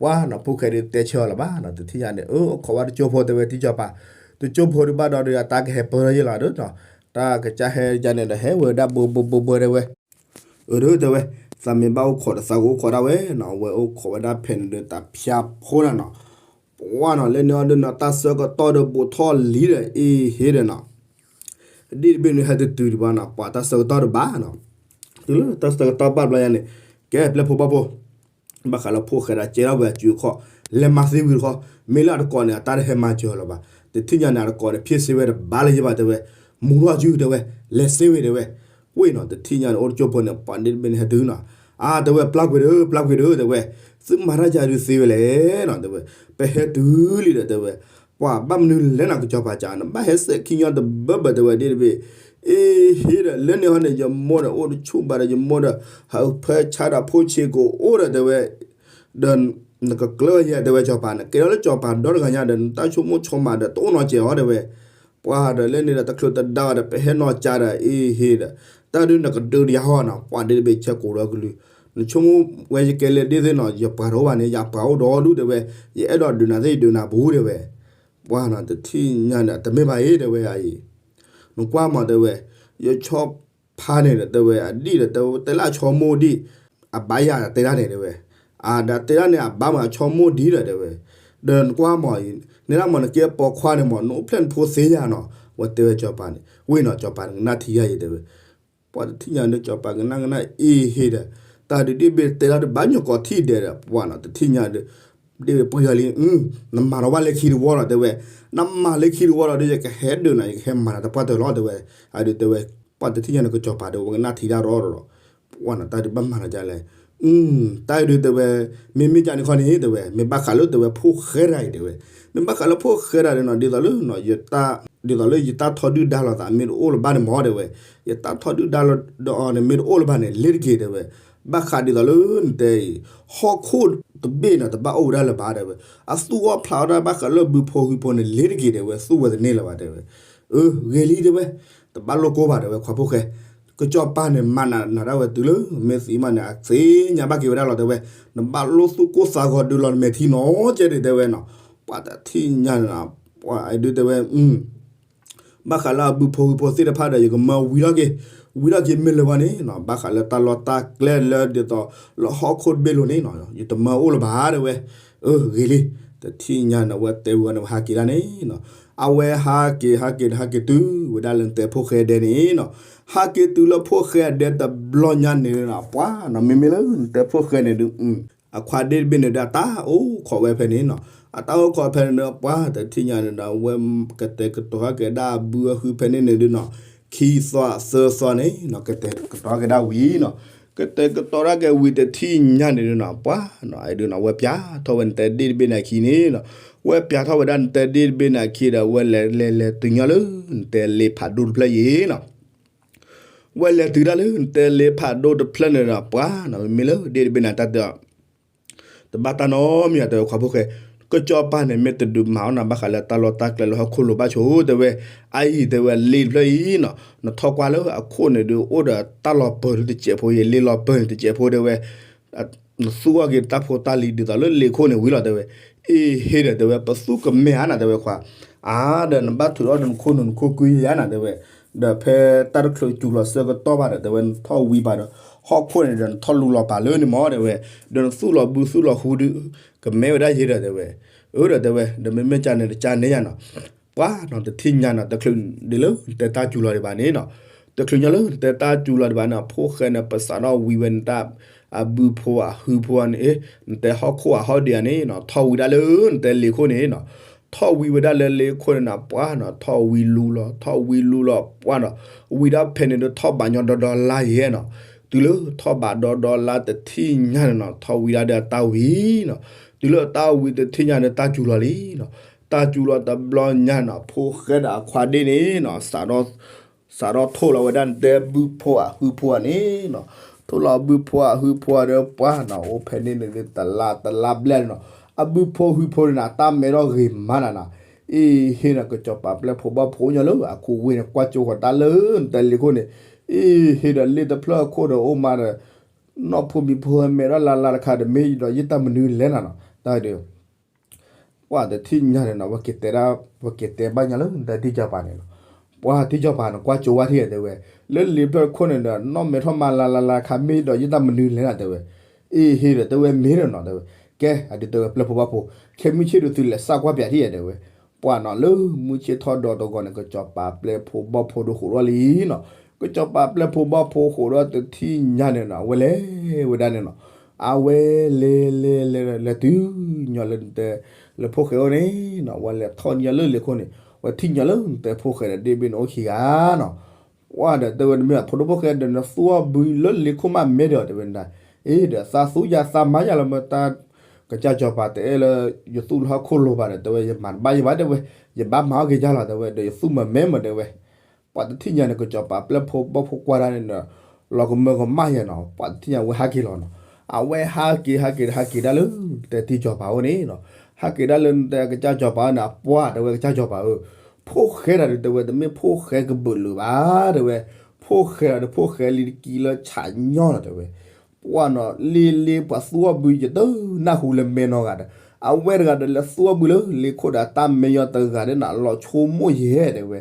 ပှၤနီၤ ဖိၣ်ဃဲဒုးတဲဆၢအီၤလၢၤဘၣ်နီၤ တထံၣ်ညါန့ၣ် အၢ အိၣ်ခိးဝဲတကၠိဖိတဲဝဲ တံၢ်ကၠီၤပၤ, တကၠိဖိဒုးဘၣ်ဒီးဒုးအတၢ်ကဟဲပၢၢ်ထီၣ်ယဲလီၤဒုးနီၤ, တၢ်ကစၢ်ဟဲယါန့ၣ်ဒီးဟဲဝဲဒၣ်ဘိဘိဘိဘိတဲဝဲ, အၢ တဲဝဲ, သးမ့ၢ်ဘၣ်အိၣ်ခိးဒီးသးကအိၣ်ခိးဒၣ်ဝဲနီၤ, အဝဲအိၣ်ခိးဝဲဒၣ်ဖဲန့ၣ်ဒီးတၢ်ဖၠါဖိဒၣ်နီၤ, ပှၤနီၤ လၢန့ၣ်အီၤဒုးနီၤ တၢ်ဆၢကတီၢ်ဒီးဘူးထီၣ်လံဒီးအ့ဟ့ဒီးနီၤ ဒ့ၣ်တဘ့ၣ်န့ၣ်ဟဲတတုၤဒံးဘၣ်နီၤ, ပှၤတၢ်ဆၢကတီၢ်တဘၣ်နီၤ, တုၤလၢတၢ်ဆၢကတီၢ်ဘၣ်ဘျီယါန့ၣ်, ကဲ ပျဲၢ်ဖိဘၣ်ဖိ, ဘၣ်ဃးလၢဖိၣ်ဃဲဒီးကဲထီၣ်ဝဲအစုအခီၣ်, လဲၤမၤသ့ဝံၤတခီ, မ့ၢ်လၢအတကိးန့ၣ် အတၢ်တဟဲမၤစၢၤလၢၤဘၣ်. တထံၣ်ညါန့ၣ် အတကိးန့ၣ် ဖ့စ့ဝဲတဘၣ်လၢၤယဘၣ်တဲဝဲ, မူထီၣ်စုတဲဝဲ, လဲၤစ့ဝဲတဲဝဲ, ဝ့ၢ်နီၤ တထံၣ်ညါန့ၣ် အိၣ်တကၠိဖိန့ၣ် ပှၤဒ့တဘ့ၣ်န့ၣ်ဟဲတုၤနီၤ, အါတဲဝဲ ပျၢ်ကွံာ်ဒီး ပျၢ်ကွံာ်ဒီးတဲဝဲ, သုမၤတၢ်ယၤဒုးသ့ဝဲလဲၣ်နီၤတဲဝဲ, ပဟဲတုၤလံဒီးတဲဝဲ, ပှၤဘၣ်မနုၤလဲၣ်နီၤ ကစီၤပၤကး နဘၣ်ဟဲစဲးခံညီတဘၢဘၢတဲဝဲဒ့တဘ့ၣ် အ့ဟ့ဒီး လၢန့ၣ်ဟီန့ၣ် ယမိၢ်ဒီးအိၣ်တဆူၣ်ဘၣ်ဒီး ယမိၢ်ဒီး ဟးဖၢဆါဒီးဖိဆံးကအိၣ်ဒီးတဲဝဲ, ဒီးနကကျၢၤယဲတဲဝဲ စီၤပၤ နကဲထီၣ်လၢစီၤပၤဒီတဂၤညါဒီး နတၢ်ဆိကမိၣ်ဆိကမးဒီး တအိၣ်နီတစဲးအီၤတဲဝဲ, ပှၤဒီးလၢန့ၣ်ဒီး တချုးတဒါအီၤဒီး ပဟဲနီၢ်ကၠါဒီး အ့ဟ့ဒီး တၢ်ဒုးနကဒုးယၤဟီနီၤ ပှၤဒ့တဘ့ၣ်ဆဲးကိးဒီးကလုၢ်, နဆိကမိၣ်ဝဲယကဲလဲၤဒ်သ့ၣ်နီၤ ယပှၤတအိၣ်ဘၣ်န့ၣ် ယပှၤအိၣ်ဒီးဒူၣ်တဲဝဲ, ယအဲၣ်ဒိးဒုးနၤသ့ၣ်ယဒုးနၤပူၤတဲဝဲ, ပှၤနီၤ တထံၣ်ညါန့ၣ် တမ့ၢ်ဘၣ်အံၤတဲဝဲအံၤ, နကွၢ်မးတဲဝဲ, ယဆီဖါန့ၣ်ဒီးတဲဝဲ အဒံၣ်ဒီးတဲဝဲ တဲလၢအဆီမိၢ်ဒံၣ်, အဘါယၤတဲဒၣ်န့ၣ်တဲဝဲ, အဒီးတဲဒၣ်န့ၣ် အဘါမးအဆီမိၢ်ဒံၣ်ဒီးတဲဝဲ, ဒီးနကွၢ်မးအံၤ, နဲဒၣ်မးနကဲပိာ်ခွါန့ၣ်မး နအိၣ်ဖျဲၣ်နဖိသ့ယၤနီၤ, ဝဲတဲဝဲစီၤပၤန့ၣ် ဝ့ၢ်နီၤ စီၤပၤန့ၣ်ကနၣ်ထံယၤယံၤတဲဝဲ ပှၤတထံၣ်ညါဒီး စီၤပၤကနၣ်ကနၣ်အ့ဟ့ဒီး, တၢ်ဒုးဒ့ၣ်ဘ့ၣ်တဲလီၤတဘၣ်ညီၣ်ကိးထံၣ်ဒဲးဒီး ပှၤနီၤ တထံၣ်ညါဒီး, ဒ့ၣ်ဘ့ၣ်ပှံၤဂၤလံ, နမၤလီၤဝဲလၢခံတဝီလီၤတဲဝဲ, နမၤလၢခံတဝီလီၤဒီး ယကဟဲဒုးနၤ ယကဟဲမၤနၤတပှၢ်တၢၢ်လီၤတဲဝဲ, အဒုးတဲဝဲ, ပှၤတထံၣ်ညါန့ၣ် ကစီၤပၤဒီး ဝဲကနၣ်ထံတၢ်ရီဒီး, ပှၤနီၤ တၢ်ဒုးဘၣ်မၤနၤဒ်လဲၣ်, တၢ်ဒုးတဲဝဲ, မ့မ့ၢ်ကန့ၣ်ခီန့ၣ်တဲဝဲ မ့ၢ်ဘၣ်ဃးလၢတဲဝဲဖိၣ်ဃဲတဂၤအံၤတဲဝဲ, မ့ၢ်ဘၣ်ဃးလၢဖိၣ်ဃဲတဂၤဒီးနီၤ ဒ်သိးလၢ ဒ်သိးလၢယတၢ်ထီဒုၣ်ဒါလိာ်သးမ့ၢ်တအိၣ်လၢၤဘၣ်န့ၣ်မးတဲဝဲ, ယတၢ်ထီဒုၣ်ဒါလိာ်ဒီးအီၤန့ၣ် မ့ၢ်တအိၣ်လၢၤဘၣ်န့ၣ် လ့ၤတက့ၤတဲဝဲ, ဘၣ်ဃးဒ်သိးလၢနတဲအံၤ, ဟီၣ်ခိၣ်တဘ့ၣ်န့ၣ် တဘၣ်အိၣ်ဝဲဒၣ်လၢၤဘၣ်တဲဝဲ, အသူၣ်အီၣ်ဖျးအီၣ်တၢ်ဘၣ်ဃးလၢဘုဖိဟုဖိန့ၣ် လ့ၤတက့ၤတဲဝဲ သူၣ်ဝဲတန့ၢ်လၢၤဘၣ်တဲဝဲ, အၢ ဂ့ၤလံတဲဝဲ, တဘၣ်လိၣ်ကိၢ်ဘၣ်တဲဝဲ ခွါဖိၣ်ဃဲ, ကစီၤပၤန့ၣ် မၤနးနးဒၣ်ဝဲတုၤလၢ မ့ၢ်သံမးန့ၣ် အသ့ၣ်ညါဘၣ်က့ၤဝဲဒၣ်လီၤတဲဝဲ, နဘၣ်လိၣ်သူၣ်ကိၢ်သးဂီၤဒုးလီၤနမဲာ်ထံနီၤကဲဒုးတဲဝဲနီၤ, ပှၤတထံၣ်ညါန့ၣ်, ပှၤဒုးတဲဝဲ ဘၣ်ဃးလၢအဘုဖိဟုဖိသ့ၣ်တဖၣ်ဒီး ယကမၤဝံၤထီၣ်က့ၤ, ဝံၤထီၣ်က့ၤမ့ၢ်လၢၤဘၣ်န့ၣ်နီၤ ဘၣ်ဃးလၢတၢ်လီၢ်တၢ်ကျဲလၢဒ်သိးလၢဟီၣ်ခိၣ်တဘ့ၣ်လိၤန့ၣ်နီၤ ယတမၤအိၣ်လၢၤဘၣ်တဲဝဲ, အၢ ဂ့ၤလံ, တထံၣ်ညါန့ၣ် အဝဲတဲဝဲန့ၣ် ဝဲဟးက့ၤဒၣ်န့ၣ်နီၤ, အဝဲဟးက့ၤ ဟးက့ၤ ဟးက့ၤတုၤဝဲဒၣ်လၢနတဲဖိၣ်ဃဲဒဲန့ၣ်နီၤ, ဟးက့ၤတုၤလၢဖိၣ်ဃဲအဒဲတဘျီညါန့ၣ်နီၤ ပှၤနီၤ မ့မ့ၢ်လၢနတဲဖိၣ်ဃဲန့ၣ်ဒုး အခွါဒ့ၣ်တဘ့ၣ်န့ၣ်ဒီး အတၢ်အိၣ်ခိးဝဲဖဲန့ၣ်နီၤ, အတၢ်အိၣ်ခိးဖဲန့ၣ်ဒီး ပှၤတထံၣ်ညါန့ၣ်ဒီး အဝဲကတဲာ်ကတီၤဟဲက့ၤဒၣ်အဘုအဟုဖဲန့ၣ်န့ၣ်ဒုးနီၤ, ခံသီသၢသီန့ၣ်နီၤ ကတဲာ်ကတီၤဟဲက့ၤဒၣ်ဝံၤနီၤ, ကတဲာ်ကတီၤဒၣ်က့ၤဝံၤတထံၣ်ညါန့ၣ်ဒုးနီၤ ပှၤနီၤ အဒုးနီၤ ဝဲပၠးထီၣ်ဝဲနတဲဒ့ၣ်တဘ့ၣ်န့ၣ်အခံန့ၣ်နီၤ, ဝဲပၠးထီၣ်ဝဲဒၣ်နတဲဒ့ၣ်တဘ့ၣ်န့ၣ်အခံဒီး ဝဲလဲၤလဲၤလဲၤတုၤညီလၢ နတဲလ့ဖးဒိၣ်တဖျၢၣ်အံၤနီၤ ဝဲလဲၤတုၤဒၣ်လၢနတဲလ့ဖးဒိၣ်တဖျၢၣ်န့ၣ်ဒီး ပှၤနီၤ မ့မ့ၢ်လၢဒ့ၣ်တဘ့ၣ်န့ၣ် တၢ်တဲအီၤ, တဘၣ်တၢ်နီတမံၤတဲဝဲခွါဖိၣ်ဃဲ, ကစီၤပၤန့ၣ် မ့ၢ်တဒုးမၤအီၣ်နၤဘၣ်ဃးလၢတၢ်လီၢ်တၢ်ကျဲလၢဟီၣ်ခိၣ်လိၤဘၣ်ဆိတဲဝဲ, အအံၤတဲဝဲလ့တဖျၢၣ်အံၤနီၤ, နထီၣ်ကွၢ်လၢအခိၣ်န့ၣ်ဒုး အိၣ်ဒီးတၢ်လီၤပၢၤတစဲးဖိအံၤ လ့လီၤပၢၤန့ၣ်တစဲးဖိတဲဝဲ နသူၣ်အီၣ်က့ၤတၢ်ဖိတၢ်လံၤဒ်သိးလၢလ့ခိၣ်န့ၣ်ဝံၤလီၤတဲဝဲ, အ့ဟ့ဒီးတဲဝဲ ပသူၣ်ကမဲဧါနၤတဲဝဲခွါ, အါဒီးနဘၣ်ထုးထီၣ်ဒီးနခိၣ်နူာ်နခိၣ်ကုယါနၤတဲဝဲ, ဒီးဖဲတၢ်တချုးစူၤလီၤဆၢကတီၢ်ဘၣ်ဒီးတဲဝဲ နထီၣ်ဝံၤဘၣ်ဒီး ဟီၣ်ခိၣ်န့ၣ်ဒီးနထီၣ်လူလီၤပာ်လၢန့ၣ်မးတဲဝဲ, ဒီးနသူၣ်လီၤဘုသူၣ်လီၤဟူဒုး ကမဲဝဲဒၣ်ယ့ဒီးတဲဝဲ, အၢဒီးတဲဝဲ ဒီးမ့မ့ၢ်ကန့ၣ်တကန့ၣ်ယါနီၤ ပှၤနီၤ တထံၣ်ညါနီၤ တချုးဒ်လၢနတဲတၢ်စူၤလီၤဒံးဘၣ်န့ၣ်နီၤ, တချုးညီလၢနတဲတၢ်စူၤလီၤဒံးဘၣ်န့ၣ် အဖိၣ်ဃဲန့ၣ် ပစးထီၣ်ဝံၤဝဲနတၢ် အဘုဖိအဟုဖိန့ၣ်, နတဲဟီၣ်ခိၣ်အဟီၣ်ဒံးဧါန့ၣ်နီၤ ထီၣ်ဝံၤဒၣ်လၢနတဲလ့ခိၣ်န့ၣ်နီၤ, ထီၣ်ဝံၤဝဲဒၣ်လၢလ့ခိၣ်န့ၣ်နီၤ ပှၤနီၤ ထီၣ်ဝံၤလူလီၤ ထီၣ်ဝံၤလူလီၤ ပှၤနီၤ, ဝံၤဒၣ်ဖဲန့ၣ်ဒီးထီၣ်ဘးညီဒီဒီလါယဲနီၤ, တုၤလၢထီၣ်ဘးဒီဒီလါတထံၣ်ညါန့ၣ်နီၤ ထီၣ်ဝံၤဒၣ်ဒီးအတၢ်ဝံၤနီၤ, တုၤလၢအတၢ်ဝံၤတထံၣ်ညါန့ၣ် တၢ်စူၤလီၤလံနီၤ, တၢ်စူၤလီၤတဘျီညါနီၤ ဖိၣ်ဃဲဒီးအခွါဒ့ၣ်န့ၣ်နီၤ စးထီၣ် စးထီၣ်ထိၣ်လီၤဝဲဒၣ်နတဲဘုဖိအဟုဖိန့ၣ်နီၤ, ထိၣ်လီၤဘုဖိအဟုဖိဒီးပှၤနီၤ အိၣ်ဖဲန့ၣ်န့ၣ် တလါတလါဘျဲၣ်န့ၣ်နီၤ, အဘုဖိဟုဖိန့ၣ်နီၤ တၢ်မဲထီၣ်ဂ့ၤမးနၤနီၤ, အ့ဟ့ဒီးကစီၤပၤပျဲၢ်ဖိဘီၣ်ဖိညီလၢအခိၣ်ဝ့ၢ်န့ၣ် ကွၢ်ကၠိဃီၤတၢ်လၢနတဲလ့ခိၣ်န့ၣ်, အ့ဟ့ဒီးလ့တဖျၢၣ်အခိၣ်ဒီးအိၣ်မးဒီး နီၢ်ဖိမံၤဖိဟဲမဲထီၣ်လါလါတခါဒီး မ့ၢ်ဒီးယတၢ်မနုၤလဲၣ်နၤနီၤ, တၢ်ဒီး ပှၤတထံၣ်ညါန့ၣ်နီၤ ဝဲက့ၤတဲဒၣ် ဝဲက့ၤတဲဘၣ်ညါလၢနတဲထံၣ်စီၤပၤန့ၣ်နီၤ, ပှၤထံၣ်စီၤပၤန့ၣ် ကွၢ်ကၠိဝါထံၣ်တဲဝဲ, လၢလ့ဖျၢၣ်ခိၣ်န့ၣ်ဒီး နီၢ်မဲထီၣ်မးလါလါလါတခါ မ့ၢ်ဒီးယတၢ်မနုၤလဲၣ်နၤတဲဝဲ, အ့ဟ့ဒီးတဲဝဲမ့ၢ်ဒီးနီၤတဲဝဲ, ကဲ အဒုးတဲဝဲပျဲၢ်ဖိဘီၣ်ဖိ, ခဲမုၢ်ဆ့ၣ်ဒီးသုလဲၤစၢ်ကွၢ်ပၠးထံၣ်တဲဝဲ, ပှၤနီၤလၢမုၢ်ဆ့ၣ်ထီၣ်ဒီတဂီၤန့ၣ် ကစီၤပၤပျဲၢ်ဖိဘီၣ်ဖိဒီးဃိးဒီၣ်လံနီၤ, ကစီၤပၤပျဲၢ်ဖိဘီၣ်ဖိဃိးဒီၣ်တထံၣ်ညါန့ၣ်နီၤ ဝဲလဲၤဝဲဒၣ်န့ၣ်နီၤ, အဝဲလဲၤလဲၤလဲၤလဲၤတုၤညီလၢနတဲ လၢဖိၣ်ဃဲအိၣ်န့ၣ်နီၤ, ဝဲလဲၤထီၣ်ညီလၢလ့ၣ်ခိၣ်န့ၣ် ဝဲထံၣ်ညီလၢနတဲဖိၣ်ဃဲဒီးဒ့ၣ်ဘ့ၣ်န့ၣ်အိၣ်ခံဂၤနီၤ. ပှၢ်ဒီးတဲဝဲ နမ့ၢ်အဖိဒိၣ်ဖိၣ်ဃဲဒီးနသူအီၤဘုလၢလ့ၣ်ခိၣ်မးမဲဒီးတဲဝဲဒၣ်, အ့ဒီးသးသူယၤသးမၤယၤလီၤ မ့ၢ်တၢ်ကစၢ်စီၤပၤတအဲၣ်လၢ ယသူၣ်လၢဟီၣ်ခိၣ်လိၤဘၣ်ဒီး တဲဝဲ ယမၤတဘၣ်ယဘၣ်တဲဝဲ, ယဘၣ်မၤအီၣ်က့ၤယၤလီၤတဲဝဲ ဒီးယသူၣ်မၤမဲမးတဲဝဲ. ပှၢ်တထံၣ်ညါန့ၣ် ကစီၤပၤပျဲၢ်ဖိဘီၣ်ဖိကွၢ်ဒၣ်န့ၣ်ဒီး လီၤကမၢကမၣ်ယဲနီၤ, ပှၢ်တထံၣ်ညါဝဲဟးက့ၤလီၤနီၤ. အဝဲဟးက့ၤဟးက့ၤဒီးဟးက့ၤဒၣ်လၢ တဲထံၣ်စီၤပၤအိၣ်န့ၣ်နီၤ, ဟးက့ၤဒၣ်လၢနတဲကစၢ်စီၤပၤအိၣ်န့ၣ် အပှၢ်တဲဝဲကစၢ်စီၤပၤဧၢ, ဖိၣ်ဃဲတၢ်ဒုးတဲဝဲ တမ့ၢ်ဖိၣ်ဃဲကဘုးလုာ်ဘၣ် တဲဝဲ, ဖိၣ်ဃဲတၢ်ဒုး ဖိၣ်ဃဲလံတကံလၢဆးညီလီၤတဲဝဲ. ပှၢ်နီၤ လ့လ့ပှၤသူအီၤဘု ယတနၢ်ဟူလၢမဲနီတဂၤဒီး အဝဲတဂၤဒီးလဲၤသူအီၤဘုလၢလ့ၣ်ခိၣ်ဒီးတၢ်မဲာ်ယီၤတဂၤဒီးနီၤ လီၤဆိကမိၣ်ယဲတဲဝဲ.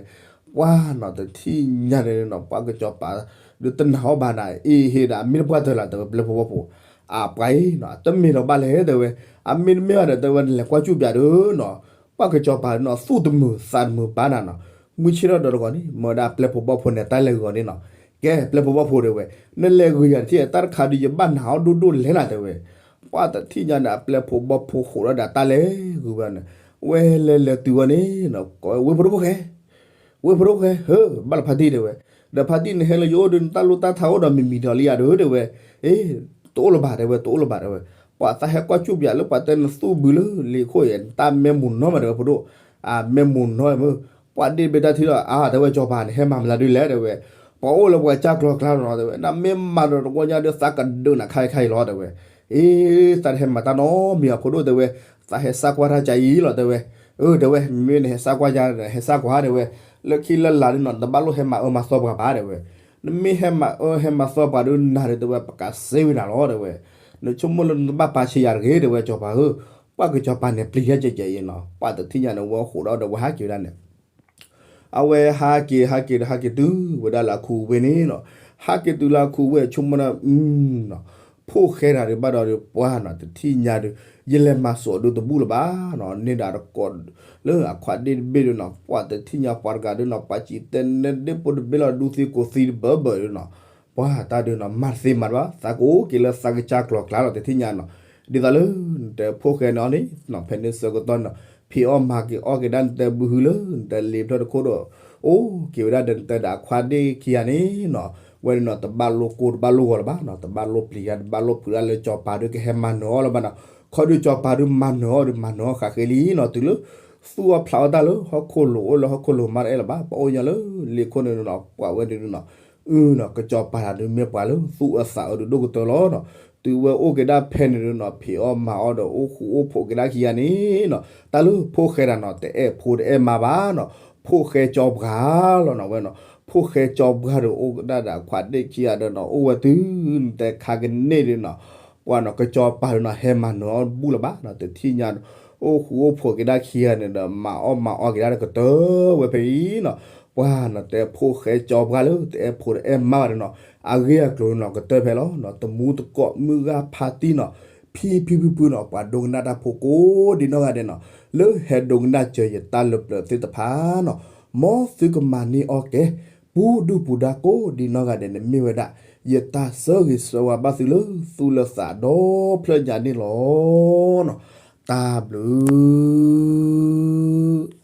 ပှၢ်နီၤတထံၣ်ညါန့ၣ်နီၤ ပှၢ်ကစီၤပၤ ဒုးတနၢ်ဟူဘၣ်နၤ အ့ဟ့ဒီးအမ့ၢ်တပှၢ်တၢၢ်လီၤတဲဝဲ ပျဲၢ်ဖိဘီၣ်ဖိ အပှၤအံၤနီၤ တမ့ၢ်ဒီးဘၣ်လဲၣ်တဲဝဲ, အမ့ၢ်တမ့ၢ်ဘၣ်ဒီးတဲဝဲ နလဲၤကွၢ်ကၠူၣ်ပၠးဒုးနီၤ, ပှၢ်ကစီၤပၤနီၤ သူၣ်တမုာ်သးတမုာ်ဘၣ်နၤနီၤ, မုၢ်ဆ့ၣ်ထီၣ်ဒီးတဂီၤန့ၣ် မ့ၢ်ဝဲဒၣ်ပျဲၢ်ဖိဘီၣ်ဖိန့ၣ် တၢ်လဲၤဂုာ်အီၤန့ၣ်နီၤ, ကဲပျဲၢ်ဖိဘီၣ်ဖိတဲဝဲ, နလဲၤဂုာ်ယၤတထံၣ် တၢ်တခါဒုးယဘၣ်နၤအီၤဒိၣ်ဒိၣ်လဲၣ်နၤတဲဝဲ. ပှၢ်တထံၣ်ညါန့ၣ် အပျဲၢ်ဖိဘီၣ်ဖိဃိးဒီးတၢ်လဲၤဂုာ်ဝဲန့ၣ်, ဝဲလဲၤလဲၤတုၤဝဲန့ၣ်နီၤ ကိးဝဲ ဝ့ၢ်ဖိဒိၣ်ဖိၣ်ဃဲ ဝ့ၢ်ဖိဒိၣ်ဖိၣ်ဃဲဧၢ, ဘၣ်လီၤဖါတံၢ်တဲဝဲ, ဒီးဖါတံၢ်နဟဲလၢယအိၣ်ဒီး နတၢ်လိၣ်တၢ်ထါအိၣ်ဒီးမံၤမံၤဒီးလံယၤဒုးတဲဝဲ, အ့ တအိၣ်လၢၤဘၣ်တဲဝဲ တအိၣ်လၢၤဘၣ်တဲဝဲ, ပှၢ်သးဟဲကွၢ်ကၠူၣ်ပၠးလၢပှၤတဲနသူဘုလၢလ့ၣ်ခိၣ်အံၤ နတၢ်မဲာ်မုာ်နီၤမးတဲဝဲဖိဒိၣ်, အမဲာ်မုာ်နီၤမး, ပှၢ်ဒ့ၣ်တဘ့ၣ်တၢ်ထံၣ်ဒီး အါတဲဝဲ စီၤပၤန့ၣ်ဟဲမၤမနုၤဒ်လဲၣ်တဲဝဲ, ပှၤအိၣ်လၢပှၤကစၢ်ကျီၤကျါလီၤနီၤတဲဝဲ နမ့ၢ်မၤဒီးတဝီညါဒီးသးကဒုးနၤခါအံၤခါအံၤလီၤတဲဝဲ, အ့ သးတဟဲမၤတၢ်နီတမံၤအဖိဒိၣ်တဲဝဲ, သးဟဲစၢ်ကွၢ်တၢ်ကါအံၤလီၤတဲဝဲ, အၢတဲဝဲ မ့မ့ၢ်နဟဲစၢ်ကွၢ်ယါ ဟဲစၢ်ကွၢ်တဲဝဲ, လၢခံလၢလာ်ဒုးနီၤ နတဘၣ်လိၣ်ဟဲမၤအၢမၤသီပှၤဘၣ်တဲဝဲ, နမ့ၢ်ဟဲမၤအၢဟဲမၤသီပှၤဒုးနၤဒုးတဲဝဲ ပကးစ့ဝံၤနၤလီၤတဲဝဲ, နဆိကမိၣ်လၢနတဘၣ်ပာ်ဆံးယၤတဂ့ၤတဲဝဲ စီၤပၤဧၢ, ပှၢ်ကစီၤပၤန့ၣ်ပျံၤတၢ်ကဲကဲအံၤနီၤ ပှၢ်တထံၣ်ညါန့ၣ် ဝဲဃိးဒီးဝဲဟးက့ၤဝဲဒၣ်န့ၣ် အဝဲဟးက့ၤဟးက့ၤဒီးဟးက့ၤတုၤဝဲဒၣ်လၢအခူးဝ့ၢ်န့ၣ်နီၤ, ဟးက့ၤတုၤလၢအခူးဝ့ၢ်ဆိကမိၣ်ဒၣ် အ ဖိၣ်ဃဲတၢ်ဒုးဘၣ်ဒီးပှၢ်နီၤ တထံၣ်ညါဒုး ယလဲၤမၤစိာ်ဒုးတဘူၣ်လၢၤဘၣ်နီၤ န့ၢ်ဒၣ်တကိး လၢအခွါဒ့ၣ်တဘ့ၣ်ဒုးနီၤ ပှၢ်တထံၣ်ညါပှၤတဂၤဒုးနီၤ ပှၤစံးတဲနဲဒ့ၣ်ဖိတဘ့ၣ်လီၤ ဒူသံကိးသံတဘၢဘၢဒုးနီၤ, ပှၢ်တၢ်ဒုးနီၤ မၤတသ့မၤတဘၣ် သးကအိၣ်က့ၤလၢသးကစၢ်ကျီၤကျါလီၤ တထံၣ်ညါနီၤ, ဒ်သိးလၢ နတဲဖိၣ်ဃဲန့ၣ်အီၤန့ၣ် ဖဲန့ၣ်ဆၢကတီၢ်နီၤ ဖံးအီၣ်မၤက့ၤအီၣ်က့ၤဒၣ်နတဲဘုဟုလၢ နတဲလ့ဖျၢၣ်တခိၣ်ဒီး အိၣ်က့ၤဝဲဒၣ်ဒီးနတဲဒီးအခွါဒ့ၣ်ခံဂၤန့ၣ်နီၤ, ဝဲန့ၣ်နီၤ တဘၣ်လိၣ်ကိၢ်တဘၣ်လိၣ်ဂီၤလၢၤဘၣ်နီၤ တဘၣ်လိၣ်ပျံၤယါ တဘၣ်လိၣ်ဖုးဒၣ်လၢစီၤပၤဒုးကဟဲမၤနၢၤအီၤလၢၤဘၣ်နီၤ, ခီဒုးစီၤပၤဒုးမၤနၢၤအီၤဒုးမၤနၢၤအီၤဃးဃ့လံနီၤ တုၤလၢ သူၣ်အီၣ်ဖျးအီၣ်တၢ်လၢဟီၣ်ခိၣ်လိၤ အိၣ်လၢဟီၣ်ခိၣ်လိၤမးတအဲၣ်လၢၤဘၣ် ပှၤအိၣ်ညီလၢလ့ၣ်ခိၣ်န့ၣ်နီၤ ပှၤဝဲန့ၣ်နီၤ အၢနီၤ ကစီၤပၤတၢ်ဒုးမ့ၢ်ပှၤလၢသူၣ်အၢသးအၢဒုးဒိၣ်ကတၢၢ်လီၤနီၤ, တုၤဝဲအိၣ်က့ၤဒၣ်ဖဲန့ၣ်ဒုးနီၤ ဖံးအီၣ်မၤအီၣ်ဒီးအိၣ်ဃူအိၣ်ဖိးက့ၤဒၣ်ခံဂၤန့ၣ်နီၤ တၢ်လၢဖိၣ်ဃဲတၢ်နီၤ တအဲၣ်ဖိတအဲၣ်မါဘၣ်နီၤ, ဖိၣ်ဃဲကၠီပှၤလီၤနီၤ ဝဲနီၤ, ဖိၣ်ဃဲကၠီပှၤဒီးအိၣ်ကဒၣ်ဒီးအခွါဒ့ၣ်ခံဂၤဒီးနီၤ အိၣ်ဝဲတုၤနတဲခါကန့ၢ်ဒုးနီၤ ပှၤနီၤ ကစီၤပၤဒုးနီၤ ဟဲမၤနၢၤအီၣ်တဘူၣ်လၢၤဘၣ်နီၤ တထံၣ်ညါ အိၣ်ဃူအိၣ်ဖိးက့ၤဒၣ်ခံဂၤန့ၣ်ဒီး မၤအီၣ်မၤအီၣ်က့ၤဒၣ်ဒီးကတၢၢ်ဝဲဖဲအံၤနီၤ, ပှၤနီၤ တဲဖိၣ်ဃဲကၠီပှၤလၢ တအဲၣ်ဖိတအဲၣ်မါဘၣ်ဒီးနီၤ အဂ့ၢ်အကျိၤနီၤ ကတၢၢ်ဖဲလီၤနီၤ တမူတကိးမုၢ်ဂၢ်ဖါတံၢ်နီၤ ဖံဖံဖုဖုနီၤ ပှၤဒိကနၣ်တၢ်ဖိကိးဒ်နီၢ်ဂၤဒဲးနီၤ လၢဟဲဒိကနၣ်စၢၤယတၢ်လၢပျၢၤသ့ၣ်တဖၣ်နီၤ မ်သုကမၤန့ၢ်အီၣ်ကဲ ပူၤဒုၣ်ပူၤဒါကိးဒ်နီၢ်ဂၤဒဲးန့ၣ် မ့ၢ်ဝဲဒၣ် ယတၢ်ဆၢဂ့ၤဆၢဝါဘၣ်သုလၢသူၣ်လၢသးဒီဖျၢၣ်ညါန့ၣ်လီၤနီၤ, တၢ်ဘျုး